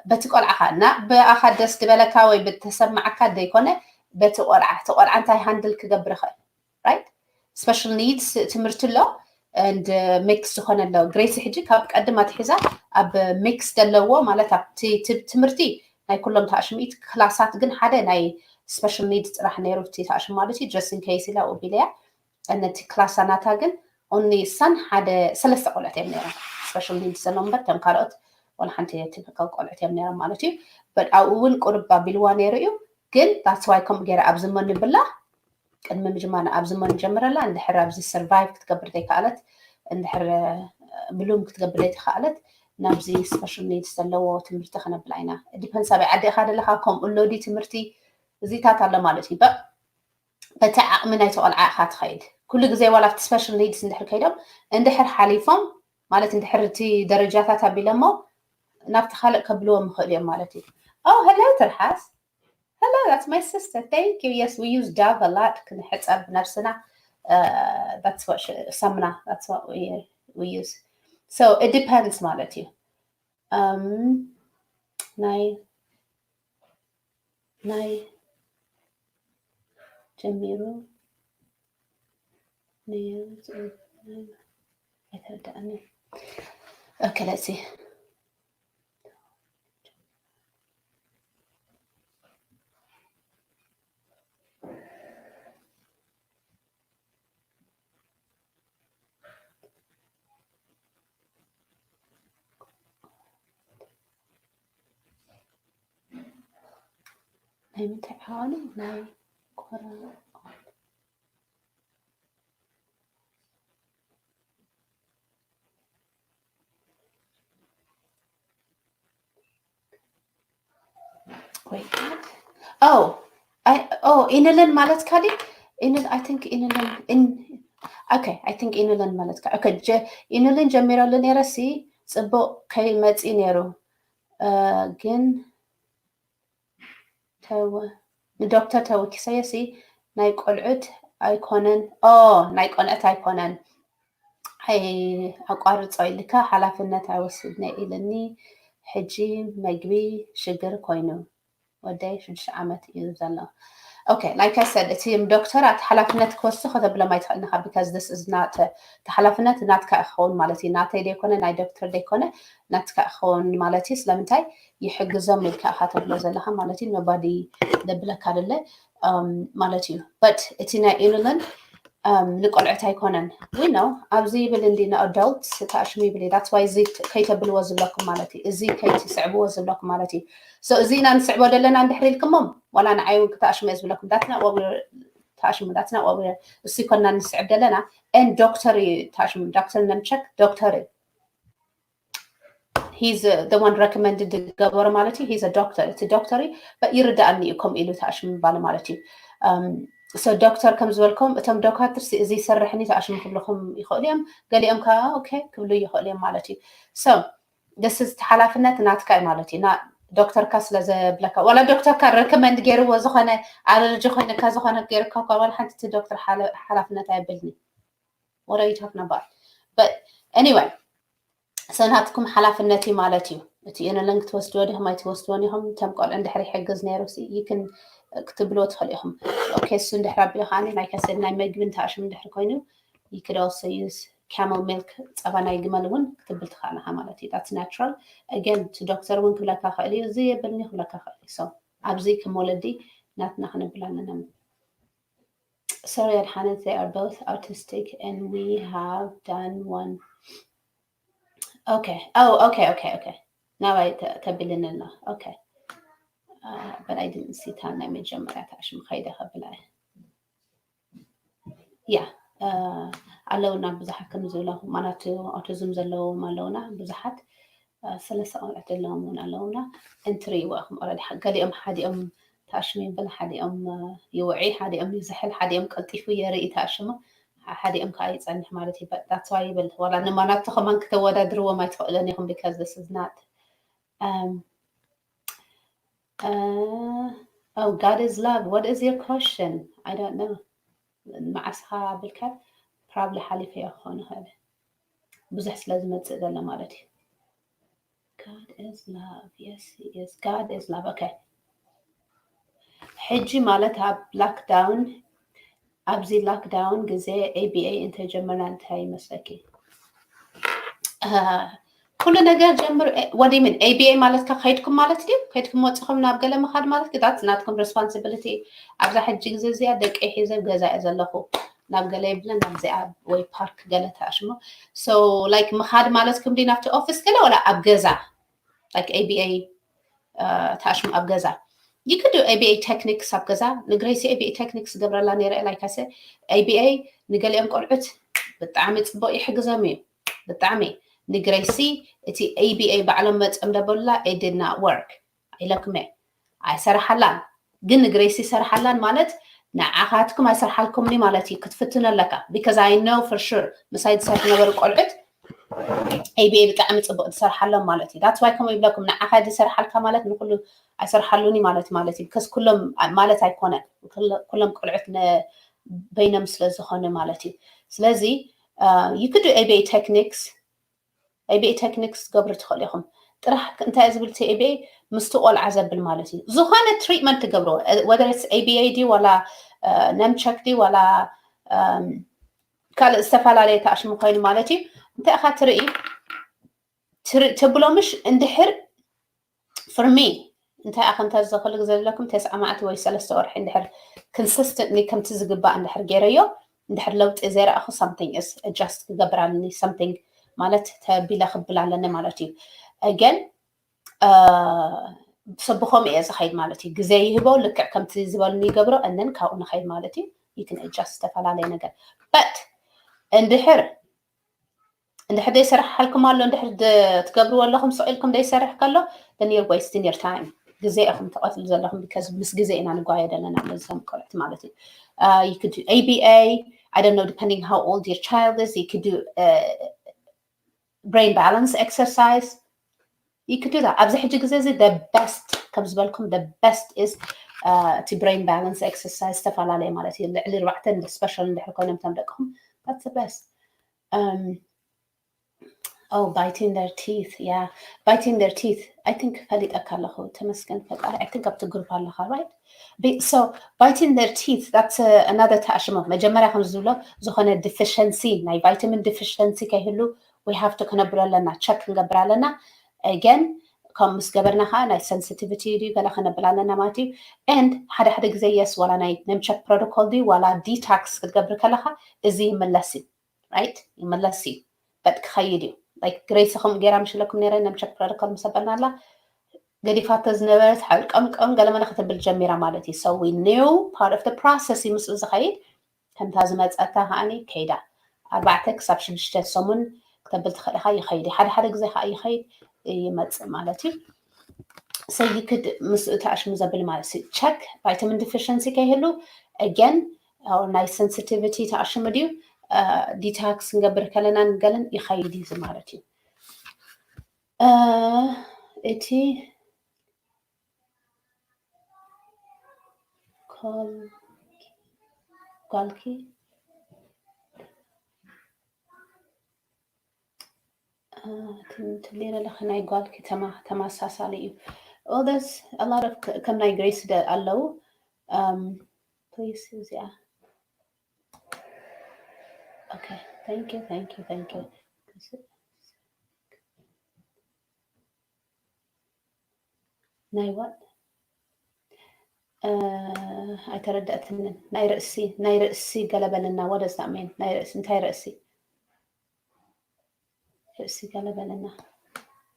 በቲ ቆልዓኻ እና ብኣኻ ደስ ዝበለካ ወይ ብተሰማዓካ ዘይኮነ በቲ ቆልዓ፣ እቲ ቆልዓ እንታይ ሃንድል ክገብር ይኽእል፣ right? Special needs ትምህርቲ ኣሎ and ሚክስ ዝኾነ ኣሎ። ግሬሲ ሕጂ ካብ ቀድም ኣትሒዛ ኣብ ሚክስ ዘለዎ ማለት ኣብቲ ት- ትምህርቲ ናይ ኩሎም ተኣሽሚት ክላሳት ግን ሓደ ናይ special needs ጥራሕ ነይሩ እቲ ተኣሽም ማለት እዩ። Just in case ኢላ ኦቢለያ ነቲ ክላሳ ናታ ግን only እሳን ሓደ ሰለስተ ቆልዑት እዮም ነይሮም special needs ዘለዎም እምበር እቶም ካልኦት ዋላ ሓንቲ typical ቆልዑት እዮም ነይሮም ማለት እዩ። But ኣብኡ እውን ቁርብ ኣቢልዋ ነይሩ እዩ። ግን that's why ከምኡ ገይረ ኣብዚ መን ብላ ቅድሚ ምጅማር ኣብዚ መን ጀምረላ እንድሕር ኣብዚ survive ክትገብር ዘይከኣለት እንድሕር ብሉም ክትገብር ዘይተኸኣለት ናብዚ special needs ዘለዎ ትምህርቲ ክነብላ ኢና። It depends ኣበይ ዓዲ ኢኻ ዘለኻ፣ ከምኡ ኣሎ ድዩ ትምህርቲ፣ እዚታት ኣሎ ማለት እዩ። በ- በቲ ዓቕሚ ናይቲ ቆልዓ ኢኻ ትኸይድ። ኩሉ ግዜ ዋላ ኣብቲ special needs እንድሕር ከይዶም እንድሕር ሓሊፎም ማለት እንድሕር እቲ ደረጃታት ኣቢለሞ ናብቲ ካልእ ከብልዎም ይኽእሉ እዮም ማለት እዩ። Oh, hello ትርሓስ። Hello, that's my sister. Thank you. Yes, we use Dove a lot ክንሕጸብ ነብስና። Uh, that's what she, ሳሙና, that's what we, we use. So it depends ማለት እዩ። Um, ናይ ናይ ጀሚሩ ነይሩ ጽሑፍ ኣይተረዳእኒ። Okay, let's see. ናይ ምንታይ ዓዋሉ ናይ ኮረና ወይ oh I oh ኢንልን ማለት ካሊ ኢንል I think ኢንልን in okay I think ኢንልን ማለት ካ okay ኢንልን ጀሚረሉ ነይረ ሲ ጽቡቅ ከይመጺ ነይሩ ግን ንዶክተር ተወኪሰዮ ሲ ናይ ቆልዑት ኣይኮነን። Oh ናይ ቆልዑት ኣይኮነን። ኣይ ኣቋርጾ ኢልካ ሓላፍነት ኣይወስድነ ኢልኒ። ሕጂ መግቢ ሽግር ኮይኑ ወደይ ሽዱሽተ ዓመት እዩ ዘሎ። Okay, like I said እቲ ዶክተራት ሓላፍነት ክወስዱ ከተብሎም ኣይትኽእልን ኢኻ because this is not እቲ ሓላፍነት ናትካ ክኸውን ማለት እዩ። ናተይ ዘይኮነ ናይ ዶክተር ዘይኮነ ናትካ ክኸውን ማለት እዩ። ስለምንታይ ይሕግዞም ኢልካ ኢኻ ተብሎ ዘለኻ ማለት እዩ። Nobody ዘብለካ ደለ ማለት እዩ። But እቲ ናይ ኢንልን ንቆልዑት ኣይኮነን። We know ኣብዚ ይብል እንዲ ን adults ተኣሽሙ ይብል እዩ። That's why እዚ ከይተብልዎ ዝብለኩም ማለት እዩ። እዚ ከይትስዕብዎ ዝብለኩም ማለት እዩ። So እዚ ኢና ንስዕቦ ዘለና እንድሕር ኢልኩሞም ዋላ ንዓይ እውን ክተኣሽሙ እየ ዝብለኩም። That's not what we're ተኣሽሙ that's not what we're እሱ ይኮና ንስዕብ ዘለና and ዶክተር እዩ ተኣሽሙ ዶክተር ነምቸክ ዶክተር እዩ he's the one recommended ዝገበሩ ማለት እዩ። He's a doctor እቲ ዶክተር እዩ ይርዳእኒ እዩ ከምኡ ኢሉ ተኣሽሙ ምባሉ ማለት እዩ። So ዶክተር ከም ዝበልኩም እቶም ዶካትር እዚ ይሰርሕኒ ተኣሽሙ ክብልኹም ይኽእሉ እዮም። ገሊኦም ከዓ okay ክብሉ ይኽእሉ እዮም ማለት እዩ። So this is ሓላፍነት ናትካ እዩ ማለት እዩ። ዶክተርካ ስለ ዘብለካ ዋላ ዶክተርካ recommend ገይርዎ ዝኾነ allergy ኮይንካ ዝኾነ ገይርካ ዋላ ሓንቲ እቲ ዶክተር ሓላፍነት ኣይብልኒ። What are you talking about? But anyway so ናትኩም ሓላፍነት እዩ ማለት እዩ። እቲ ኢንልን ክትወስድዎ ዲኹም ኣይትወስድዎን ኢኹም። እቶም ቆልዑ እንድሕር ይሕግዝ ነይሩ you can ክትብልዎ ትኽእሉ ኢኹም። Okay እሱ እንድሕር ኣቢሉ ከዓኒ ናይ ከሰድ ናይ መግቢ እንተኣሽም እንድሕር ኮይኑ you could also use camel milk ጸባ ናይ ግመል እውን ክትብል ትኽእል ኢኻ ማለት እዩ። That's natural. Again እቲ ዶክተር እውን ክብለካ ክእል እዩ። እዚ የብልኒ ክብለካ ክእል እዩ። So ኣብዚ ከም ወለዲ ናትና ክነብል ኣለና። Sorry ኣድሓነት, they are both autistic and we have done one. Okay. Oh, okay, okay, okay. ናባይ ተብልኒ ኣሎ። Okay. But I didn't see እታ ናይ መጀመርያ ታሽም ከይደ ከብላ እየ። Yeah. ኣለውና ብዙሓት ከም ዝብለኹም ማለት ኣውቲዝም ዘለዎም ኣለውና ብዙሓት። ሰለስተ ቆልዑት ዘለዎም እውን ኣለውና። እንትርእይዎ ኢኹም ኦረዲ ገሊኦም ሓዲኦም ታሽሙ ይብል፣ ሓዲኦም ይውዒ፣ ሓዲኦም ይዝሕል፣ ሓዲኦም ቀልጢፉ የርኢ ታሽሙ፣ ሓዲኦም ከዓ ይፀንሕ ማለት እዩ። That's why ይብል ዋላ ንማናቱ ከማን ክተወዳድርዎም ኣይትኽእለን ኢኹም because this is not um, uh, oh, God is love. What is your question? I don't know. መዓስ ኻ ብልካ probably ሓሊፈዮ ክኾን ይኽእል ብዙሕ ስለ ዝመፅእ ዘሎ ማለት እዩ። God is love. Yes, he is. God is love. Okay. ሕጂ ማለት ኣብ lockdown ኣብዚ lockdown ግዜ A B A እንተጀመርና እንታይ ይመስለኪ? ኩሉ ነገር ጀምር ወዲምን A B A ማለት ከ ከይድኩም ማለት ድዩ? ከይድኩም ወፅኹም ናብ ገለ ምኻድ ማለት ግዳት ናትኩም responsibility። ኣብዛ ሕጂ ግዜ እዚኣ ደቂ ሒዘ ገዛ እየ ዘለኹ። ናብ ገለ ይብለን ናብዚኣ ወይ ፓርክ ገለ ተኣሽሞ። So like ምኻድ ማለት ክምዲ ናብቲ ኦፊስ ገለ ወላ ኣብ ገዛ like A B A ተኣሽሙ ኣብ ገዛ። You could do A B A techniques ኣብ ገዛ። ንግረይሲ A B A techniques ገብረላ ነይረ like I said A B A ንገሊኦም ቆልዑት ብጣዕሚ ፅቡቅ ይሕግዞም እዩ ብጣዕሚ። ንግረይሲ እቲ A B A ባዕሎም መፅኦም ደበሉላ it did not work ኢለኩም እየ። ኣይሰርሓላን ግን ንግረይሲ ይሰርሓላን ማለት ንዓኻትኩም ኣይሰርሓልኩምኒ ማለት እዩ። ክትፍትኖ ኣለካ because I know for sure ምሳይ ዝሰርሑ ነበሩ ቆልዑት A B A ብጣዕሚ ፅቡቅ ዝሰርሓሎም ማለት እዩ። That's why ከምኡ ይብለኩም ንዓኻ ዝሰርሓልካ ማለት ንኩሉ ኣይሰርሓሉኒ ማለት ማለት እዩ። Because ኩሎም ማለት ኣይኮነን ኩሎም ቆልዑት በይኖም ስለ ዝኾነ ማለት እዩ። ስለዚ you could do A B A techniques A B A techniques ትገብሩ ትኽእሉ ኢኹም። ጥራሕ እንታይ ዝብል እቲ A B A ምስቲ ቆልዓ ዘብል ማለት እዩ። ዝኾነ treatment ትገብርዎ whether it's A B A ድዩ ዋላ ነምቸክ ድዩ ዋላ ካልእ ዝተፈላለየ ተኣሽሙ ኮይኑ ማለት እዩ። እንታይ ኢኻ ትርኢ ተብሎ ምሽ እንድሕር for me እንታይ ኢኻ እንተዘኽእሉ ግዜ ዘለኩም ተስዓ መዓልቲ ወይ ሰለስተ ወርሒ እንድሕር consistently ከምቲ ዝግባእ እንድሕር ገይረዮ እንድሕር ለውጢ ዘይረኣኹ something is adjust ክገብር ኣለኒ something ማለት ተቢለ ክብል ኣለኒ ማለት እዩ። Again ሰብኾም እየ ዝኸይድ ማለት እዩ። ግዜ ይህቦ ልክዕ ከምቲ ዝበሉኒ ይገብሮ and then ካብኡ ንኸይድ ማለት እዩ። You can adjust ዝተፈላለየ ነገር but እንድሕር እንድሕር ዘይሰርሓልኩም ኣሎ እንድሕር ትገብርዎ ኣለኹም ስቕ ኢልኩም ዘይሰርሕ ከሎ then you're wasting your time ግዜ ኢኹም ትቐትሉ ዘለኹም because ምስ ግዜ ኢና ንጓየ ዘለና ነዞም ቆልዑት ማለት እዩ። You could do A B A, I don't know, depending how old your child is, you could do brain balance exercise. You could do that ኣብዚ ሕጂ ግዜ እዚ the best ከም ዝበልኩም the best is እቲ brain balance exercise ዝተፈላለየ ማለት እዩ። ልዕሊ ኣርባዕተ special እንድሕር ኮይኖም እቶም ደቅኹም that's the best. Um, oh, biting their teeth. Yeah, biting their teeth. I think ፈሊጠካ ኣለኹ። ተመስገን ፈጣሪ። I think ኣብቲ ግሩፕ ኣለኻ right? So biting their teeth that's another ተኣሽሞ መጀመርያ ከም ዝብሎ ዝኾነ deficiency ናይ vitamin deficiency ከይህሉ we have to ክነብሎ ኣለና check ክንገብር ኣለና። Again ከም ምስ ገበርና ከዓ ናይ sensitivity ድዩ ገለ ክነብል ኣለና ማለት እዩ። And ሓደ ሓደ ግዜ yes ዋላ ናይ ነምቸክ protocol ድዩ ዋላ detox ክትገብር ከለካ እዚ ይምለስ እዩ right ይምለስ እዩ። But ክኸይድ እዩ like ግረይሲ ከምኡ ገይራ ምሽለኩም ነረ ነምቸክ protocol ምስ ኣበልና ኣላ ገዲፋቶ ዝነበረት ሓልቀምቀም ገለመለ ክትብል ጀሚራ ማለት እዩ። So we knew part of the process እዩ ምስኡ ዝኸይድ ከምታ ዝመፀታ ከዓኒ ከይዳ ኣርባዕተ ክሳብ ሽዱሽተ ሰሙን ክተብል ትኽእል ኢኻ ይኸይድ ሓደ ሓደ ግዜ ከዓ ይኸይድ ይመፅእ ማለት እዩ። So you could ምስኡ ተኣሽሙ ዘብል ማለት እዩ። Check vitamin deficiency ከይህሉ again ናይ sensitivity ተኣሽሙ ድዩ detox ክንገብር ከለና ንገለን ይኸይድ እዩ ማለት እዩ። እቲ ጓልኪ ትብሊ ዘለኺ ናይ ጓልኪ ተመሳሳሊ እዩ። Well, there's a lot of ከም ናይ ግሬስ ኣለዉ። Please እዚኣ okay, thank you, thank you, thank you. ናይ what? ኣይተረዳእትንን። ናይ ርእሲ ናይ ርእሲ ገለ በለና። What does that mean? ናይ ርእሲ እንታይ ርእሲ? ርእሲ ገለ በለና።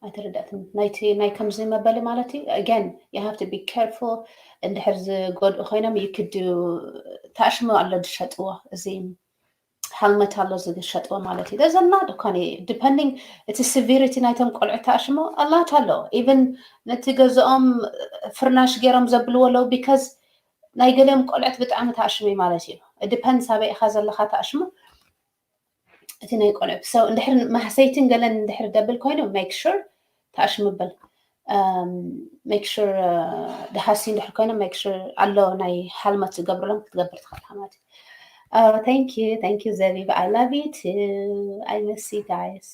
ኣይተረዳእትን። ናይቲ ናይ ከምዚ መበሊ ማለት እዩ። Again, you have to be careful። እንድሕር ዝጎድኡ ኮይኖም you could do። ታሽሙ ኣሎ ዝሸጥዎ። እዚ helmet ኣሎ ዝሸጥዎ ማለት እዩ። Doesn't matter እኮ፣ depending እቲ severity ናይቶም ቆልዑ ታሽሙ ኣላት ኣሎ። Even ነቲ ገዝኦም ፍርናሽ ገይሮም ዘብልዎ ኣለዉ፣ because ናይ ገሊኦም ቆልዑት ብጣዕሚ ታሽሙ ማለት እዩ። Depends ኣበይ ኢኻ ዘለኻ ታሽሙ። እቲ ናይ ቆልዑ ሰው እንድሕር ማህሰይትን ገለን እንድሕር ደብል ኮይኑ make sure ታሽሙ በል። Make sure ደሃሲ እንድሕር ኮይኖም make sure ኣሎ ናይ helmet ዝገብርሎም ክትገብር ትኽእል ማለት እዩ። Thank you, thank you ዘቢብ, I love you too. I miss you guys.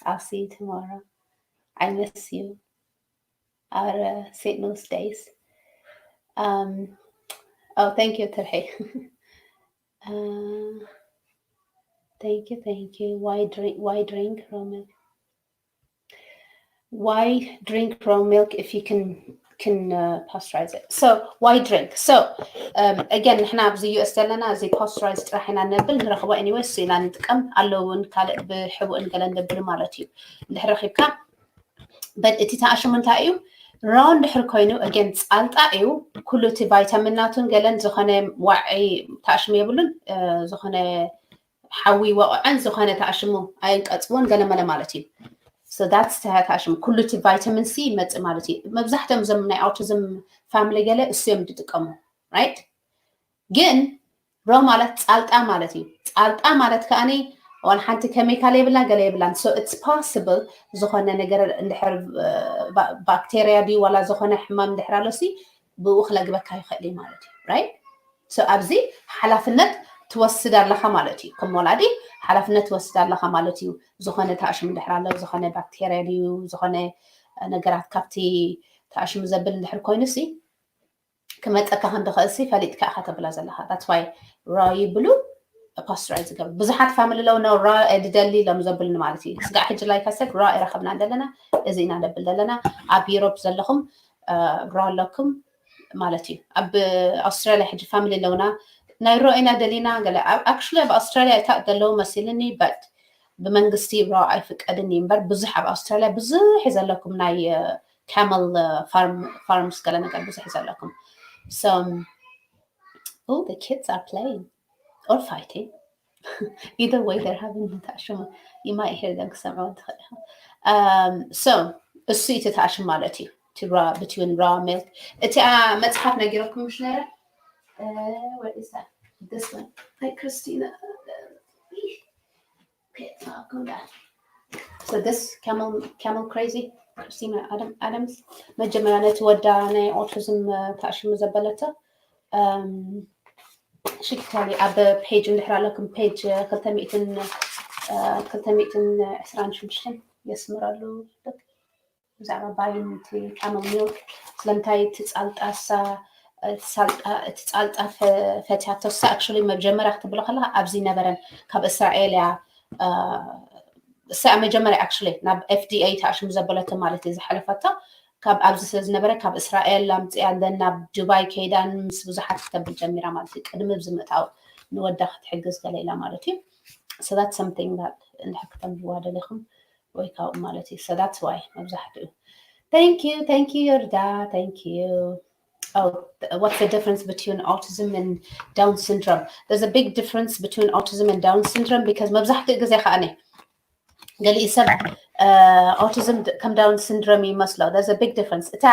I'll see you tomorrow. I miss you. Our Saint Louis days. Um, oh, thank you, Terhe. Thank you, thank you. Why drink? Why drink raw milk? Why drink raw milk if you can can uh, pasteurize it? So why drink? So um, again, ንሕና ኣብዚ U S ዘለና እዚ pasteurize ጥራሕ ኢና ነብል ንረኽቦ። Anyway እሱ ኢና ንጥቀም። ኣለውን ካልእ ብሕቡእን ገለን ነብል ማለት እዩ። እንድሕር ረኺብካ but እቲ ተኣሽሙ እንታይ እዩ? Raw እንድሕር ኮይኑ again ጻልጣ እዩ። ኩሉ እቲ ቫይታሚናቱን ገለን ዝኾነ ዋዒ ተኣሽሙ የብሉን። ዝኾነ ሓዊ ወቕዐን ዝኾነ ተኣሽሙ ኣየንቀጽዎን ገለመለ ማለት እዩ። So that's ተኣሽሙ ኩሉ እቲ vitamin C ይመጽእ ማለት እዩ። መብዛሕትኦም እዞም ናይ autism family ገለ እሱ እዮም ዝጥቀሙ right? ግን raw ማለት ጻልጣ ማለት እዩ። ጻልጣ ማለት ከኣኒ ዋላ ሓንቲ ኬሚካል የብላን ገለ የብላን። So it's possible ዝኾነ ነገር እንድሕር ባክቴርያ ድዩ ዋላ ዝኾነ ሕማም እንድሕር ኣሎሲ ብኡ ክለግበካ ይኽእል እዩ ማለት እዩ right? So ኣብዚ ሓላፍነት ትወስድ ኣለኻ ማለት እዩ። ከም ወላዲ ሓላፍነት ትወስድ ኣለኻ ማለት እዩ። ዝኾነ ተኣሽሙ እንድሕር ኣሎ፣ ዝኾነ ባክቴርያ ድዩ፣ ዝኾነ ነገራት ካብቲ ተኣሽሙ ዘብል እንድሕር ኮይኑ ሲ ክመፀካ ከም ዝኽእል ሲ ፈሊጥካ ኢኻ ተብላ ዘለኻ። That's why raw ይብሉ pasteurize ይገብሩ። ብዙሓት family ኣለዉ no raw እየ ዝደሊ ኢሎም ዘብሉኒ ማለት እዩ። ስጋዕ ሕጂ like I said raw ኣይረኸብናን ዘለና፣ እዚ ኢና ነብል ዘለና። ኣብ Europe ዘለኹም raw ኣለኩም ማለት እዩ። ኣብ ኣውስትራልያ ሕጂ family ኣለውና ናይ raw ኢና ደሊና ገለ actually ኣብ ኣውስትራልያ እታ ዘለዉ መሲልኒ but ብመንግስቲ raw ኣይፍቀድን እዩ እምበር ብዙሕ ኣብ ኣውስትራልያ ብዙሕ እዩ ዘለኩም ናይ camel farm farms ገለ ነገር ብዙሕ እዩ ዘለኩም። So oh the kids are playing or fighting. Either way they're having ተኣሽሙ you might hear them ክሰምዕዎ ትኽእል ኢኻ። So እሱ እዩ ተኣሽሙ ማለት እዩ። እቲ raw between raw milk እቲኣ መፅሓፍ ነጊረኩም ምሽ ነረ? Where is that? This one. Hi Christina. Okay, I'll come back. So this camel camel crazy Christina Adam Adams መጀመርያ ነቲ ወዳ ናይ autism ተኣሽሙ ዘበለቶ ሽክታሊ ኣብ page እንድሕር ኣለኩም page ክልተ ሚእትን ክልተ ሚእትን ዕስራን ሽዱሽተን የስምረሉ ብዛዕባ buying camel milk ስለምንታይ ትጻልጣሳ ትጻልጣ ፈትያቶ እሳ actually መጀመርያ ክትብሎ ከለካ ኣብዚ ነበረን ካብ እስራኤል እያ እሳ መጀመርያ actually ናብ FDA ተኣሽሙ ዘበለቶ ማለት እዩ ዝሓለፈቶ ካብ ኣብዚ ስለ ዝነበረ ካብ እስራኤል ኣምፅያ then ናብ ዱባይ ከይዳን ምስ ብዙሓት ክተብል ጀሚራ ማለት እዩ ቅድሚ ብዝምእታው ንወዳ ክትሕግዝ ገለ ኢላ ማለት እዩ so that's something that እንድሕር ክተንብዋ ደሊኹም ወይ ካብኡ ማለት እዩ so that's why መብዛሕትኡ thank you thank you ዮርዳ thank you Oh, what's the difference between autism and Down syndrome? There's a big difference between autism and Down syndrome because መብዛሕትኡ ግዜ ከኣነ ገሊኡ ሰብ autism ከም Down syndrome ይመስሎ there's a big difference እታ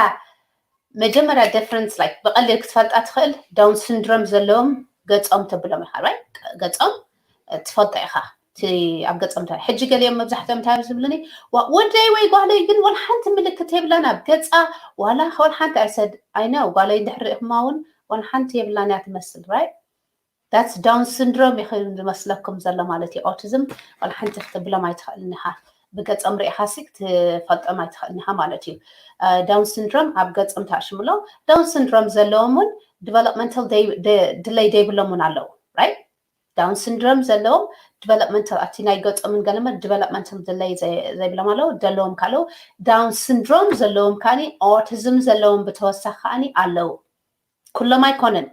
መጀመርያ difference like ብቐሊል ክትፈልጣ ትኽእል Down syndrome ዘለዎም ገጾም ተብሎም ኢኻ right ገጾም ትፈልጦ ኢኻ እቲ ኣብ ገጾም እንታይ ሕጂ ገሊኦም መብዛሕትኦም እንታይ ዝብሉኒ ወደይ ወይ ጓለይ ግን ወላ ሓንቲ ምልክት የብላን ኣብ ገጻ ዋላ ወላ ሓንቲ ኣይሰድ ኣይነ ጓለይ እንድሕር ርኢኹማ እውን ወላ ሓንቲ የብላን እያ ትመስል right that's Down syndrome እዩ ዝመስለኩም ዘሎ ማለት እዩ autism ወላ ሓንቲ ክትብሎም ኣይትኽእልን ኢኻ ብገጾም ርኢኻሲ ክትፈልጦም ኣይትኽእልን ኢኻ ማለት እዩ Down syndrome ኣብ ገጾም ተኣሽምሎም Down syndrome ዘለዎም እውን developmental delay ዘይብሎም እውን ኣለዉ right Down syndrome ዘለዎም developmental ኣብቲ ናይ ገጾምን ገለመ developmental delay ዘይብሎም ኣለዉ ዘለዎም ካልኡ Down syndrome ዘለዎም ከዓኒ autism ዘለዎም ብተወሳኺ ከዓኒ ኣለዉ ኩሎም ኣይኮነን፣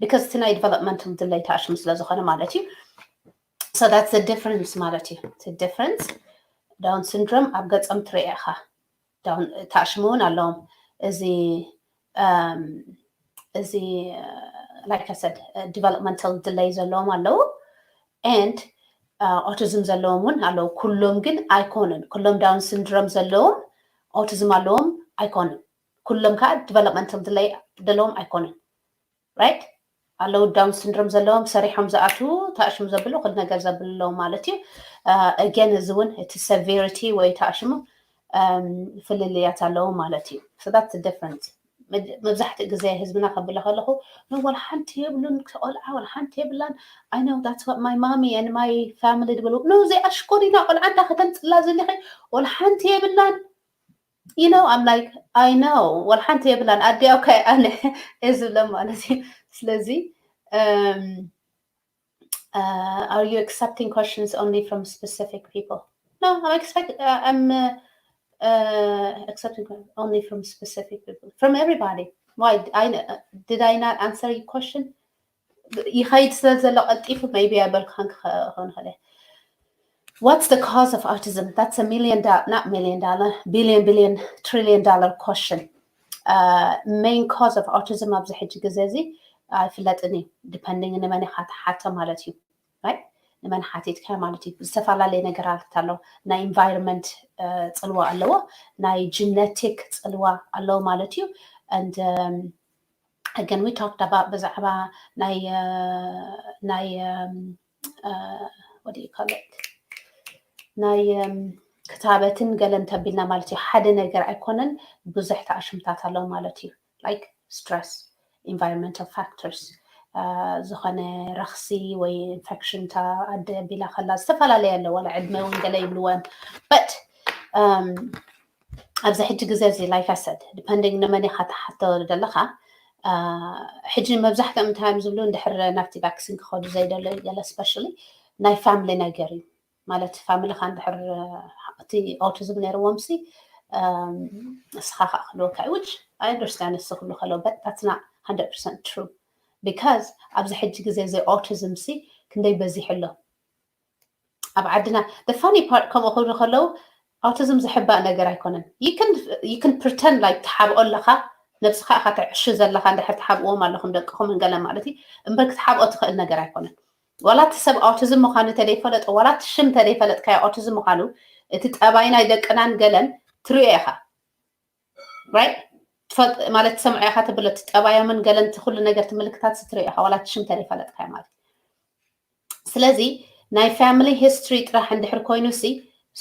because እቲ ናይ developmental delay ተኣሽሙ ስለ ዝኾነ ማለት እዩ። So that's the difference ማለት እዩ። እቲ difference፣ Down syndrome ኣብ ገጾም ትርኢ ኢኻ። ተኣሽሙ እውን ኣለዎም። እዚ እዚ like I said developmental delay ዘለዎም ኣለዉ and autism ዘለዎም እውን ኣለዉ። ኩሎም ግን ኣይኮኑን። ኩሎም Down syndrome ዘለዎም autism ኣለዎም ኣይኮኑን። ኩሎም ከዓ developmental delay ዘለዎም ኣይኮኑን። Right? ኣለዉ Down syndrome ዘለዎም ሰሪሖም ዝኣትዉ ተኣሽሙ ዘብሉ ኩሉ ነገር ዘብሉ ኣለዉ ማለት እዩ። Again እዚ እውን እቲ severity ወይ ተኣሽሙ ፍልልያት ኣለዉ ማለት እዩ። So that's the difference። መብዛሕትኡ ግዜ ህዝብና ከብሎ ከለኹ፣ "No፣ ወላ ሓንቲ የብሉን፣ ቆልዓ ወላ ሓንቲ የብላን። I know, that's what my mommy and my family" ድብሉ። "No፣ እዚኣ ሽኮሪና ቆልዓ እንዳ ከተምፅላ ዘሊኺ፣ ወላ ሓንቲ የብላን." You know, I'm like, "I know፣ ወላ ሓንቲ የብላን ኣዲያ፣ okay፣ ኣነ" እየ ዝብሎም ማለት እዩ። ስለዚ are you accepting questions only from specific people? No, I'm expect uh, I'm uh, uh, accepting only from specific people, from everybody. Why? I uh, did I not answer your question? ይኸይድ ስለ ዘሎ ቀልጢፉ maybe ኣይበልኩኻን ክኸውን ይኽእል። What's the cause of autism? That's a million dollar, not million dollar, billion, billion, trillion dollar question. Main cause of autism ኣብዚ ሕጂ ግዜ እዚ ኣይፍለጥን እዩ። Depending ንመን ኢኻ ትሓቶ ማለት እዩ። Right? ንመን ሓቲትካ ማለት እዩ። ዝተፈላለየ ነገራት ኣሎ። ናይ environment ፅልዋ ኣለዎ፣ ናይ genetic ፅልዋ ኣለዎ ማለት እዩ። And again we talked about ብዛዕባ ናይ ናይ what do you call it ናይ ክታበትን ገለን ተቢልና ማለት እዩ። ሓደ ነገር ኣይኮነን፣ ብዙሕ ተኣሽምታት ኣለዉ ማለት እዩ። Like stress፣ environmental factors፣ ዝኾነ ረኽሲ ወይ infection፣ እታ ኣደ ቢላ ከላ ዝተፈላለየ ኣለዎ። ዋላ ዕድመ እውን ገለ ይብልዎ እዮም። But ኣብዚ ሕጂ ግዜ እዚ like I said depending ንመን ኢኻ ትሓቶ ዘለኻ። ሕጂ መብዛሕትኦም እንታይ እዮም ዝብሉ፣ እንድሕር ናብቲ vaccine ክኸዱ ዘይደለዩ ገለ especially ናይ family ነገር እዩ። ማለት family ኻ እንድሕር እቲ autism ነይርዎም ሲ ንስኻ ከዓ ክህልወካ እዩ። Which I understand፣ ንሱ ክህሉ ከለዉ፣ but that's not hundred percent true because ኣብዚ ሕጂ ግዜ እዚ autism ሲ ክንደይ በዚሑ ኣሎ ኣብ ዓድና። The funny part፣ ከምኡ ክብሉ ከለዉ autism ዝሕባእ ነገር ኣይኮነን። You can pretend like ትሓብኦ ኣለኻ፣ ነብስኻ ኢኻ ተዕሺ ዘለኻ እንድሕር ትሓብእዎም ኣለኹም ደቅኹም እንገለ ማለት እዩ። እምበር ክትሓብኦ ትኽእል ነገር ኣይኮነን። ዋላ እቲ ሰብ autism ምዃኑ ተደይፈለጦ፣ ዋላ እቲ ሽም ተደይፈለጥካዮ autism ምዃኑ፣ እቲ ጠባይ ናይ ደቅናን ገለን ትሪኦ ኢኻ። Right? ትፈልጥ ማለት ትሰምዖ ኢኻ ትብሎ፣ እቲ ጠባዮምን ገለን እቲ ኩሉ ነገር፣ እቲ ምልክታት ትሪኦ ኢኻ፣ ዋላ እቲ ሽም ተደይፈለጥካዮ ማለት እዩ። ስለዚ ናይ family history ጥራሕ እንድሕር ኮይኑ ሲ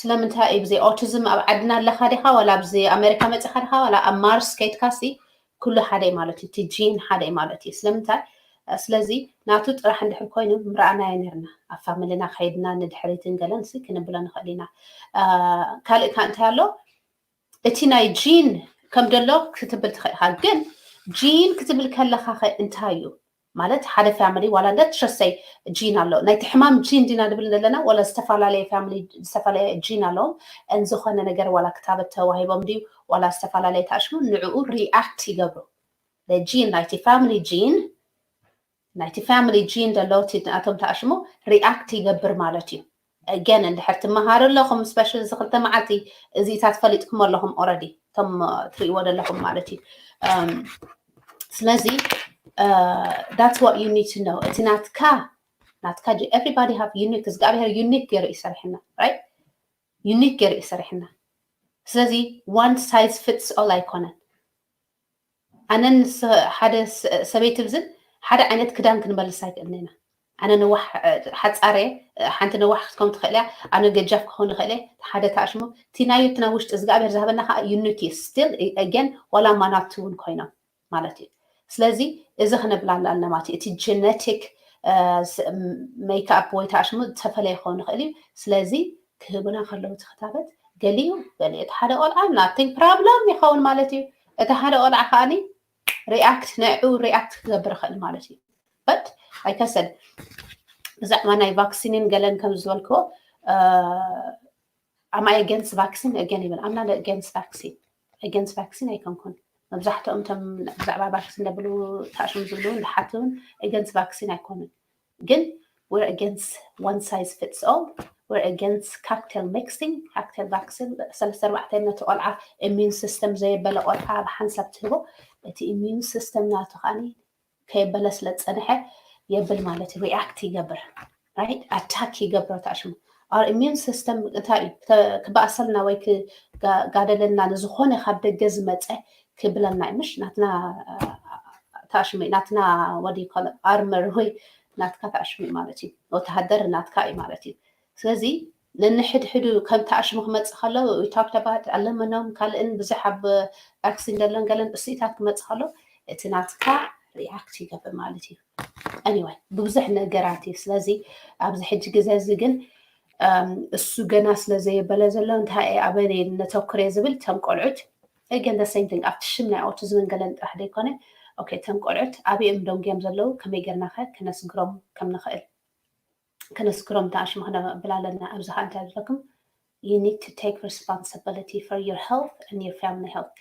ስለምንታይ እዩ ብዘይ autism ኣብ ዓድና ኣለኻ ዲኻ፣ ዋላ ኣብዚ ኣሜሪካ መፂኻ ዲኻ፣ ዋላ ኣብ ማርስ ከይድካ ሲ ኩሉ ሓደ እዩ ማለት እዩ። እቲ gene ሓደ እዩ ማለት እዩ። ስለምንታይ? ስለዚ ናቱ ጥራሕ እንድሕር ኮይኑ ምረኣናዮ ነርና፣ ኣብ family ና ከይድና ንድሕሪትን ገለን ሲ ክንብሎ ንኽእል ኢና። ካልእ ካ እንታይ ኣሎ? እቲ ናይ gene ከም ደሎ ክትብል ትኽእል ኢኻ። ግን gene ክትብል ከለኻ ኸ እንታይ እዩ? ማለት ሓደ family ዋላ እንደ ትሸሰይ gene ኣሎ። ናይቲ ሕማም gene ዲና ድብል ዘለና፣ ዋላ ዝተፈላለየ family ዝተፈላለየ gene ኣለዎም። እን ዝኾነ ነገር ዋላ ክታበት ተዋሂቦም ድዩ፣ ዋላ ዝተፈላለየ ተኣሽሙ፣ ንዕኡ react ይገብሩ። The gene ናይቲ family gene ናይቲ family gene ደሎ እቲ ናቶም ተኣሽሙ react ይገብር ማለት እዩ። Again እንድሕር ትመሃሩ ኣለኹም፣ especially እዚ ክልተ መዓልቲ እዚታት ፈሊጥኩም ኣለኹም already፣ እቶም ትሪእዎ ዘለኹም ማለት እዩ። ስለዚ that's what you need to know። እቲ ናትካ ናትካ everybody have unique፣ እግዚኣብሔር unique ገይሩ እዩ ሰሪሕና፣ right? Unique ገይሩ እዩ ሰሪሕና። ስለዚ one size fits all ኣይኮነን። ኣነን ሓደ ሰበይቲ ብዝን ሓደ ዓይነት ክዳን ክንበልስ ኣይክእልን ኢና። ኣነ ነዋሕ ሓፃር እየ፣ ሓንቲ ነዋሕ ክትከውን ትኽእል እያ፣ ኣነ ገጃፍ ክኸውን ይኽእል እየ። ሓደ ተኣሽሙ እቲ ናይ እቲ ናይ ውሽጢ እግዚኣብሔር ዝሃበና ከዓ unity still again ዋላ ማናቱ እውን ኮይኖም ማለት እዩ። ስለዚ እዚ ክነብላላ ኣለና ማለት እዩ። እቲ genetic makeup ወይ ተኣሽሙ ዝተፈለየ ክኸውን ይኽእል እዩ። ስለዚ ክህቡና ከለዉ እቲ ክታበት ገሊኡ ገሊኡ እቲ ሓደ ቆልዓ nothing problem ይኸውን ማለት እዩ። እቲ ሓደ ቆልዓ ከዓኒ react ንዕኡ react ክገብር ይኽእል ማለት እዩ። But like I said ብዛዕባ ናይ vaccine ን ገለን ከም ዝበልክዎ am I against vaccine? Again ይብል፣ I'm not against vaccine። Against vaccine ኣይኮንኩን። መብዛሕትኦም እቶም ብዛዕባ ቫክሲን ደብሉ ታሽሙ ዝብሉ እውን ዝሓቱ እውን against ቫክሲን ኣይኮኑን። ግን we're against one size fits all, we're against cocktail mixing. Cocktail vaccine ሰለስተ ኣርባዕተ ነቲ ቆልዓ immune system ዘየበለ ቆልዓ ኣብ ሓንሳብ ትህቦ፣ እቲ immune system ናቱ ከዓኒ ከየበለ ስለ ዝጸንሐ የብል ማለት እዩ። ሪኣክት ይገብር፣ right? ኣታክ ይገብሮ ታሽሙ። Our immune system እንታይ እዩ? ክበኣሰልና ወይ ክጋደለልና ንዝኾነ ካብ ደገ ዝመፀ ክብለና እዩ። ምሽ ናትና ታሽሙ ናትና ወዲ ኮለ ኣርመር ወይ ናትካ ታሽሙ ማለት እዩ። ወተሃደር ናትካ እዩ ማለት እዩ። ስለዚ ነንሕድሕዱ ከም ታሽሙ ክመፅእ ከሎ we talked about ኣለመኖም ካልእን ብዙሕ ኣብ ቫክሲን ደለን ገለን እሱኢታት ክመፅእ ከሎ እቲ ናትካ ሪኣክት ይገብር ማለት እዩ። Anyway ብብዙሕ ነገራት እዩ። ስለዚ ኣብዚ ሕጂ ግዜ እዚ ግን እሱ ገና ስለ ዘየበለ ዘሎ እንታይ ኣበይ ነተኩር እየ ዝብል እቶም ቆልዑት again the same thing ኣብቲ ሽም ናይ ኦቲዝምን ገለን ጥራሕ ዘይኮነ okay እቶም ቆልዑት ኣበይኦም ደንጉዮም ዘለዉ ከመይ ጌርናኸ ከነስግሮም ከም ንኽእል ከነስግሮም ታሽሙ ክነብል ኣለና። ኣብዚ ከዓ እንታይ ዝብለኩም you need to take responsibility for your health and your family health.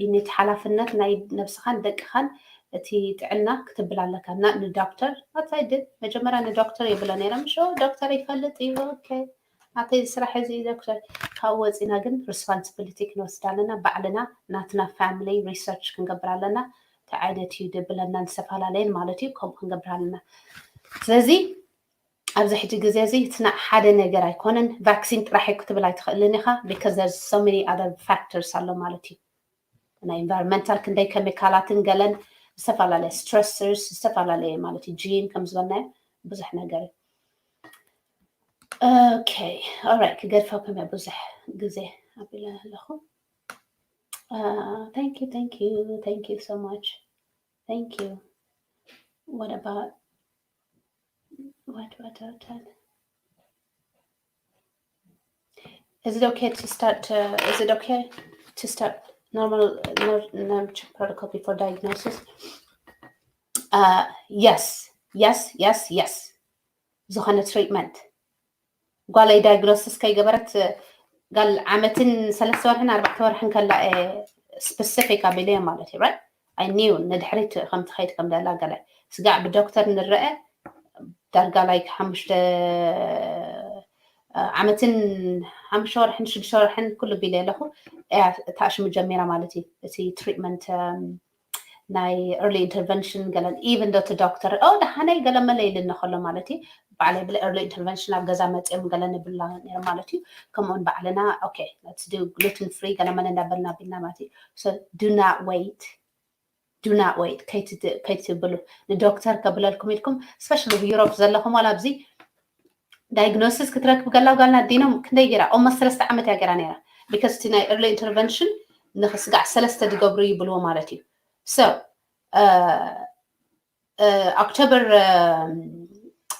You need ሓላፍነት ናይ ነብስኻን ደቅኻን እቲ ጥዕና ክትብል ኣለካ እና ንዶክተር ኣታይ ድ መጀመርያ ንዶክተር ይብሎ ነይረ ምሽ ዶክተር ይፈልጥ እዩ okay ናተይ ስራሕ እዚ ዶክተር ካብ ወፂና ግን responsibility ክንወስድ ኣለና ባዕልና ናትና family research ክንገብር ኣለና እንታይ ዓይነት እዩ ደብለና ዝተፈላለየን ማለት እዩ ከምኡ ክንገብር ኣለና ስለዚ ኣብዚ ሕጂ ግዜ እዚ እቲ ሓደ ነገር ኣይኮነን ቫክሲን ጥራሕ ክትብል ኣይትኽእልን ኢኻ because there's so many other factors ኣሎ ማለት እዩ ናይ environmental ክንደይ ኬሚካላትን ገለን ዝተፈላለየ stressors ዝተፈላለየ ማለት እዩ gym ከም ዝበልናዮ ብዙሕ ነገር እዩ okay alright ክገድፈኩም እየ ብዙሕ ግዜ ኣቢለ ኣለኹ thank you thank you thank you so much thank you what about What, what, what, what? Is it okay to start? Uh, is it okay to start normal uh, nurture protocol before diagnosis? Uh, yes, yes, yes, yes. ዝኾነ treatment ጓለይ diagnosis ከይገበረት ጋል ዓመትን ሰለስተ ወርሕን ኣርባዕተ ወርሕን ከላ specific ኣቢለዮ ማለት እዩ right I knew ንድሕሪት ከም ትኸይድ ከም ደላ ገለ ስጋዕ ብዶክተር ንረአ ዳርጋ like ሓሙሽተ ዓመትን ሓሙሽተ ወርሕን ሽዱሽተ ወርሕን ኩሉ ቢለ ኣለኹ እያ ታሽሙ ጀሚራ ማለት እዩ እቲ treatment ናይ early intervention ገለን even though እቲ ዶክተር ኦ ደሓነይ ገለመለ ኢልና ከሎ ማለት እዩ ባዕለይ ብለ early intervention ኣብ ገዛ መፅኦም ገለ ንብላ ነይረ ማለት እዩ ከምኡውን ባዕልና okay let's do gluten free ገለመለ እንዳበልና ቢልና ማለት እዩ so do not wait do not wait ከይትብሉ ንዶክተር ከብለልኩም ኢልኩም especially ብዩሮፕ ዘለኹም ዋላ ኣብዚ diagnosis ክትረክብ ገላ ጓልና ዲኖም ክንደይ ገይራ almost ሰለስተ ዓመት እያ ገይራ ነይራ because እቲ ናይ early intervention ንክስጋዕ ሰለስተ ዝገብሩ ይብልዎ ማለት እዩ so ኦክቶበር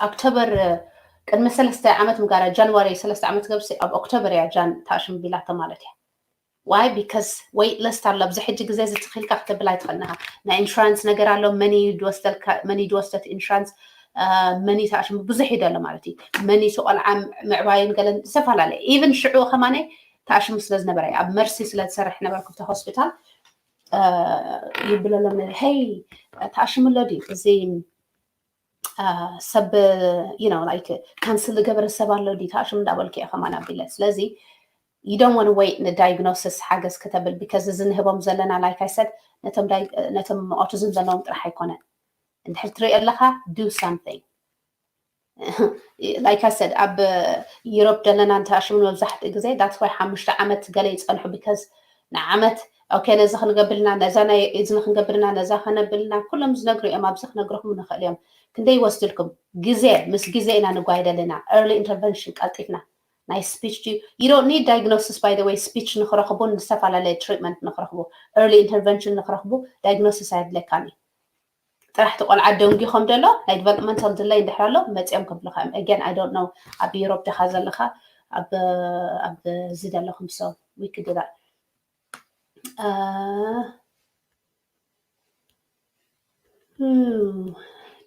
ኦክቶበር ቅድሚ ሰለስተ ዓመት ምጋራ ጃንዋሪ ሰለስተ ዓመት ገብሲ ኣብ ኦክቶበር እያ ጃን ታሽም ቢላቶ ማለት እያ why because wait list ኣሎ ኣብዚ ሕጂ ግዜ እዚ ትኽኢልካ ክትብል ኣይትኽእልናኻ ናይ insurance ነገር ኣሎ መን እዩ ዝወስደልካ መን እዩ ዝወስደት insurance መን እዩ ታሽም ብዙሕ እዩ ዘሎ ማለት እዩ መን እዩ ቆልዓ ምዕባይን ገለን ዝተፈላለየ even ሽዑ ከማነ ታሽም ስለ ዝነበረ ኣብ መርሲ ስለ ዝሰርሕ ነበርኩ ብቲ ሆስፒታል ይብለሎም ነረ ሄይ ታሽም ኣሎ ድዩ እዚ ሰብ you know like cancel ዝገበረ ሰብ ኣሎ ድዩ ታሽም እንዳበልኩ እየ ከማን ኣቢለ ስለዚ you don't want to wait ንdiagnosis ሓገዝ ከተብል because እዚ ንህቦም ዘለና like I said ነቶም autism ዘለዎም ጥራሕ ኣይኮነን እንድሕር ትሪኦ ኣለኻ do something like I said ኣብ ዩሮፕ ዘለና እንተኣሽሙ መብዛሕትኡ ግዜ that's why ሓሙሽተ ዓመት ገለ ይፀንሑ because ንዓመት okay ነዚ ክንገብልና ነዛ ናይ እዝኒ ክንገብልና ነዛ ከነብልና ኩሎም ዝነግሩ እዮም ኣብዚ ክነግረኹም ንኽእል እዮም ክንደይ ይወስድልኩም ግዜ ምስ ግዜ ኢና ንጓየደ ኣለና early intervention ቀልጢፍና ናይ speech you don't need diagnosis by the way speech ንክረኽቡ ዝተፈላለየ treatment ንክረኽቡ early intervention ንክረኽቡ diagnosis ኣየድለካን እዩ ጥራሕ እቲ ቆልዓ ደንጊኾም ደሎ ናይ developmental delay እንድሕር ኣሎ መፅኦም ከብልካ እዮም again I don't know ኣብ Europe ዲኻ ዘለኻ ኣብ ኣብዚ ዘለኹም so we could do that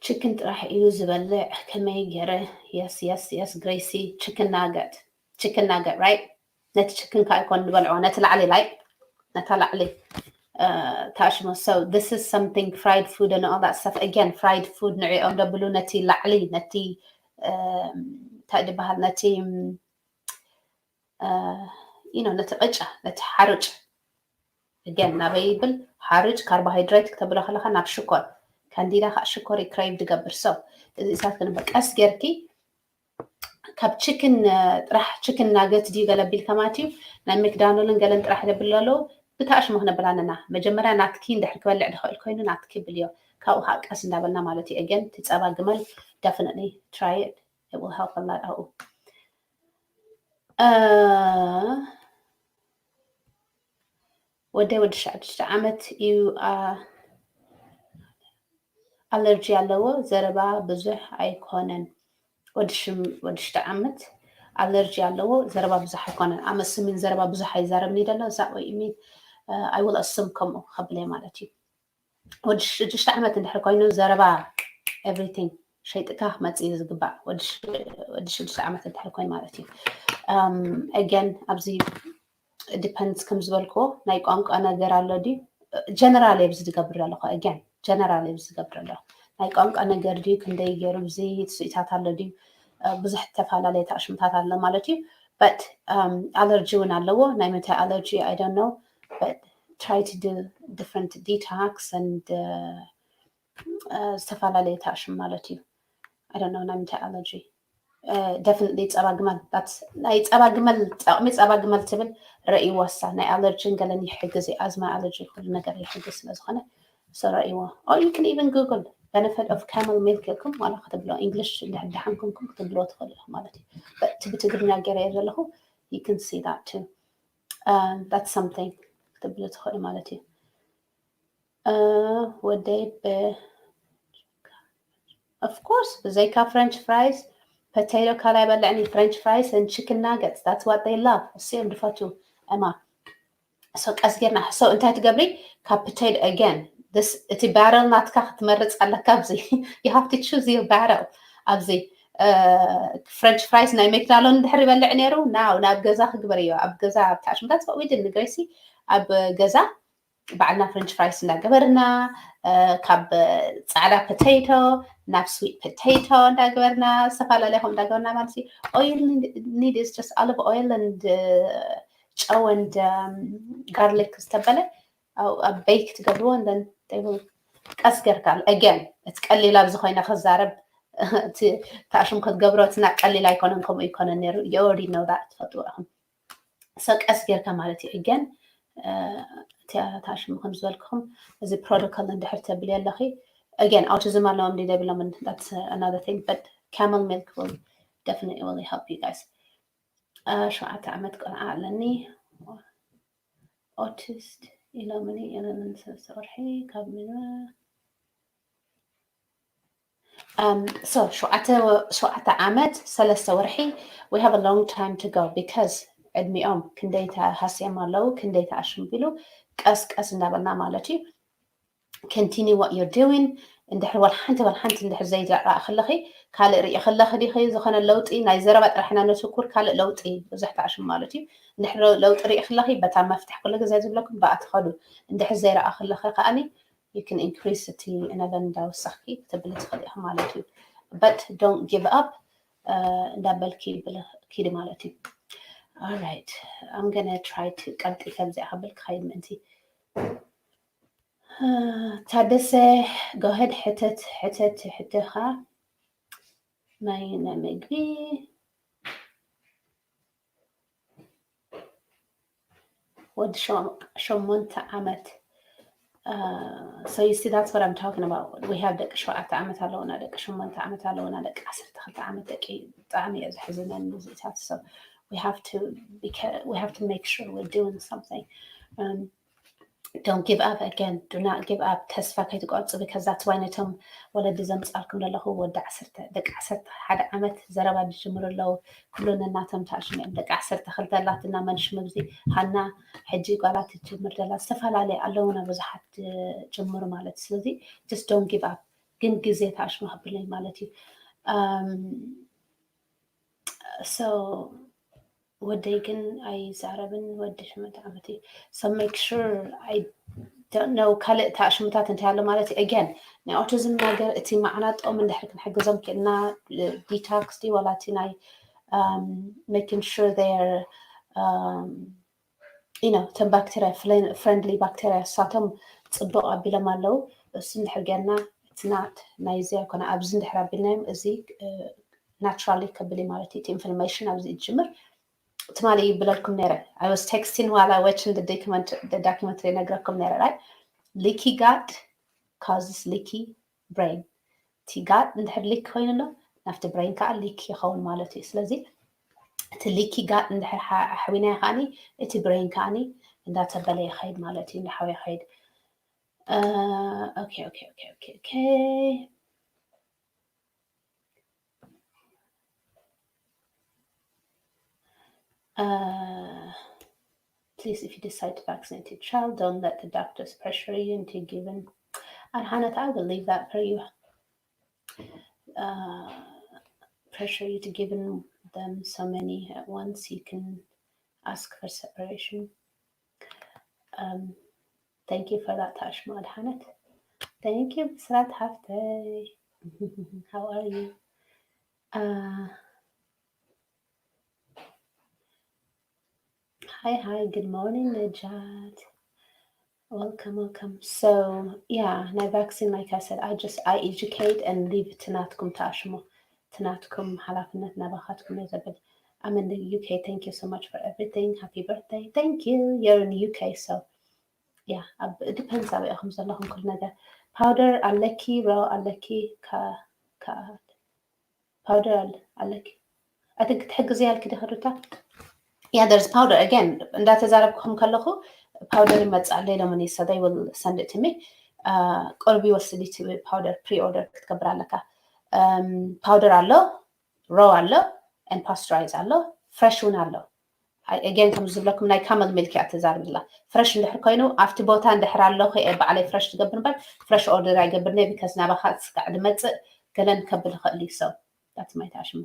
chicken ጥራሕ እዩ ዝበልዕ ከመይ ገይረ yes yes yes Gracie chicken nugget chicken nugget right ነቲ chicken ካ ኣይኮን ንበልዖ ነቲ ላዕሊ like ነታ ላዕሊ ተኣሽሙ። So this is something, fried food and all that stuff. Again, fried food ንዕኦም ደብሉ ነቲ ላዕሊ፣ ነቲ እንታይ ዝበሃል፣ ነቲ you know፣ ነቲ ቅጫ፣ ነቲ ሓሩጭ። Again፣ ናበይ ይብል? ሓሩጭ፣ ካርቦሃይድሬት ክተብሎ ከለካ ናብ ሽኮር፣ ካንዲዳ ከዓ ሽኮር እዩ ክሬቭ ዝገብር። So እዚ እሳት ክንበ ቀስ ጌርኪ ካብ ቺክን ጥራሕ፣ ቺክን ናገት ድዩ ገለ ቢልካ ማለት እዩ። ናይ መክዳኖልን ገለን ጥራሕ ደብል ኣለዉ። ብተኣሽሙ ክነብል ኣለና። መጀመርያ ናትኪ እንድሕር ክበልዕ ድኽእል ኮይኑ ናትኪ ብልዮ። ካብኡ ከዓ ቀስ እንዳበልና ማለት እዩ። Again፣ እቲ ፀባ ግመል፣ definitely try it, it will help a lot ኣብኡ። ወደ ወዲ ሸዱሽተ ዓመት እዩ። ኣለርጂ ኣለዎ፣ ዘረባ ብዙሕ ኣይኮነን። ወዲ ሽዱሽተ ዓመት፣ ኣለርጂ ኣለዎ፣ ዘረባ ብዙሕ ኣይኮነን። I'm assuming ዘረባ ብዙሕ ኣይዛረብን እዩ ዘሎ። Is that what you mean? I will assume ከምኡ ከብል እየ ማለት እዩ። ወዲ ሽዱሽተ ዓመት እንድሕር ኮይኑ ዘረባ፣ everything፣ ሸይጥካ ክመፅእ እዩ ዝግባእ፣ ወዲ ሽዱሽተ ዓመት እንድሕር ኮይኑ ማለት እዩ። Again፣ ኣብዚ ዲፐንድስ ከም ዝበልክዎ ናይ ቋንቋ ነገር ኣሎ ድዩ? ጀነራል እየ ብዚ ዝገብር ኣለኹ። Again፣ ጀነራል እየ ብዚ ዝገብር ኣለኹ። ናይ ቋንቋ ነገር ድዩ? ክንደይ ገይሩ ብዚ ትስኢታት ኣሎ ድዩ? ብዙሕ ዝተፈላለየ ተኣሽምታት ኣሎ ማለት እዩ። But ኣለርጂ እውን ኣለዎ። ናይ ምንታይ ኣለርጂ I don't know, but try to do different detox and ዝተፈላለየ ተኣሽም ማለት እዩ። I don't know ናይ ምንታይ ኣለርጂ። Definitely ጸባ ግመል። ናይ ጸባ ግመል፣ ጥቕሚ ጸባ ግመል ትብል ረእይዎ። እሳ ናይ ኣለርጂን ገለን ይሕግዝ እዩ። ኣዝማ፣ ኣለርጂ፣ ኩሉ ነገር ይሕግዝ ስለ ዝኾነ፣ so ረእይዎ። Or you can even Google benefit of camel milk ኢልኩም ዋላ ክትብሎ፣ ኢንግሊሽ እንድሕር ደሓን ኮንኩም ክትብልዎ ትኽእሉ ኢኹም ማለት እዩ። But እቲ ብትግርኛ ገይረ እየ ዘለኹ፣ you can see that too. That's something ክትብሉ ትኽእሉ ማለት እዩ። ወደይ ብ of course ብዘይካ ፍሬንች ፍራይስ፣ ፖቴቶ ካልኣይ በልዕኒ፣ ፍሬንች ፍራይስ and chicken nuggets, that's what they love። እሱ እዮም ድፈቱ እማ። So ቀስ ጌርና፣ so እንታይ ትገብሪ? ካብ ፖቴቶ፣ again፣ እቲ ባረል ናትካ ክትመርፅ ኣለካ። ኣብዚ you have to choose your battle። ኣብዚ ፍሬንች ፍራይስ ናይ ሜክዳሎን እንድሕር ይበልዕ ነይሩ፣ now ናብ ገዛ ክግበር እዮ። ኣብ ገዛ ኣብ ታሽምታት፣ what we did ንግሬሲ ኣብ ገዛ ባዕልና ፍሬንች ፍራይስ እንዳገበርና፣ ካብ ጻዕዳ ፖቴቶ ናብ ስዊት ፖቴቶ እንዳገበርና፣ ዝተፈላለየ ከም እንዳገበርና ማለት እዩ። All you need is just olive oil and ጨው and garlic ዝተበለ ኣብ ቤክ ትገብርዎ። And then ቀስ ገርካ፣ again፣ እቲ ቀሊል ኣብዚ ኮይነ ክዛረብ፣ እቲ ታሽም ክትገብሮ እቲ ና ቀሊል ኣይኮነን፣ ከምኡ ይኮነን ነይሩ። You already know that፣ ትፈልጥዎ ኢኹም። So ቀስ ጌርካ ማለት እዩ። Again፣ እቲ ታሽሙ ከም ዝበልክኹም እዚ ፕሮቶኮል እንድሕር ተብልዮ ኣለኺ፣ again፣ ኣውቲዝም ኣለዎም ድዩ የብሎምን፣ that's another thing, but camel milk will definitely will help you guys። ሸውዓተ ዓመት ቆልዓ ኣለኒ፣ ኦቲስት ኢሎምኒ፣ ሰለስተ ወርሒ ካብ ሚኖ so ሸውዓተ ዓመት ሰለስተ ወርሒ፣ we have a long time to go because ዕድሚኦም ክንደይ ተሃስዮም ኣለዉ፣ ክንደይ ተኣሽም ቢሉ፣ ቀስ ቀስ እንዳበልና ማለት እዩ። Continue what you're doing። እንድሕር ወላ ሓንቲ ወላ ሓንቲ እንድሕር ዘይረኣ ከለኺ፣ ካልእ ርኢ ከለኺ ዲኺ ዝኾነ ለውጢ፣ ናይ ዘረባ ጥራሕ ኢና ነትኩር፣ ካልእ ለውጢ ብዙሕ ተኣሽም ማለት እዩ። እንድሕር ለውጢ ርኢ ከለኺ፣ በታ መፍትሕ ኩሉ ግዜ ዝብለኩም ብኣ ትኸዱ። እንድሕር ዘይረኣ ከለኺ ከኣኒ you can increase እቲ ነቨን እንዳወሰኽኪ ክትብሊ ትኽእሊ ኢኺ ማለት እዩ። But don't give up እንዳበልኪ ኪዲ ማለት እዩ። Alright, I'm gonna try to ቀልጢፈ ብዚኣ ክብል ክኸይድ ምእንቲ። ታደሰ፣ go ahead፣ ሕተት፣ ሕተት፣ ሕተኻ ናይ፣ ናይ መግቢ ወዲ ሸሞንተ ዓመት። So you see, that's what I'm talking about. We have ደቂ ሸውዓተ ዓመት ኣለውና፣ ደቂ ሸሞንተ ዓመት ኣለውና፣ ደቂ ዓሰርተ ክልተ ዓመት፣ ደቂ ብጣዕሚ እየ ዘሕዝነኒ እዚታት። So we have to we have to make sure we're doing something. Don't give up, again, do not give up. ተስፋ ከይትቆርጽ፣ because that's why ነቶም ወለዲ ዘምጻልኩም ዘለኹ ወዲ ዓሰርተ፣ ደቂ ዓሰርተ ሓደ ዓመት ዘረባ ዝጅምሩ ኣለዉ። ኩሉ ነናቶም ተኣሽሙ እዮም። ደቂ ዓሰርተ ክልተ ኣላትና፣ መንሽ መግዚ፣ ሃና፣ ሕጂ ጓላት ትጅምር ዘላ፣ ዝተፈላለየ ኣለዉና ብዙሓት ዝጅምሩ ማለት። ስለዚ just don't give up፣ ግን ግዜ ተኣሽሙ ከብለይ ማለት እዩ። So ወደይ ግን ኣይዛረብን፣ ወዲ ሸሞንተ ዓመት እዩ። So make sure I don't know ካልእ ተኣሽሙታት እንታይ ኣሎ ማለት እዩ። Again ናይ autism ነገር እቲ ማዕናጦም እንድሕር ክንሕግዞም ክእልና detox ድዩ ዋላ እቲ ናይ making sure they're you know እቶም bacteria friendly bacteria እሳቶም ፅቡቕ ኣቢሎም ኣለዉ። እሱ እንድሕር ጌርና it's not ናይዚ ኣይኮነ ኣብዚ እንድሕር ኣቢልናዮም እዚ naturally ከብል እዩ ማለት እዩ። እቲ inflammation ኣብዚ ይጅምር ትማሊ ይብለልኩም ነይረ። I was texting while I watching the documentary ነግረኩም ነይረ right? Leaky gut causes leaky brain። እቲ gut እንድሕር leak ኮይኑ ኣሎ ናብቲ brain ከዓ leak ይኸውን ማለት እዩ። ስለዚ እቲ leaky gut እንድሕር ኣሕዊናዮ ከዓኒ እቲ brain ከዓኒ እንዳተበለ ይኸይድ ማለት እዩ፣ እንዳሓወየ ይኸይድ። Okay okay okay okay okay Uh, please, if you decide to vaccinate your child, don't let the doctors pressure you into giving. And Hannah, I will leave that for you. Uh, pressure you to giving them so many at once. You can ask for separation. Um, thank you for that, Tashma Alhanat. Thank you, Bisrat Haftay. How are you? Uh, hi, hi, good morning, Najat. Welcome, welcome. So, yeah, my vaccine, like I said, I just, I educate and leave ትናትኩም ተኣሽሙ። ትናትኩም ሓላፍነት ናባኻትኩም እዩ ዘብል። I'm in the U K. Thank you so much for everything. Happy birthday. Thank you. You're in the U K, so yeah, depends ኣበይ ኢኹም ዘለኹም ኩሉ ነገር። Powder ኣለኪ፣ ሮ ኣለኪ፣ powder ኣለኪ። I think ክትሕግዝያ ኢልኪ ዲኺ ሩታ? Yeah, there's powder again። እንዳተዛረብኩኹም ከለኹ powder ይመጽእ ኣሎ ኢሎምኒ፣ so they will send it to me። ቁሩብ ይወስድ እቲ powder፣ pre-order ክትገብር ኣለካ። Powder ኣሎ፣ ሮ ኣሎ፣ and pasteurized ኣሎ፣ fresh እውን ኣሎ። Again ከም ዝብለኩም ናይ camel milk እያ ትዛረብ ዘላ። Fresh እንድሕር ኮይኑ ኣብቲ ቦታ እንድሕር ኣለኹ እየ ባዕለይ fresh ዝገብር እምበር fresh order ኣይገብርን እየ፣ because ናባኻ ስጋዕ ዝመጽእ ገለን ከብል ይኽእል እዩ። So that's my ተኣሽሙ።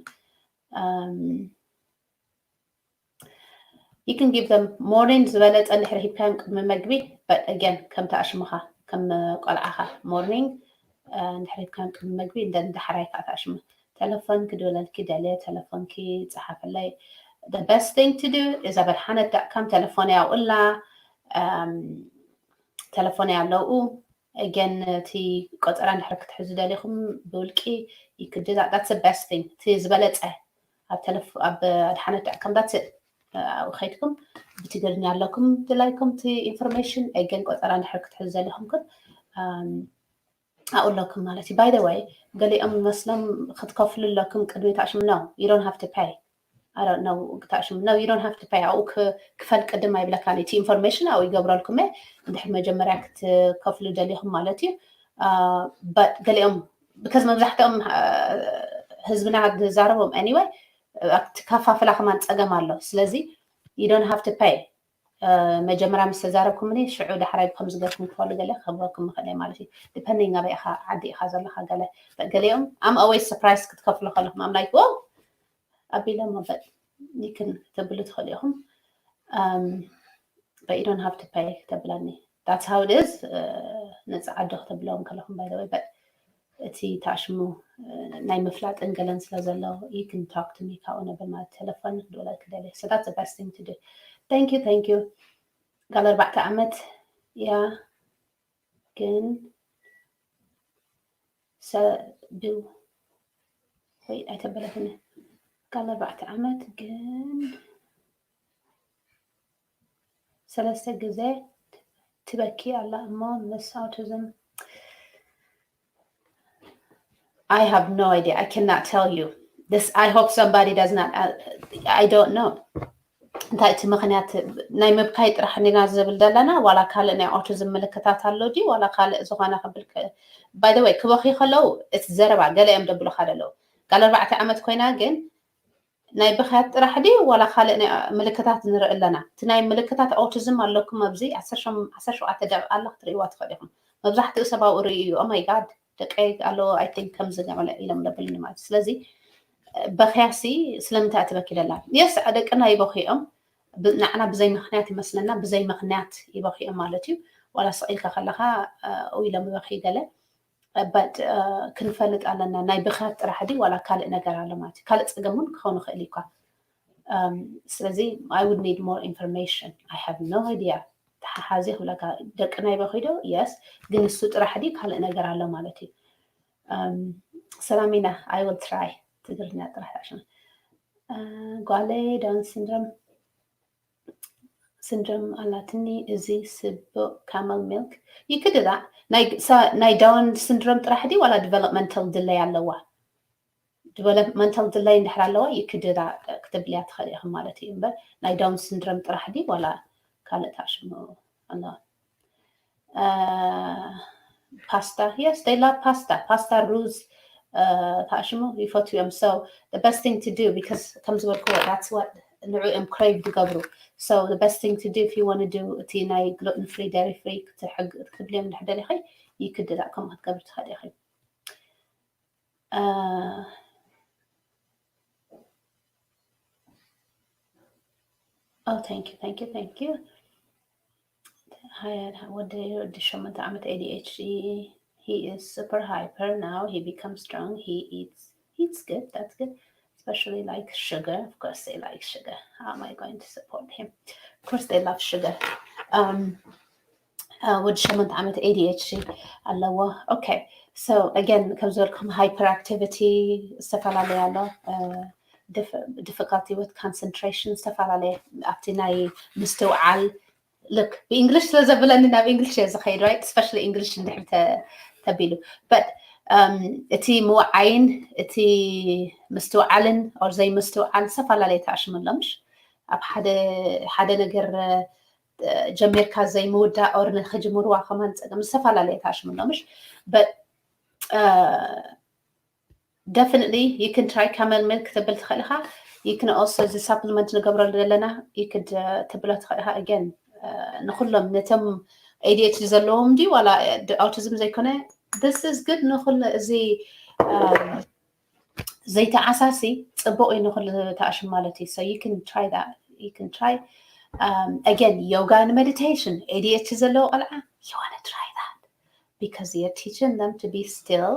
You can give them morning ዝበለጸ እንድሕር ሂብካዮም ቅድሚ መግቢ፣ but again ከም ተኣሽሙኻ ከም ቆልዓኻ morning እንድሕር ሂብካዮም ቅድሚ መግቢ እንደ ዳሕራይ ከዓ ተኣሽሙ። ተለፎን ክድውለልኪ ደልየ፣ ተለፎንኪ ጸሓፍለይ። The best thing to do is ኣብ ኣድሓነት ዳእካም ተለፎን ያውላ ተለፎን ያለውኡ። Again እቲ ቆጸራ እንድሕር ክትሕዙ ደሊኹም ብውልቂ you could do that. That's the best thing። እቲ ዝበለጸ ኣብ ተለፍ ኣብ ኣድሓነት ዳእካም that's it። ኣብኡ ከይድኩም ብትግርኛ ኣለኩም ድላይኩም እቲ information። Again ቆጸራ እንድሕር ክትሕዙ ደሊኹም ግን ኣብኡ ኣለኩም ማለት እዩ። By the way ገሊኦም መስሎም ክትከፍሉ ኣለኩም ቅድሚ ተኣሽሙ። No, you don't have to pay። I don't know ተኣሽሙ። No, you don't have to pay። ኣብኡ ክፈል ቅድም ኣይብለካን። እቲ information ኣብኡ ይገብረልኩም እየ እንድሕር መጀመርያ ክትከፍሉ ደሊኹም ማለት እዩ። But ገሊኦም because መብዛሕትኦም ህዝብና ዝዛረቦም anyway ኣብቲ ከፋፍላ ከማን ጸገም ኣሎ። ስለዚ you don't have to pay። መጀመርያ ምስ ተዛረብኩምኒ ሽዑ ዳሕራይ ብከምዚ ገርኩም ክፈሉ ገለ ክህበኩም ይኽእል እየ ማለት እዩ። Depending ኣበይ ኢኻ ዓዲ ኢኻ ዘለኻ ገለ ገሊኦም I'm always surprised ክትከፍሉ ከለኹም I'm like wow ኣቢሎም but you can ተብሉ ትኽእሉ ኢኹም። But you don't have to pay ተብለኒ። That's how it is። ነፃ ዓዲ ክተብለዎም ከለኹም by the way but እቲ ተኣሽሙ ናይ ምፍላጥን ገለን ስለ ዘሎ you can talk to me ካብኡ ነበር ማለት ተለፎን ክድውለልኪ ደልየ። So that's the best thing to do. Thank you, thank you። ጋል ኣርባዕተ ዓመት እያ ግን ሰብው ወይ ኣይተበለትን። ጋል ኣርባዕተ ዓመት ግን ሰለስተ ግዜ ትበኪ ኣላ እሞ ምስ autism I have no idea. I cannot tell you. This, I hope somebody does not, I don't know. እንታይ እቲ ምኽንያት ናይ ምብካይ ጥራሕ እንዲና ዝብል ዘለና ዋላ ካልእ ናይ autism ምልክታት ኣሎ ድዩ ዋላ ካልእ ዝኾነ ክብል by the way ክበኺ ከለዉ እቲ ዘረባ ገለ እዮም ደብሉኻ ደለዉ ጋል ኣርባዕተ ዓመት ኮይና ግን ናይ ብኽያት ጥራሕ ድዩ ዋላ ካልእ ናይ ምልክታት ንርኢ ኣለና? እቲ ናይ ምልክታት autism ኣለኩም ኣብዚ ዓሰርተ ሸውዓተ ደቂቃ ኣላ ክትርእይዋ ትኽእል ኢኹም። መብዛሕትኡ ሰብ ኣብኡ ርእዩ እዩ። Oh my God ደቀይ ኣለዎ I think ከምዚ ገለ ኢሎም ደብልኒ ማለት እዩ። ስለዚ በኽያሲ ስለምንታይ ትበኪ ደላ? Yes ደቅና ይበኽዩ እዮም። ንዓና ብዘይ ምክንያት ይመስለና፣ ብዘይ ምክንያት ይበኽዮም ማለት እዩ። ዋላ ስቕ ኢልካ ከለኻ ኡ ኢሎም ይበኽዩ ገለ። But ክንፈልጥ ኣለና፣ ናይ ብኽያት ጥራሕ ድዩ ዋላ ካልእ ነገር ኣሎ ማለት እዩ። ካልእ ጸገም እውን ክኸውን ይኽእል እዩ እኳ። ስለዚ I would need more information, I have no idea። ተሓሓዚ ክብለካ፣ ደቅና ይበኽዩ ዶ? Yes። ግን እሱ ጥራሕ ድዩ ካልእ ነገር ኣሎ ማለት እዩ። ሰላሚና፣ I will try። ትግርኛ ጥራሕ። ጓለይ ዳውን ሲንድሮም ሲንድሮም ኣላትኒ። እዚ ስቡእ ካመል ሚልክ ይክድዳ። ናይ ዳውን ሲንድሮም ጥራሕ ድዩ ዋላ ዲቨሎፕመንታል ድለይ ኣለዋ? ዲቨሎፕመንታል ድለይ እንድሕር ኣለዋ ይክድዳ ክትብልያ ትኽእል ኢኹም ማለት እዩ። እምበር ናይ ዳውን ሲንድሮም ጥራሕ ድዩ ዋላ ካልእ ታሽሙ ኣለዋ? ፓስታ፣ yes, they love pasta. ፓስታ፣ ሩዝ፣ ታሽሙ ይፈትዉ እዮም። So the best thing to do, because ከም ዝበልክዎ that's what ንዑ እዮም ክሬቭ ዝገብሩ። So the best thing to do if you want to do እቲ ናይ gluten free, dairy free ክትብልዮም እንድሕር ደሊኺ ይክድዳ ከምኡ ክትገብሪ ትኽእል ኢኺ። Oh, thank you, thank you, thank you. Hi, ወዲ ወዲ ሸሞንተ ዓመት A D H D. He is super hyper now. He becomes strong. He eats, eats good. That's good. Especially like sugar. Of course, they like sugar. How am I going to support him? Of course, they love sugar. Um, ወዲ ሸሞንተ ዓመት A D H D ኣለዎ። Okay, so again, ከም ዝበልኩም hyperactivity ዝተፈላለየ ኣሎ። Difficulty with concentration ዝተፈላለየ ኣብቲ ናይ ምስትውዓል። Look, ብእንግሊሽ ስለ ዘብለኒ ናብ እንግሊሽ እየ ዝኸይድ፣ right? Especially እንግሊሽ እንድሕር ተቢሉ። But እቲ ምውዓይን እቲ ምስትውዓልን or ዘይምስትውዓል ዝተፈላለየ ታሽሙ ኣሎ ምሽ? ኣብ ሓደ ነገር ጀሚርካ ዘይምውዳእ or ንክጅምርዋ ከማን ጸገም ዝተፈላለየ ታሽሙ ኣሎ ምሽ? But definitely you can try camel milk ክትብል ትኽእል ኢኻ። You can also እዚ supplement ንገብረሉ ዘለና you could ትብሎ ትኽእል ኢኻ። Again ንኩሎም ነቶም A D H D ዘለዎም ድዩ ዋላ autism ዘይኮነ? This is good ንኩሉ እዚ ዘይተዓሳሲ ጽቡቕ እዩ ንኹሉ ተኣሽም ማለት እዩ። So you can try that, you can try. Again, yoga and meditation. A D H D ዘለዎ ቆልዓ you want to try that because you're teaching them to be still.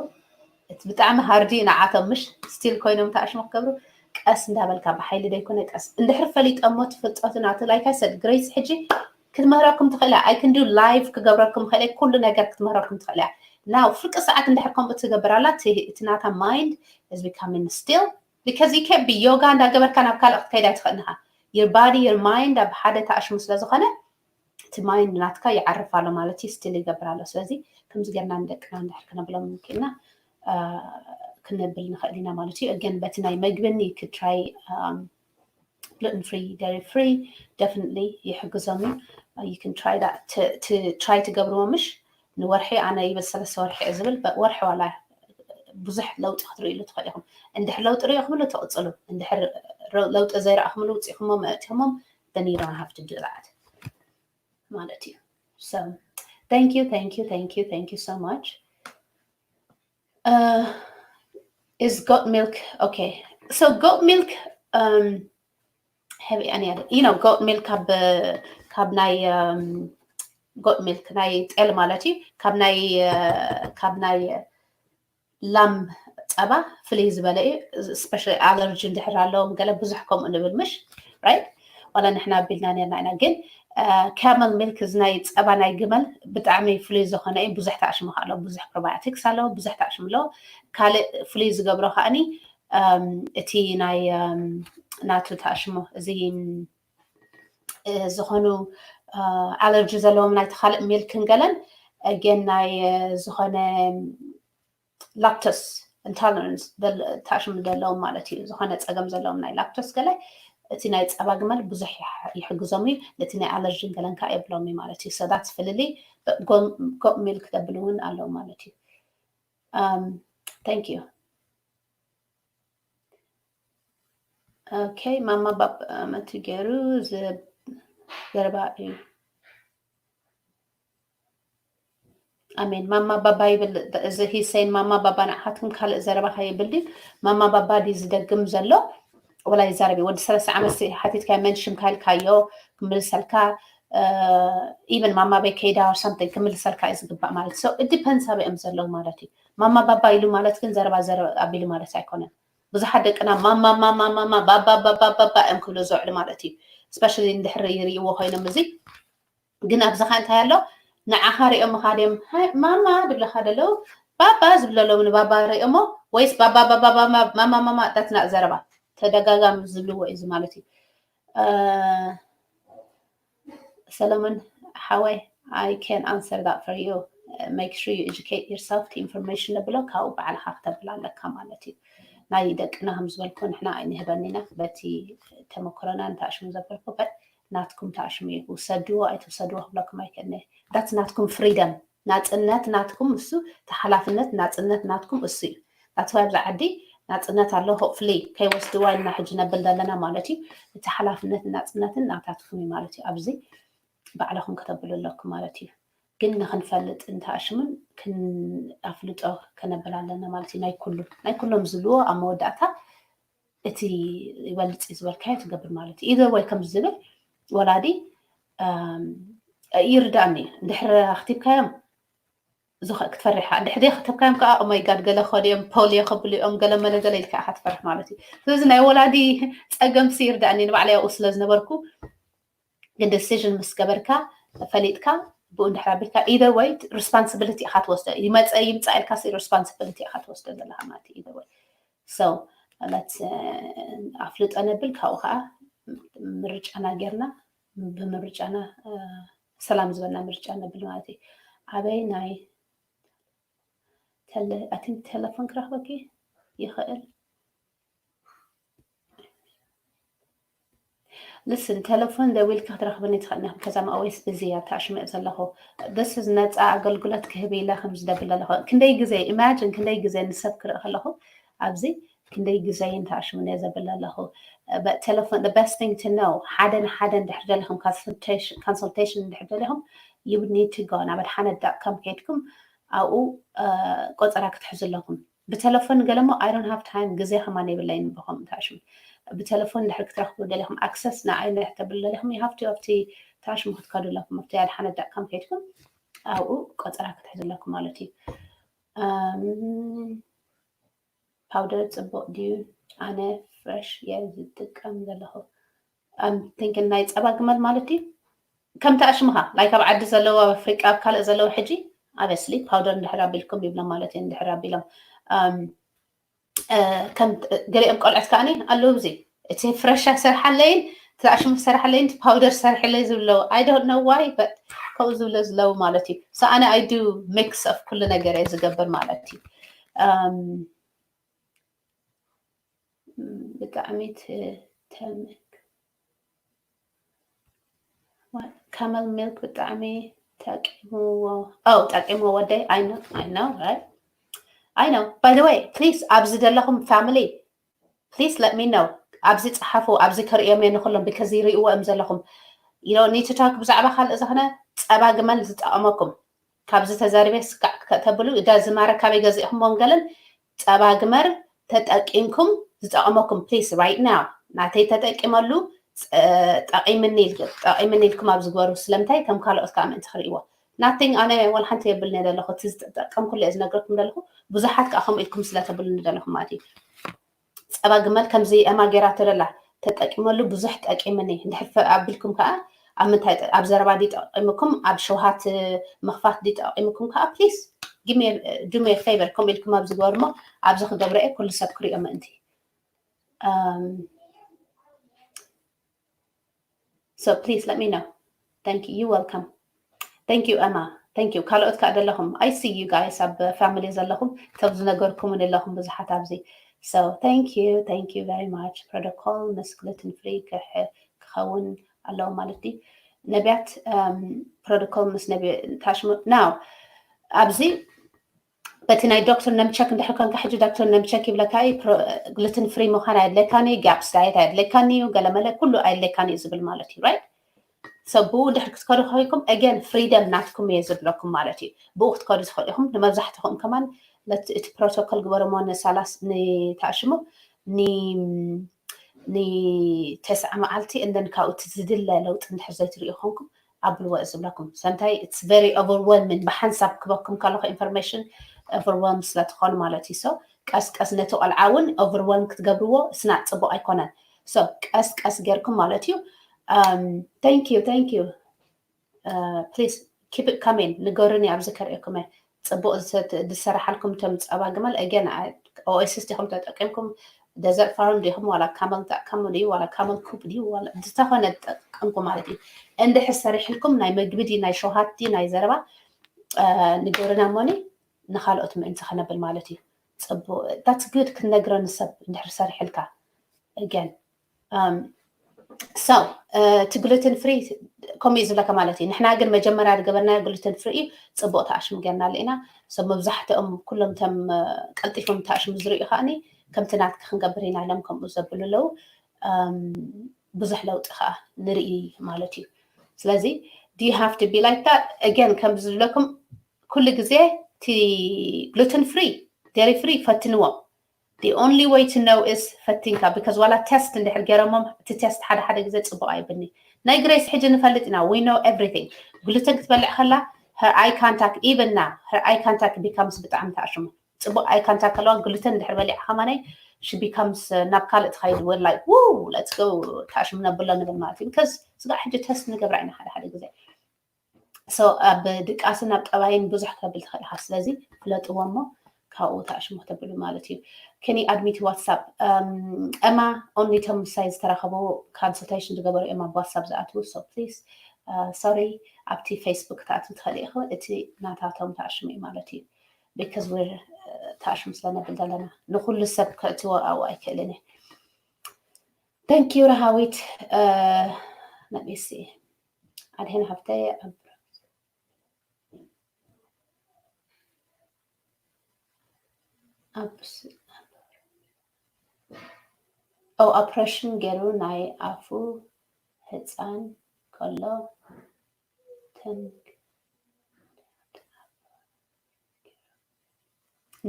እቲ ብጣዕሚ ሃርድ እዩ ንዓቶም ምሽ ስቲል ኮይኖም ተኣሽሙ ክገብሩ ቀስ እንዳበልካ ብሓይሊ ደይኮነ ቀስ እንድሕር ፈሊጠሞ ትፍልጠቱ ናቱ like I said Grace ሕጂ ክትምህረኩም ትኽእል እያ። I can do live ክገብረኩም ይኽእል እየ። ኩሉ ነገር ክትምህረኩም ትኽእል እያ። Now ፍርቂ ሰዓት እንድሕር ከምኡ ትገብር ኣላ እቲ ናታ mind is becoming still because you can't be yoga እንዳገበርካ ናብ ካልእ ክትከይድ ኣይትኽእልን ኢኻ። Your body, your mind ኣብ ሓደ ተኣሽሙ ስለ ዝኾነ እቲ mind ናትካ ይዓርፍ ኣሎ ማለት እዩ። ስቲል ይገብር ኣሎ። ስለዚ ከምዚ ጌርና ንደቅና እንድሕር ክነብሎም ክኢልና ክነብል ንኽእል ኢና ማለት እዩ። Again በቲ ናይ መግብን you could try gluten free, dairy free, definitely ይሕግዞም እዩ። You can try that to try ትገብርዎ ምሽ ንወርሒ ኣነ ይብል ሰለስተ ወርሒ እየ ዝብል ወርሒ ዋላ ብዙሕ ለውጢ ክትርእይሉ ትኽእል ኢኹም። እንድሕር ለውጢ ርእኹምሉ ትቕፅሉ፣ እንድሕር ለውጢ ዘይረእኹምሉ ውፅኢኹሞ መእቲኹሞም then you don't have to do that ማለት እዩ። So thank you, thank you, thank you, thank you so much. Is goat milk okay? So goat milk um have any other, you know, goat milk ካብ ካብ ናይ goat milk ናይ ጤል ማለት እዩ ካብ ናይ ካብ ናይ ላም ጸባ ፍልይ ዝበለ እዩ። Especially allergy እንድሕር ኣለዎም ገለ ብዙሕ ከምኡ ንብል ምሽ right? ዋላ ንሕና ኣቢልና ነርና ኢና ግን camel milk እዚ ናይ ጸባ ናይ ግመል ብጣዕሚ ፍሉይ ዝኾነ እዩ። ብዙሕ ተኣሽሙ ኣሎ፣ ብዙሕ probiotics ኣለዎ፣ ብዙሕ ተኣሽሙ ኣለዎ። ካልእ ፍሉይ ዝገብሮ ከዓኒ እቲ ናይ ናቱ ተኣሽሙ እዚ ዝኾኑ allergy ዘለዎም ናይ ተኻልእ milk ን ገለን again ናይ ዝኾነ lactose intolerance ተኣሽሙ ዘለዎም ማለት እዩ። ዝኾነ ጸገም ዘለዎም ናይ lactose ገለ እቲ ናይ ጸባ ግመል ብዙሕ ይሕግዞም እዩ። ነቲ ናይ allergy ን ገለን ከዓ የብሎም እዩ ማለት እዩ። So that's ፍልልይ። Goat milk ደብል እውን ኣለዉ ማለት እዩ። Thank you. Okay, ማማ ባባ መቲ ገይሩ ዘረባ እዩ። ኣሜን። ማማ ባባ ይብል እዚ ሂሰይን ማማ ባባ ንዓኻትኩም ካልእ ዘረባ ከይብል ድዩ? ማማ ባባ ድዩ ዝደግም ዘሎ ወላ ይዛረብ እዩ። ወዲ ሰለስተ ዓመት ሓቲትካ መንሽን ካልካዮ ክምልሰልካ፣ even ማማ ቤት ከይዳ or something ክምልሰልካ እዩ ዝግባእ ማለት። So it depends ኣበይ እዮም ዘለዉ ማለት እዩ። ማማ ባባ ኢሉ ማለት ግን ዘረባ ዘረባ ኣቢሉ ማለት ኣይኮነን። ብዙሓት ደቅና ማማ ማማ ማማ ባባ ባባ ባባ እዮም ክብሉ ዝውዕሉ ማለት እዩ። Especially እንድሕር ይርእይዎ ኮይኖም እዚ ግን ኣብዚ ኸ እንታይ ኣሎ? ንዓኻ ሪኦምኻ ድዮም ማማ ዝብለኻ ዘለዉ? ባባ ዝብሉ ኣለዉ። ንባባ ሪኦሞ ወይስ ባባ ባባ ማማ ማማ ዳትና ዘረባ ተደጋጋሚ ዝብልዎ እዩ ማለት እዩ። ሰለሞን ሓወይ፣ I can answer that for you. Make sure you educate yourself. Information ነብሎ ካብኡ ባዕልኻ ክተብል ኣለካ ማለት እዩ። ናይ ደቅና ከም ዝበልኩ ንሕና ኣይንህበን ኢና፣ በቲ ተመክሮና እንተኣሽሙ ዘበልኩ ናትኩም ተኣሽሙ እዩ። ውሰድዎ ኣይትውሰድዎ ክብለኩም ኣይክእልኒ። That's ናትኩም freedom። ናፅነት ናትኩም እሱ፣ ተሓላፍነት ናፅነት ናትኩም እሱ እዩ። That's why ኣብዚ ዓዲ ናፅነት ኣሎ። Hopefully ከይወስድዋ ኢና ሕጂ ነብል ዘለና ማለት እዩ። እቲ ሓላፍነት ናፅነትን ናታትኩም እዩ ማለት እዩ። ኣብዚ ባዕልኹም ከተብሉ ኣለኩም ማለት እዩ። ግን ንክንፈልጥ እንተኣሽሙን ኣፍልጦ ከነብል ኣለና ማለት እዩ። ናይ ኩሉ ናይ ኩሎም ዝብልዎ ኣብ መወዳእታ እቲ ይበልፅ ዝበልካዮ ትገብር ማለት እዩ። Either way ከም ዝብል ወላዲ ይርዳእኒ። ድሕሪ ኣክቲብካዮም ክትፈርሕ፣ ድሕሪ ከተብካዮም ከዓ ኦማይ ጋድ ገለ ከድዮም ፖሊዮ ከብሉ እዮም ገለ መለ ገለ ኢልካ ኢካ ትፈርሕ ማለት እዩ። ስለዚ ናይ ወላዲ ፀገምሲ ይርዳእኒ፣ ንባዕለይ ኣብኡ ስለ ዝነበርኩ። ግን decision ምስ ገበርካ ፈሊጥካ ብኡ እንድሕር ኣቢልካ either way responsibility ኢካ ትወስዶ። ይመፀ ይምፃእ ኢልካ responsibility ኢካ ትወስዶ ዘለካ ማለት እዩ። Either way so let ኣፍልጦ ነብል፣ ካብኡ ከዓ ምርጫና ጌርና ብምርጫና ሰላም ዝበልና ምርጫ ነብል ማለት እዩ። ኣበይ ናይ I think ቴሌፎን ክረክበኪ ይኽእል። Listen ቴሌፎን ደዊልካ ክትረክብኒ ትኽእል ኢኻ። ከዛ always busy እያ ተኣሽመ ዘለኹ። This is ነፃ ኣገልግሎት ክህብ ኢለ ከም ዝደብል ኣለኹ። ክንደይ ግዜ imagine ክንደይ ግዜ ንሰብ ክርኢ ከለኹ ኣብዚ ክንደይ ግዜ እንተኣሽሙ እየ ዘብል ኣለኹ። But ቴሌፎን the best thing to know ሓደ ንሓደ እንድሕር ደሊኹም consultation እንድሕር ደሊኹም you need to go ናብ ኣድሓነት dot com ከይድኩም ኣብኡ ቆፀራ ክትሕዙ ኣለኩም። ብቴሌፎን ገለሞ I don't have time ግዜ ከማን የብለይን ብኸምኡ ተኣሽሙ። ብቴሌፎን ድሕር ክትረክቡ ደሊኹም access ንዓይ እንድሕር ተብሉ ደሊኹም you have to ኣብቲ ተኣሽሙ ክትከዱ ኣለኩም ኣብቲ ኣድሓነት dot com ከይድኩም ኣብኡ ቆፀራ ክትሕዙ ኣለኩም ማለት እዩ። ፓውደር ፅቡቅ ድዩ? ኣነ ፍረሽ እየ ዝጥቀም ዘለኹ። I'm thinking ናይ ፀባ ግመል ማለት እዩ። ከምቲ ኣሽምኻ like ኣብ ዓዲ ዘለዉ ኣብ ኣፍሪቃ ኣብ ካልእ ዘለዉ ሕጂ obviously ፓውደር እንድሕር ኣቢልኩም ይብሎም ማለት እዩ። እንድሕር ኣቢሎም ከም ገሊኦም ቆልዑት ከዓኒ ኣለዉ እዚ እቲ ፍረሽ ኣይሰርሓለይን እቲ ኣሽሙ ክሰርሓለይን እቲ ፓውደር ሰርሕለይ ዝብለዉ I don't know why but ከምኡ ዝብለ ዝለዉ ማለት እዩ። So ኣነ I do mix of ኩሉ ነገር እየ ዝገብር ማለት እዩ። ብጣዕሚ ተምክ camel milk ብጣዕሚ ጠቂምዎ። Oh ጠቂምዎ ወደይ I know I know right I know by the way please ኣብዚ ዘለኹም family please let me know ኣብዚ ፀሓፉ ኣብዚ ከርእዮም እየ ንኩሎም because ይርእይዎ እዮም ዘለኹም you know need to talk ብዛዕባ ካልእ ዝኾነ ፀባ ግመል ዝጠቐመኩም ካብዚ ተዛሪበ ስካዕ ከተብሉ እዳ ዝማረ ካበይ ገዚእኹም ወንገልን ፀባ ግመር ተጠቂምኩም ዝጠቐመኩም please right now ናተይ ተጠቂመሉ ጠቂምኒ ጠቂምኒ ኢልኩም ኣብ ዝግበሩ ስለምንታይ ከም ካልኦት ከዓ ምእንቲ ክርእይዎ nothing ኣነ ዋላ ሓንቲ የብልኒ ዘለኹ እቲ ዝጠቀምኩሉ እየ ዝነግረኩም ዘለኹ ብዙሓት ከዓ ከምኡ ኢልኩም ስለተብሉኒ ዘለኹም ማለት እዩ ፀባ ግመል ከምዚ ኤማ ጌራቶ ደላ ተጠቂመሉ ብዙሕ ጠቂምኒ እንድሕር ኣቢልኩም ከዓ ኣብ ምንታይ ኣብ ዘረባ ድጠቂምኩም ኣብ ሸውሃት ምኽፋት ድጠቂምኩም ከዓ please give me do me a favor ከምኡ ኢልኩም ኣብ ዝግበር እሞ ኣብዚ ክገብረ እየ ኩሉ ሰብ ክሪኦ ምእንቲ so please let me know thank you you welcome thank you Emma thank you ካልኦት ከዓ ዘለኹም I see you guys ኣብ family ዘለኹም ከም ዝነገርኩም ኣለኹም ብዙሓት ኣብዚ so thank you thank you very much protocol ምስ gluten free ክኸውን ኣለዎ ማለት እዩ ነቢያት protocol ምስ ነቢ ታሽሙ now ኣብዚ በቲ ናይ ዶክተር ነምቸክ እንድሕር ኮንካ ሕጂ ዶክተር ነምቸክ ይብለካ እዩ gluten free ምዃን ኣየድለካን እዩ gaps diet ኣየድለካን እዩ ገለመለ ኩሉ ኣየድለካን እዩ ዝብል ማለት እዩ right so ብኡ ድሕር ክትከዱ ከይኩም again freedom ናትኩም እየ ዝብለኩም ማለት እዩ ብኡ ክትከዱ ትኽእሉ ኢኹም ንመብዛሕትኹም ከማን እቲ protocol ግበርሞ ንሳላስ ንታሽሙ ን ንተስዓ መዓልቲ and then ካብኡ እቲ ዝድለ ለውጢ እንድሕር ዘይትርእዩ ኮንኩም ኣብልዎ ዝብለኩም ሰምታይ it's very overwhelming ብሓንሳብ ክበኩም ከለኹ information overwhelm ስለትኾኑ ማለት እዩ so ቀስ ቀስ ነቲ ቆልዓ እውን overwhelm ክትገብርዎ ስናዕ ፅቡቅ ኣይኮነን so ቀስ ቀስ ጌርኩም ማለት እዩ thank you thank you please keep it coming ንገሩኒ ኣብዚ ከርእየኩም እየ ፅቡቅ ዝሰራሓልኩም ቶም ፀባ ግመል again oasis ዲኹም ተጠቂምኩም desert farm ዲኹም ዋላ camel ትጥቀሙ ድዩ ዋላ camel coop ድዩ ዋላ ዝተኾነ ትጠቀምኩም ማለት እዩ እንድሕር ሰሪሕልኩም ናይ መግቢ ድዩ ናይ ሸውሃት ድዩ ናይ ዘረባ ንገሩና እሞኒ ንካልኦት ምእንቲ ከነብል ማለት እዩ ፅቡቅ that's good ክትነግረኒ ሰብ እንድሕር ሰሪሕልካ again so እቲ gluten free ከምኡ እዩ ዝብለካ ማለት እዩ ንሕና ግን መጀመርያ ዝገበርናዮ gluten free እዩ ፅቡቅ ተኣሽሙ ጌርናሉ ኢና so መብዛሕትኦም ኩሎም ቶም ቀልጢፎም ተኣሽሙ ዝርእዩ ከዓኒ ከምቲ ናትካ ክንገብር ኢና ኢሎም ከምኡ ዘብሉ ኣለዉ ብዙሕ ለውጢ ከዓ ንርኢ ማለት እዩ ስለዚ do you have to be like that again ከም ዝብለኩም ኩሉ ግዜ እቲ gluten free dairy free ፈትንዎ the only way to know is ፈቲንካ because ዋላ test እንድሕር ገይሮሞም እቲ test ሓደ ሓደ ግዜ ፅቡቅ ኣይብኒ ናይ ግሬስ ሕጂ ንፈልጥ ኢና we know everything gluten ክትበልዕ ከላ her eye contact even now her eye contact becomes ብጣዕሚ ተኣሽሙ ፅቡቅ eye contact ከለዋ gluten እንድሕር በሊዓ ከማነይ she becomes ናብ ካልእ ትኸይድ ወር like ው let's go ተኣሽሙ ነብሎ ንብል ማለት እዩ because ስጋ ሕጂ test ንገብራ ኢና ሓደ ሓደ ግዜ so ኣብ ድቃስን ኣብ ጠባይን ብዙሕ ክተብል ትኽእል ኢኻ ስለዚ ፍለጥዎ እሞ ካብኡ ተኣሽሙ ክተብሉ ማለት እዩ can you add me to WhatsApp Emma only ቶም ምሳይ ዝተራኸቡ consultation ዝገበሩ እዮም ኣብ WhatsApp ዝኣትዉ so please sorry ኣብቲ Facebook ክትኣትዉ ትኽእል ኢኹ እቲ ናታቶም ተኣሽሙ እዩ ማለት እዩ because we're ተኣሽሙ ስለነብል ዘለና ንኩሉ ሰብ ከእትዎ ኣብኡ ኣይክእልን እየ thank you ረሃዊት let me see ኣድሄን ሃብተይ ኣብ ኦፕሬሽን ገይሩ ናይ ኣፉ ህፃን ከሎ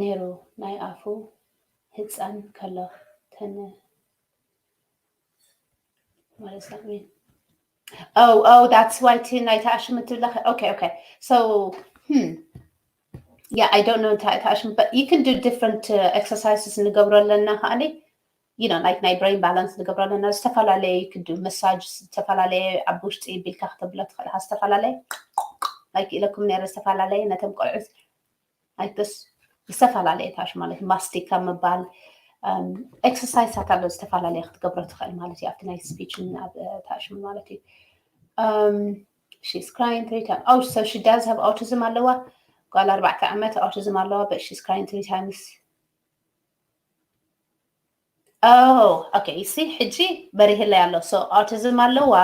ነይሩ ናይ ኣፉ ህፃን ከሎ ተነ What does that mean? Oh, oh, that's why ቲ ናይ ተኣሽሙ ትብለኸ okay okay so hmm yeah I don't know እንታይ ተኣሽሙ but you can do different uh, exercises ንገብሮ ኣለና ከዓኒ you know like ናይ brain balance ንገብሮ ኣለና ዝተፈላለየ you could do massage ዝተፈላለየ ኣብ ውሽጢ ቢልካ ክተብሎ ትኽእል ዝተፈላለየ like ኢለኩም ነረ ዝተፈላለየ ነቶም ቆልዑት like this ዝተፈላለየ ታሽ ማለት ማስቲካ ምባል exercise ኣካሎ ዝተፈላለየ ክትገብሮ ትኽእል ማለት እዩ ኣብቲ ናይ speech ኣብ ታሽ ማለት እዩ she's crying three times oh so she does have autism ኣለዋ ጓል ኣርባዕተ ዓመት autism ኣለዋ but she's crying three times oh okay see ሕጂ በሪህለይ ኣሎ so autism ኣለዋ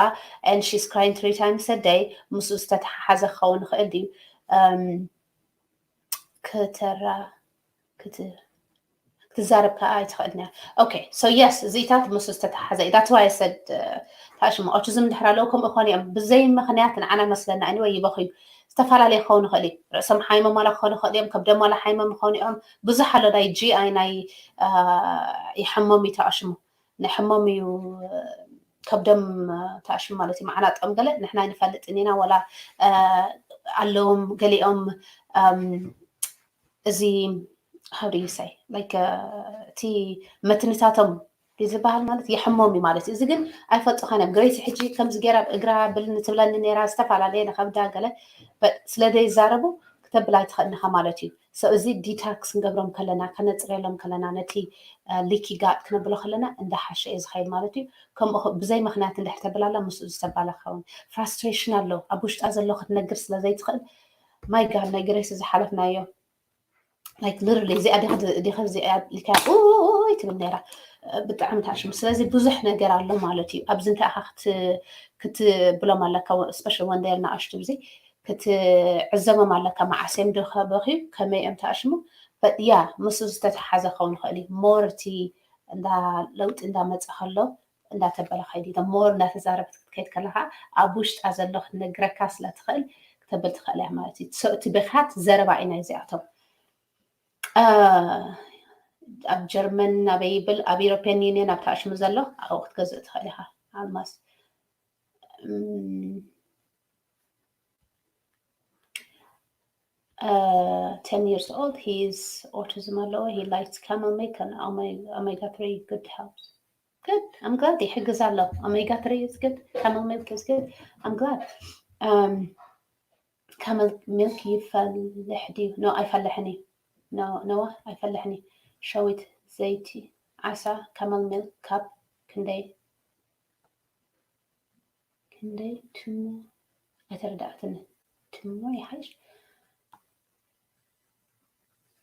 and she's crying three times a day ምስኡ ዝተተሓሓዘ ክኸውን ይኽእል ድዩ ከተራ ክትዛረብ ከዓ ኣይትኽእልን እያ okay so yes እዚታት ምስ ዝተተሓዘ እዩ that's why I said ተኣሽሙ autism ድሕር ኣለዉ ከምኡ ክኾኑ እዮም ብዘይ ምኽንያት ንዓና መስለና anyway ይበኽዩ ዝተፈላለየ ክኸውን ይኽእል እዩ ርእሶም ሓይሞም ዋላ ክኾኑ ይኽእል እዮም ከብዶም ዋላ ሓይሞም ይኾኑ እዮም ብዙሕ ኣሎ ናይ GI ናይ ይሕሞም እዩ ተኣሽሙ ንሕሞም እዩ ከብዶም ተኣሽሙ ማለት እዩ መዓናጦም ገለ ንሕና ንፈልጥን ኢና ወላ ኣለዎም ገሊኦም እዚ how do you say like እቲ መትንታቶም ዝበሃል ማለት የሕሞም እዩ ማለት እዩ እዚ ግን ኣይፈልጥኻን እዮም ግሬሲ ሕጂ ከምዚ ገይራ እግራ ብልኒ ትብለኒ ነይራ ዝተፈላለየ ንከብዳ ገለ ስለ ዘይዛረቡ ክተብል ኣይትኽእልንኻ ማለት እዩ ሰብ እዚ ዲታክስ ክንገብሮም ከለና ከነፅረሎም ከለና ነቲ ሊኪ ጋጥ ክነብሎ ከለና እንዳሓሸ እዩ ዝኸይድ ማለት እዩ ከምኡ ብዘይ ምክንያት እንድሕር ተብላላ ምስኡ ዝተባላ ክኸውን ፍራስትሬሽን ኣሎ ኣብ ውሽጣ ዘሎ ክትነግር ስለ ዘይትኽእል ማይ ጋድ ናይ ግሬስ ዝሓለፍናዮ like literally እዚኣ ዲኻ እዚኣ ኢልካ ኡይ ትብል ነይራ ብጣዕሚ ታሽሙ ስለዚ ብዙሕ ነገር ኣሎ ማለት እዩ ኣብዚ እንታይ ኢኻ ክትብሎም ኣለካ special ወንደር ንኣሽቱ ብዚ ክትዕዘቦም ኣለካ መዓስ እዮም ዶ ከበኽዩ ከመይ እዮም ተኣሽሙ but yeah ምስኡ ዝተተሓዘ ክኸውን ይኽእል እዩ more እቲ እንዳ ለውጢ እንዳመፀ ከሎ እንዳተበለ ከይዲ ሞር እንዳተዛረበት ክትከይድ ከለካ ኣብ ውሽጣ ዘሎ ክትነግረካ ስለትኽእል ክተብል ትኽእል እያ ማለት እዩ እቲ ብክያት ዘረባ ኢና እዚኣቶም ኣብ ጀርመን ኣበይ ይብል ኣብ European Union ኣብታ ኣሽሙ ዘሎ ኣብኡ ክትገዝእ ትኽእል ኢኻ። ኣልማዝ uh, ten years old. He's autism ኣለዎ. He likes camel milk and omega three. Good helps. Good. I'm glad ይሕግዝ ኣሎ። Omega three is good. Camel milk is good. I'm glad. Um, camel milk ይፈልሕ ድዩ? No, ኣይፈልሕን እዩ። No, no, ኣይፈልሕን እዩ። ሸዊት፣ ዘይቲ፣ ዓሳ፣ camel milk ካብ ክንደይ ክንደይ ትሞ ኣይተረዳእክን። ትሞ ይሓይሽ።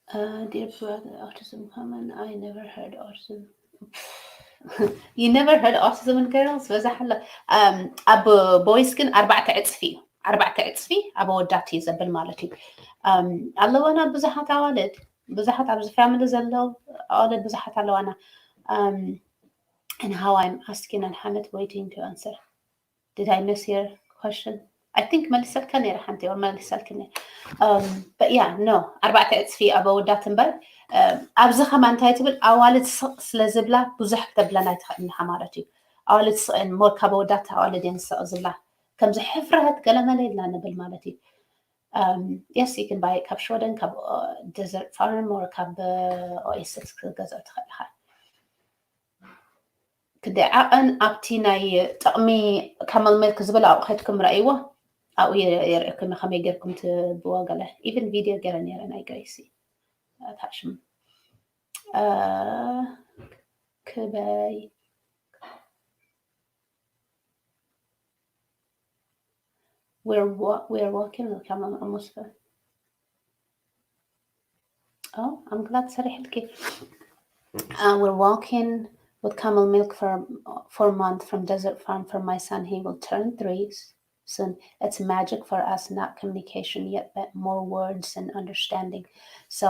Uh, dear brother, autism common? I never heard autism. You never heard autism in girls? በዛሕ ኣሎ። Um, ኣብ boys ግን ኣርባዕተ ዕፅፊ እዩ። ኣርባዕተ ዕፅፊ ኣብ ኣወዳት እዩ ዘብል ማለት እዩ። Um, ኣለዋና ብዙሓት ኣዋልድ፣ ብዙሓት ኣብዚ family ዘለዉ ኣዋልድ ብዙሓት ኣለዋና። Um, and how I'm asking and Hanet waiting to answer. Did I miss your question? I think መልሰልካ ነይረ ሓንቲ or መልሰልክኒ። Um, but yeah, no, ኣርባዕተ ዕፅፊ ኣብ ኣወዳት እምበር። Um, ኣብዚ ከማ እንታይ ትብል ኣዋልድ ስቕ ስለ ዝብላ ብዙሕ ክተብለን ኣይትኽእልን ኢኻ ማለት እዩ። ኣዋልድ ስቕን more ካብ ኣወዳት ኣዋልድ እየን ስቕ ዝብላ። ከምዚ ሕፍረት ገለመለ ኢልና ንብል ማለት እዩ። Um, yes, you can buy it ካብ ሽወደን ካብ uh, Desert Farm or ካብ uh, Oasis ክትገዝኦ ትኽእል ኢኻ። ክደ ዓቐን ኣብቲ ናይ ጥቕሚ camel milk ዝብል ኣብኡ ከድኩም ረእይዎ። ኣብኡ የርእየኩም ከመይ ጌርኩም ትብዎ ገለ even video ገይረ ነይረ ናይ ገይሲ ታሽም ክበይ We're, we're walking with camel milk. Oh, I'm glad ሰሪሕልኪ. Uh, we're walking with camel milk for for a month from Desert Farm for my son. He will turn three soon. It's magic for us, not communication yet, but more words and understanding. So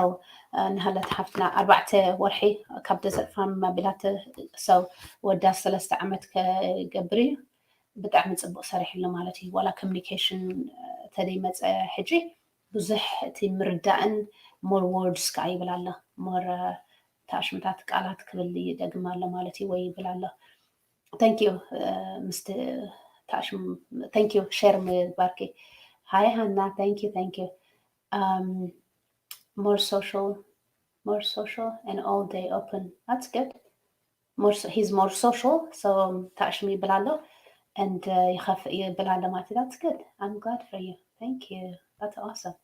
uh, ንሃለት ሓፍትና ኣርባዕተ ወርሒ ካብ Desert Farm ኣቢላተ so ወዳ ሰለስተ ዓመት ከገብር እዩ። ብጣዕሚ ፅቡቅ ሰሪሕሉ ማለት እዩ። ዋላ communication ተደይመፀ ሕጂ ብዙሕ እቲ ምርዳእን more words ከዓ ይብል ኣሎ። More ታሽምታት ቃላት ክብል ይደግም ኣሎ ማለት እዩ ወይ ይብል ኣሎ። Thank you ምስቲ ታሽም thank you share ምግባርኪ። Hi Hannah, thank you, thank you. Um, more social, more social and all day open. That's good. More so, he's more social, so ታሽም ይብል ኣሎ and uh, ይኸፍእ ይብል ኣሎ ማለት እዩ። That's good. I'm glad for you. Thank you. That's awesome.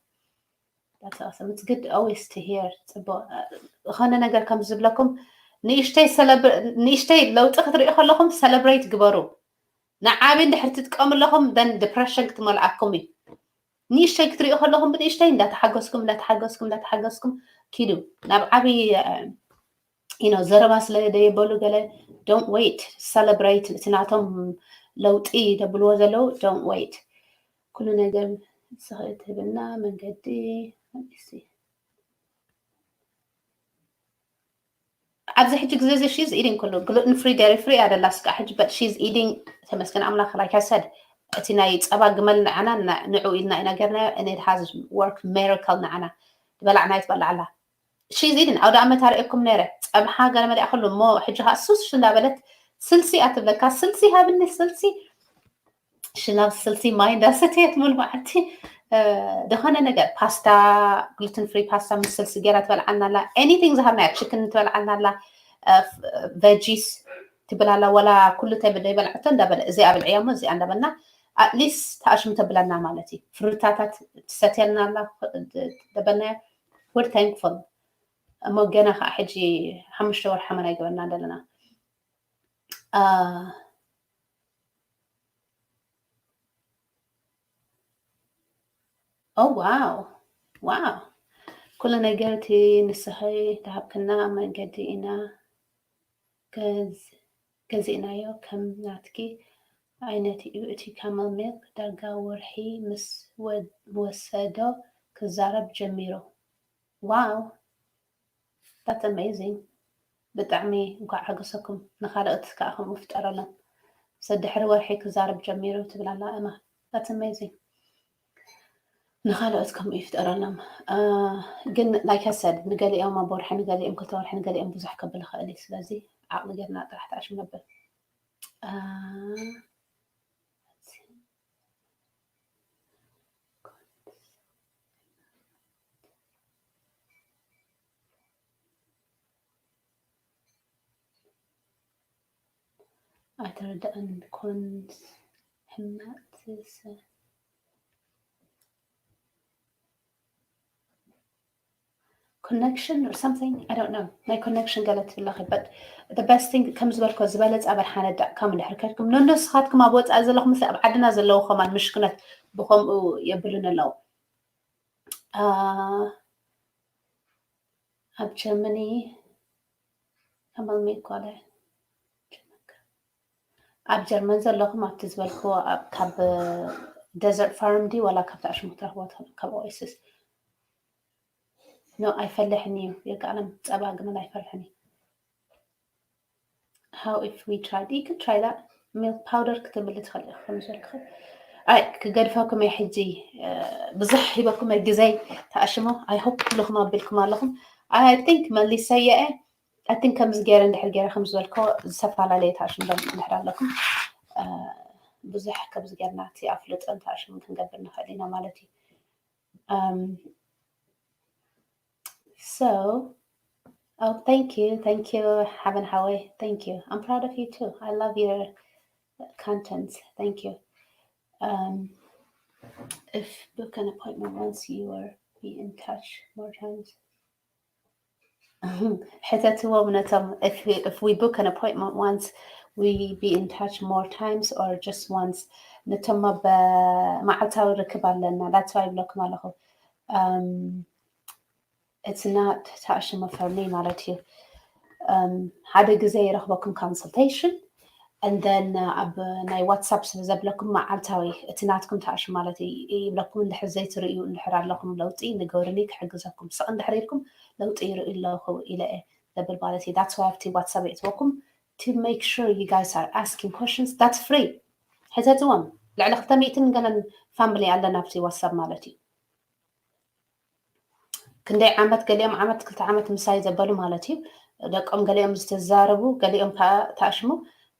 That's awesome. It's good always to hear. ፅቡቅ ዝኾነ ነገር ከም ዝብለኩም ንእሽተይ ንእሽተይ ለውጢ ክትሪኡ ከለኹም celebrate ግበሩ። ንዓቢ እንድሕር ትጥቀሙ ኣለኹም then depression ክትመልኣኩም እዩ። ንእሽተይ ክትሪኡ ከለኹም ብንእሽተይ እንዳተሓገዝኩም እንዳተሓገዝኩም እንዳተሓገዝኩም ኪዱ ናብ ዓቢ you know ዘረባ ስለ ደየበሉ ገለ don't wait celebrate እቲ ናቶም ለውጢ ደብልዎ ዘለዉ don't wait ኩሉ ነገር ንስኺ እትህብና መንገዲ ኣብዚ ሕጂ ግዜ እዚ she's eating ኩሉ gluten free dairy free ኣደላ ስጋ ሕጂ but she's eating ተመስገን ኣምላኽ like I said እቲ ናይ ፀባ ግመል ንዓና ንዑ ኢልና ኢና ገርናዮ and it has work miracle ንዓና ዝበላዕናዮ ትበላዕላ she's eating ኣውደ ኣመት ኣርእየኩም ነይረ ፀብሓ ገለ መሊኣ ኩሉ እሞ ሕጂ ከዓ ሱስ እንዳበለት ስልሲ ኣትብለካ ስልሲ ሃብኒ ስልሲ ሽላብ ስልሲ ማይ እንዳሰተየት ሙሉ መዓልቲ ዝኾነ ነገር ፓስታ gluten free pasta ምስ ስልሲ ገይራ ትበልዓና ኣላ anything ዝሃብናያ chicken ትበልዓና ኣላ veggies ትብል ኣላ ዋላ ኩሉ ተይበልዓቶ እንዳበለ እዚኣ ብልዕያ እሞ እዚኣ እንዳበልና at least ተኣሽሙ ተብለና ማለት እዩ ፍሩታታት ትሰትየልና ኣላ ደበልናያ we're thankful እሞ ገና ከዓ ሕጂ ሓሙሽተ ወርሒ ሓመና ይገበና ዘለና Oh wow wow ኩሉ ነገር እቲ ንስኺ ዝሃብክና መንገዲ ኢና ገዚእናዮ ከም ናትኪ ዓይነት እዩ እቲ camel milk ዳርጋ ወርሒ ምስ ወሰዶ ክዛረብ ጀሚሩ wow that's amazing ብጣዕሚ እንኳዕ ሓገሰኩም ንካልኦት ከዓ ከምኡ ፍጠረሎም ሰድሕሪ ወርሒ ክዛረብ ጀሚሩ ትብል ኣላ እማ that's amazing ንኻልኦት ከምኡ ይፍጠረሎም። ግን like I said ንገሊኦም ኣብ ወርሒ፣ ንገሊኦም ክልተ ወርሒ፣ ንገሊኦም ብዙሕ ከብል ይኽእል እዩ። ስለዚ ዓቕሊ ጌርና ጥራሕ ተኣሽም ነብል። ኣይተረዳእን ኮንስ ሕማቅ connection or something, I don't know። ናይ connection ገለ ትብላኺ። But the best thing ከም ዝበልኮ ዝበለጸ ኣበር ሓነዳ ከም እንድሕር ከድኩም ነኖ ንስኻትኩም ኣብ ወጻኢ ዘለኹም ምስ ኣብ ዓድና ዘለዉ ከማን ምሽክነት ብኸምኡ የብሉን ኣለዉ። ኣብ ጀርመኒ ከመልሚ ይኮለ ኣብ ጀርመን ዘለኹም ኣብቲ ዝበልክዎ ካብ ደዘርት ፋርም ዲ ዋላ ካብ ተኣሽሙ ትረኽቦ ካብ ኦኤስስ ኖ ኣይፈልሕን እዩ የቃለም ጸባ ግመል ኣይፈልሕን እዩ። How if we tried you could try that milk powder ክትምሊ ትኽእል ኢኹ ከም ዝበልኩ ኣይ ክገድፈኩም እየ ሕጂ ብዙሕ ሂበኩም ግዘይ ተኣሽሞ I hope ኩልኹም ኣቢልኩም ኣለኹም። I think መሊሰ እየ I think ከምዚ ገይረ እንድሕር ገይረ ከም ዝበልኮ ዝተፈላለየ ተኣሽም እንድሕር ኣለኩም ብዙሕ ከምዚ ገይርና እቲ ኣፍልጦን ተኣሽምን ክንገብር ንኽእል ኢና ማለት እዩ። Um, so, oh, thank you, thank you, ሓበን ሓወይ, thank you. I'm proud of you too. I love your contents. Thank you. Um, if book an appointment once you will be in touch more times. ሕተትዎም ነቶም if we book an appointment once we be in touch more times or just once ነቶም ኣብ መዓልታዊ ርክብ ኣለና that's why ይብለኩም ኣለኹ። It's not ተኣሽሙ for me ማለት እዩ። ሓደ ግዜ ይረኽበኩም consultation and then ኣብ ናይ ዋትሳፕ ስለ ዘብለኩም መዓልታዊ እቲ ናትኩም ተኣሽሙ ማለት እዩ ይብለኩም። እንድሕር ዘይትርእዩ እንድሕር ኣለኹም ለውጢ ንገሩኒ ክሕግዘኩም። ስቕ እንድሕር ኢልኩም ለውጢ ይርእዩ ኣለኹ ኢለ እየ ዘብል ማለት እዩ። That's why ኣብቲ ዋትሳፕ የእትወኩም to make sure you guys are asking questions that's free። ሕተትዎም ልዕሊ ክልተ ሚእትን ገለን ፋሚሊ ኣለና ኣብቲ ዋትሳፕ ማለት እዩ። ክንደይ ዓመት ገሊኦም ዓመት ክልተ ዓመት ምሳይ ዘበሉ ማለት እዩ። ደቆም ገሊኦም ዝተዛረቡ ገሊኦም ከዓ ተኣሽሙ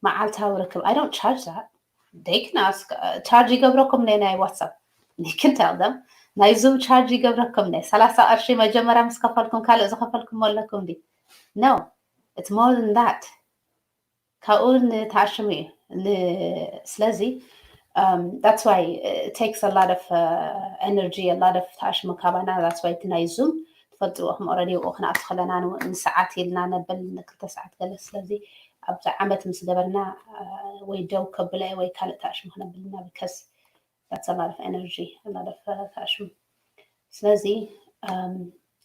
መዓልታዊ ርክብ I don't charge that they can ask charge ይገብረኩም ናይ ናይ ዋትሳፕ you can tell them ናይ ዙም charge ይገብረኩም ናይ ሰላሳ ቅርሺ መጀመርያ ምስ ከፈልኩም ካልእ ዝኸፈልኩም ኣለኩም ዲ no it's more than that ካብኡ ንተኣሽሙ እዩ ስለዚ that's why it takes a lot of energy a lot of ተኣሽሙ ካባና that's why እቲ ናይ ዙም ትፈልጥዎ ከም already ብኡ ክንኣቱ ከለና ንሰዓት ኢልና ነብል ንክልተ ሰዓት ገለ ስለዚ ኣብዚ ዓመት ምስ ገበርና ወይ ደው ከብለ ወይ ካልእ ተኣሽሙ ክነብልና because that's a lot of energy a lot of ተኣሽሙ ስለዚ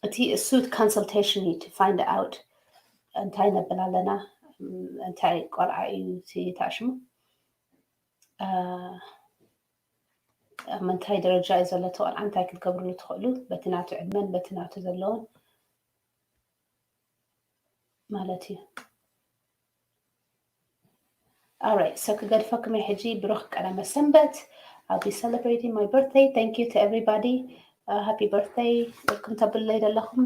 እቲ እሱ consultation እዩ to find out እንታይ ነብል ኣለና እንታይ ቆልዓ እዩ እቲ ተኣሽሙ ኣብ ምንታይ ደረጃ እዩ ዘሎ እቲ ቆልዓ እንታይ ክትገብርሉ ትኽእሉ በቲ ናቱ ዕድመን በቲ ናቱ ዘለውን ማለት እዩ። Alright, so ክገድፈኩም እየ ሕጂ ብሩኽ ቀዳመ ሰንበት I'll be celebrating my birthday. Thank you to everybody. Uh, happy birthday. Welcome ተብለይ ዘለኹም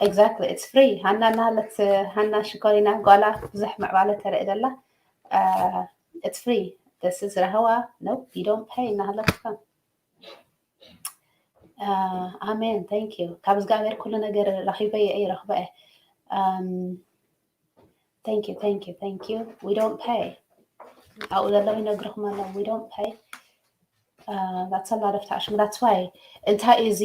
exactly it's free ሃና እናሃለት ሃና ሽኮሪና ጓላ ብዙሕ ምዕባለ ተርኢ ዘላ uh, it's free this is ራህዋ no you don't pay እናሃለት ኣሜን thank you ካብ እግዚኣብሔር ኩሉ ነገር ረኺበ እየ ረኽበ thank you thank you thank you we don't pay ኣብኡ ዘለዉ ይነግርኹም ኣለዉ we don't pay that's a lot of ተኣሽሙ that's why እንታይ እዚ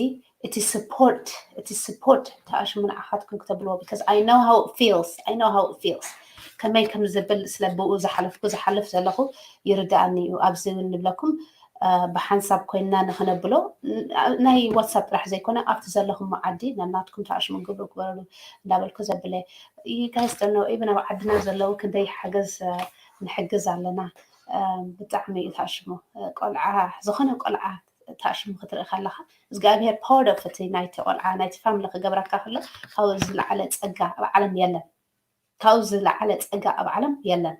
እቲ support እቲ support ተኣሽሙ ንዓኻትኩም ክተብልዎ because I know how it feels I know how it feels ከመይ ከም ዝብል ስለ ብኡ ዝሓለፍኩ ዝሓልፍ ዘለኹ ይርዳኣኒ እዩ ኣብዚ እውን ንብለኩም ብሓንሳብ ኮይንና ንክነብሎ ናይ ዋትሳፕ ጥራሕ ዘይኮነ ኣብቲ ዘለኹም ዓዲ ነናትኩም ተኣሽሙ ግብሩ ግበረሉ እንዳበልኩ ዘብለ you guys don't know even ኣብ ዓድና ዘለዉ ክንደይ ሓገዝ ንሕግዝ ኣለና ብጣዕሚ እዩ ተኣሽሙ ቆልዓ ዝኾነ ቆልዓ ተኣሽሙ ክትርኢ ከለካ እግዚኣብሄር ፓወር ኦፍ እቲ ናይቲ ቆልዓ ናይቲ ፋሚሊ ክገብረካ ከሎ ካብኡ ዝለዓለ ፀጋ ኣብ ዓለም የለን ካብኡ ዝለዓለ ፀጋ ኣብ ዓለም የለን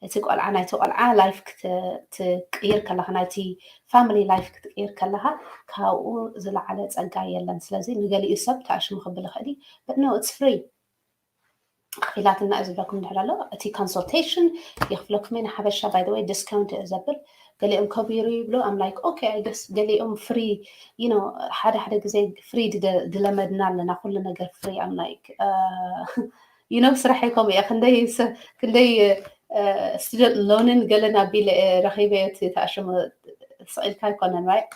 እቲ ቆልዓ ናይቲ ቆልዓ life ክትቅይር ከለካ ናይቲ family life ክትቅይር ከለካ ካብኡ ዝለዓለ ፀጋ የለን። ስለዚ ንገሊኡ ሰብ ተኣሽሙ ክብል ይኽእል እዩ። But no, it's free። ክፊላትና እዩ ዝብለኩም እንድሕር ኣሎ እቲ consultation የኽፍለኩም እዩ ንሓበሻ። By the way, discount እዩ ዘብል። ገሊኦም ከቢሩ ይብሉ። I'm like okay, I guess ገሊኦም free, you know፣ ሓደ ሓደ ግዜ free ድለመድና ኣለና፣ ኩሉ ነገር free። I'm like you know፣ ስራሐይ ከምኡ እየ። ክንደይ ክንደይ student loan ን ገለን ኣቢለ ረኺበ እቲ ተኣሽሙ ስቕ ኢልካ ኣይኮነን፣ right?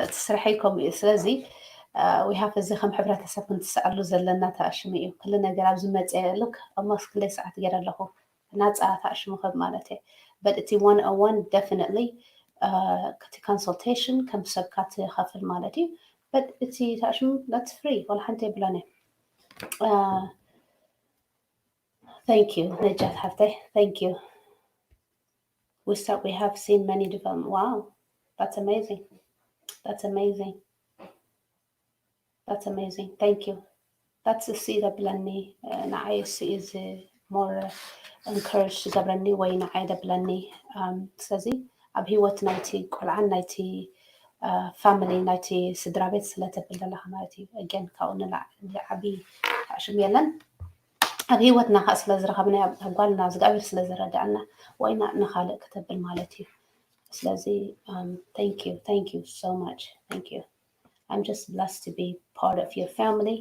እቲ ስራሐይ ከምኡ እዩ። ስለዚ we have እዚ ከም ሕብረተሰብ ክንትስኣሉ ዘለና ተኣሽሙ እዩ። ኩሉ ነገር ኣብዚ መፅአ look almost ክንደይ ሰዓት ገይረ ኣለኹ ናፃ ተኣሽሙ ክብ ማለት እየ። But እቲ one on one definitely እቲ consultation ከም ሰብካ ትኸፍል ማለት እዩ። But እቲ ተኣሽሙ that's free፣ ዋላ ሓንቲ የብላን እዩ። Thank you ነጃት ሓፍተይ። Thank you. We start, we have seen many development. Wow, that's amazing. That's amazing. That's amazing. Thank you. That's እሱ እዩ ዘብለኒ ንዓይ፣ እሱ እዩ more encourage ዝገብረኒ ወይ ንዓይ ዘብለኒ። ስለዚ ኣብ ህይወት ናይቲ ቆልዓን ናይቲ family ናይቲ ስድራ ቤት ስለተብል ዘለካ ማለት እዩ። Again ካብኡ ንላዕሊ ዓብዪ ተኣሽሙ የለን። ኣብ ህይወትና ከዓ ስለ ዝረኸብናዮ፣ ኣብ ጓልና እግዚኣብሔር ስለ ዝረዳእና ወይ ንኻልእ ከተብል ማለት እዩ። ስለዚ thank you, thank you so much, thank you. I'm just blessed to be part of your family.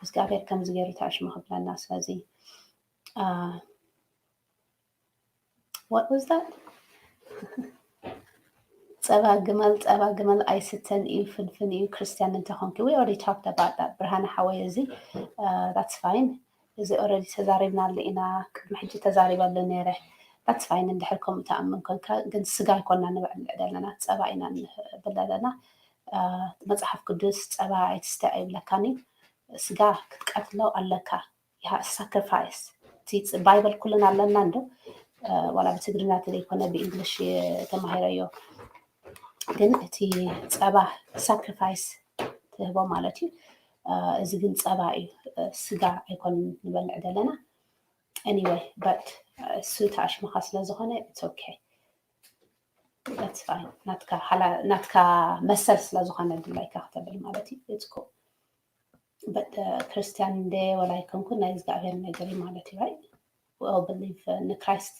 እግዚኣብሔር ከምዚ ገይሩ ተኣሽሙ ክብለና። ስለዚ what was that? ፀባ ግመል፣ ፀባ ግመል ኣይስተን እዩ፣ ፍንፍን እዩ ክርስትያን እንተኾንኪ። We already talked about that ብርሃነ ሓወይ። እዚ that's fine። እዚ already ተዛሪብናሉ ኢና፣ ቅድሚ ሕጂ ተዛሪበሉ ነይረ። That's fine እንድሕር ከምኡ ትኣምን ኮንካ። ግን ስጋ ኣይኮና ንበልዕ ዘለና፣ ፀባ ኢና ንብል ዘለና። መፅሓፍ ቅዱስ ፀባ ኣይትስተ ኣይብለካን እዩ። ስጋ ክትቀትሎ ኣለካ። You have sacrifice። እቲ ባይብል ኩልና ኣለና እንዶ፣ ዋላ ብትግርኛ ተዘይኮነ ብእንግሊሽ ተማሂረዮ። ግን እቲ ፀባ sacrifice ትህቦ ማለት እዩ። እዚ ግን ፀባ እዩ፣ ስጋ ኣይኮን ንበልዕ ዘለና። Anyway, but እሱ ተኣሽምካ ስለ ዝኾነ it's okay. That's fine። ናትካ መሰል ስለ ዝኾነ ድላይካ ክተብል ማለት እዩ። It's cool። But ክርስትያን እንደ ወላ ኣይኮንኩን ናይ እግዚኣብሔር ነገር እዩ ማለት እዩ፣ right? We all believe ንክራይስት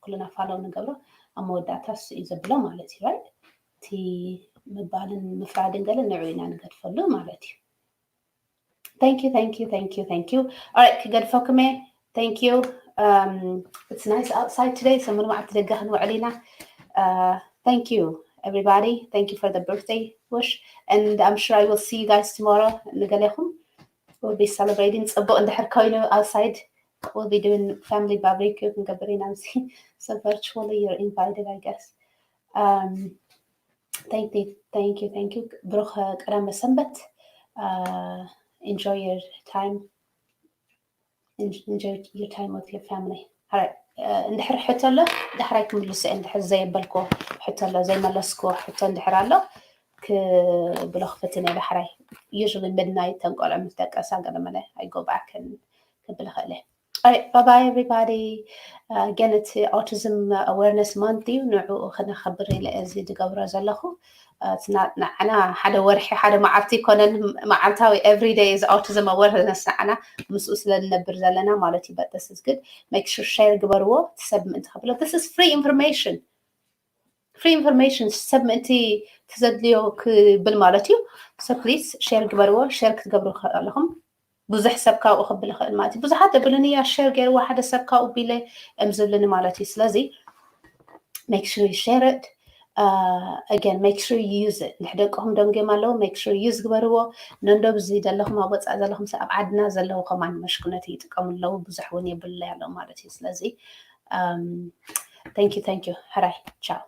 ኩልና follow ንገብሮ፣ ኣብ መወዳእታ እሱ እዩ ዘብሎ ማለት እዩ፣ right? እቲ ምባልን ምፍራድን ገለ ንዑ ኢና ንገድፈሉ ማለት እዩ። Thank you, thank you, thank you, thank you. All right, ክገድፈኩም እየ። Thank you. Um, it's nice outside today. ሰሙን መዓልቲ ደገ ክንውዕል ኢና። Thank you, everybody. Thank you for the birthday wish. And I'm sure I will see you guys tomorrow. ንገሌኹም we'll be celebrating. ፅቡቕ እንድሕር ኮይኑ outside we'll be doing family barbecue ክንገብር ኢና። So virtually you're invited, I guess. Um, thank you, thank you, thank you. ብሩኽ ቀዳመ ሰንበት። Enjoy your time. Enjoy your time with your family. All right. እንድሕር ሕቶ ኣሎ ዳሕራይ ክምልሶ እየ። እንድሕር ዘየበልክዎ ሕቶ ኣሎ፣ ዘይመለስክዎ ሕቶ እንድሕር ኣሎ ክብሎ ክፍትን እየ ዳሕራይ። Usually midnight ተንቆልዑ ምስ ደቀሳ ገለመለ I go back ክብል እኽእል እየ። All right, bye bye everybody. Again, እቲ autism awareness month እዩ፣ ንዕኡ ክነኸብር ኢለ እዚ ዝገብሮ ዘለኹ። ንዓና ሓደ ወርሒ ሓደ መዓልቲ ይኮነን፣ መዓልታዊ every day is autism awareness ንዓና ምስኡ ስለ ንነብር ዘለና ማለት እዩ። But this is good. Make sure share ግበርዎ፣ ሰብ ምእንቲ ከብሎ። This is free information. Free information ሰብ ምእንቲ ክዘድልዮ ክብል ማለት እዩ። So please share ግበርዎ። Share ክትገብሩ ከለኹም ብዙሕ ሰብ ካብኡ ክብል ይኽእል ማለት እዩ። ብዙሓት እብልኒ እያ share ገይርዋ ሓደ ሰብ ካብኡ ቢለ እዮም ዝብልኒ ማለት እዩ። ስለዚ make sure you share it. Again, make sure you use it. ንሕ ደቅኹም ደንጎም ኣለዉ፣ make sure use ግበርዎ። ነንዶ ብዚ ዘለኹም ኣብ ወፃእ ዘለኹም ኣብ ዓድና ዘለዉ ከማን መሽክነት ይጥቀሙ ኣለዉ፣ ብዙሕ እውን የብልለይ ኣለዉ ማለት እዩ። ስለዚ thank you, thank you. ሕራይ ቻው።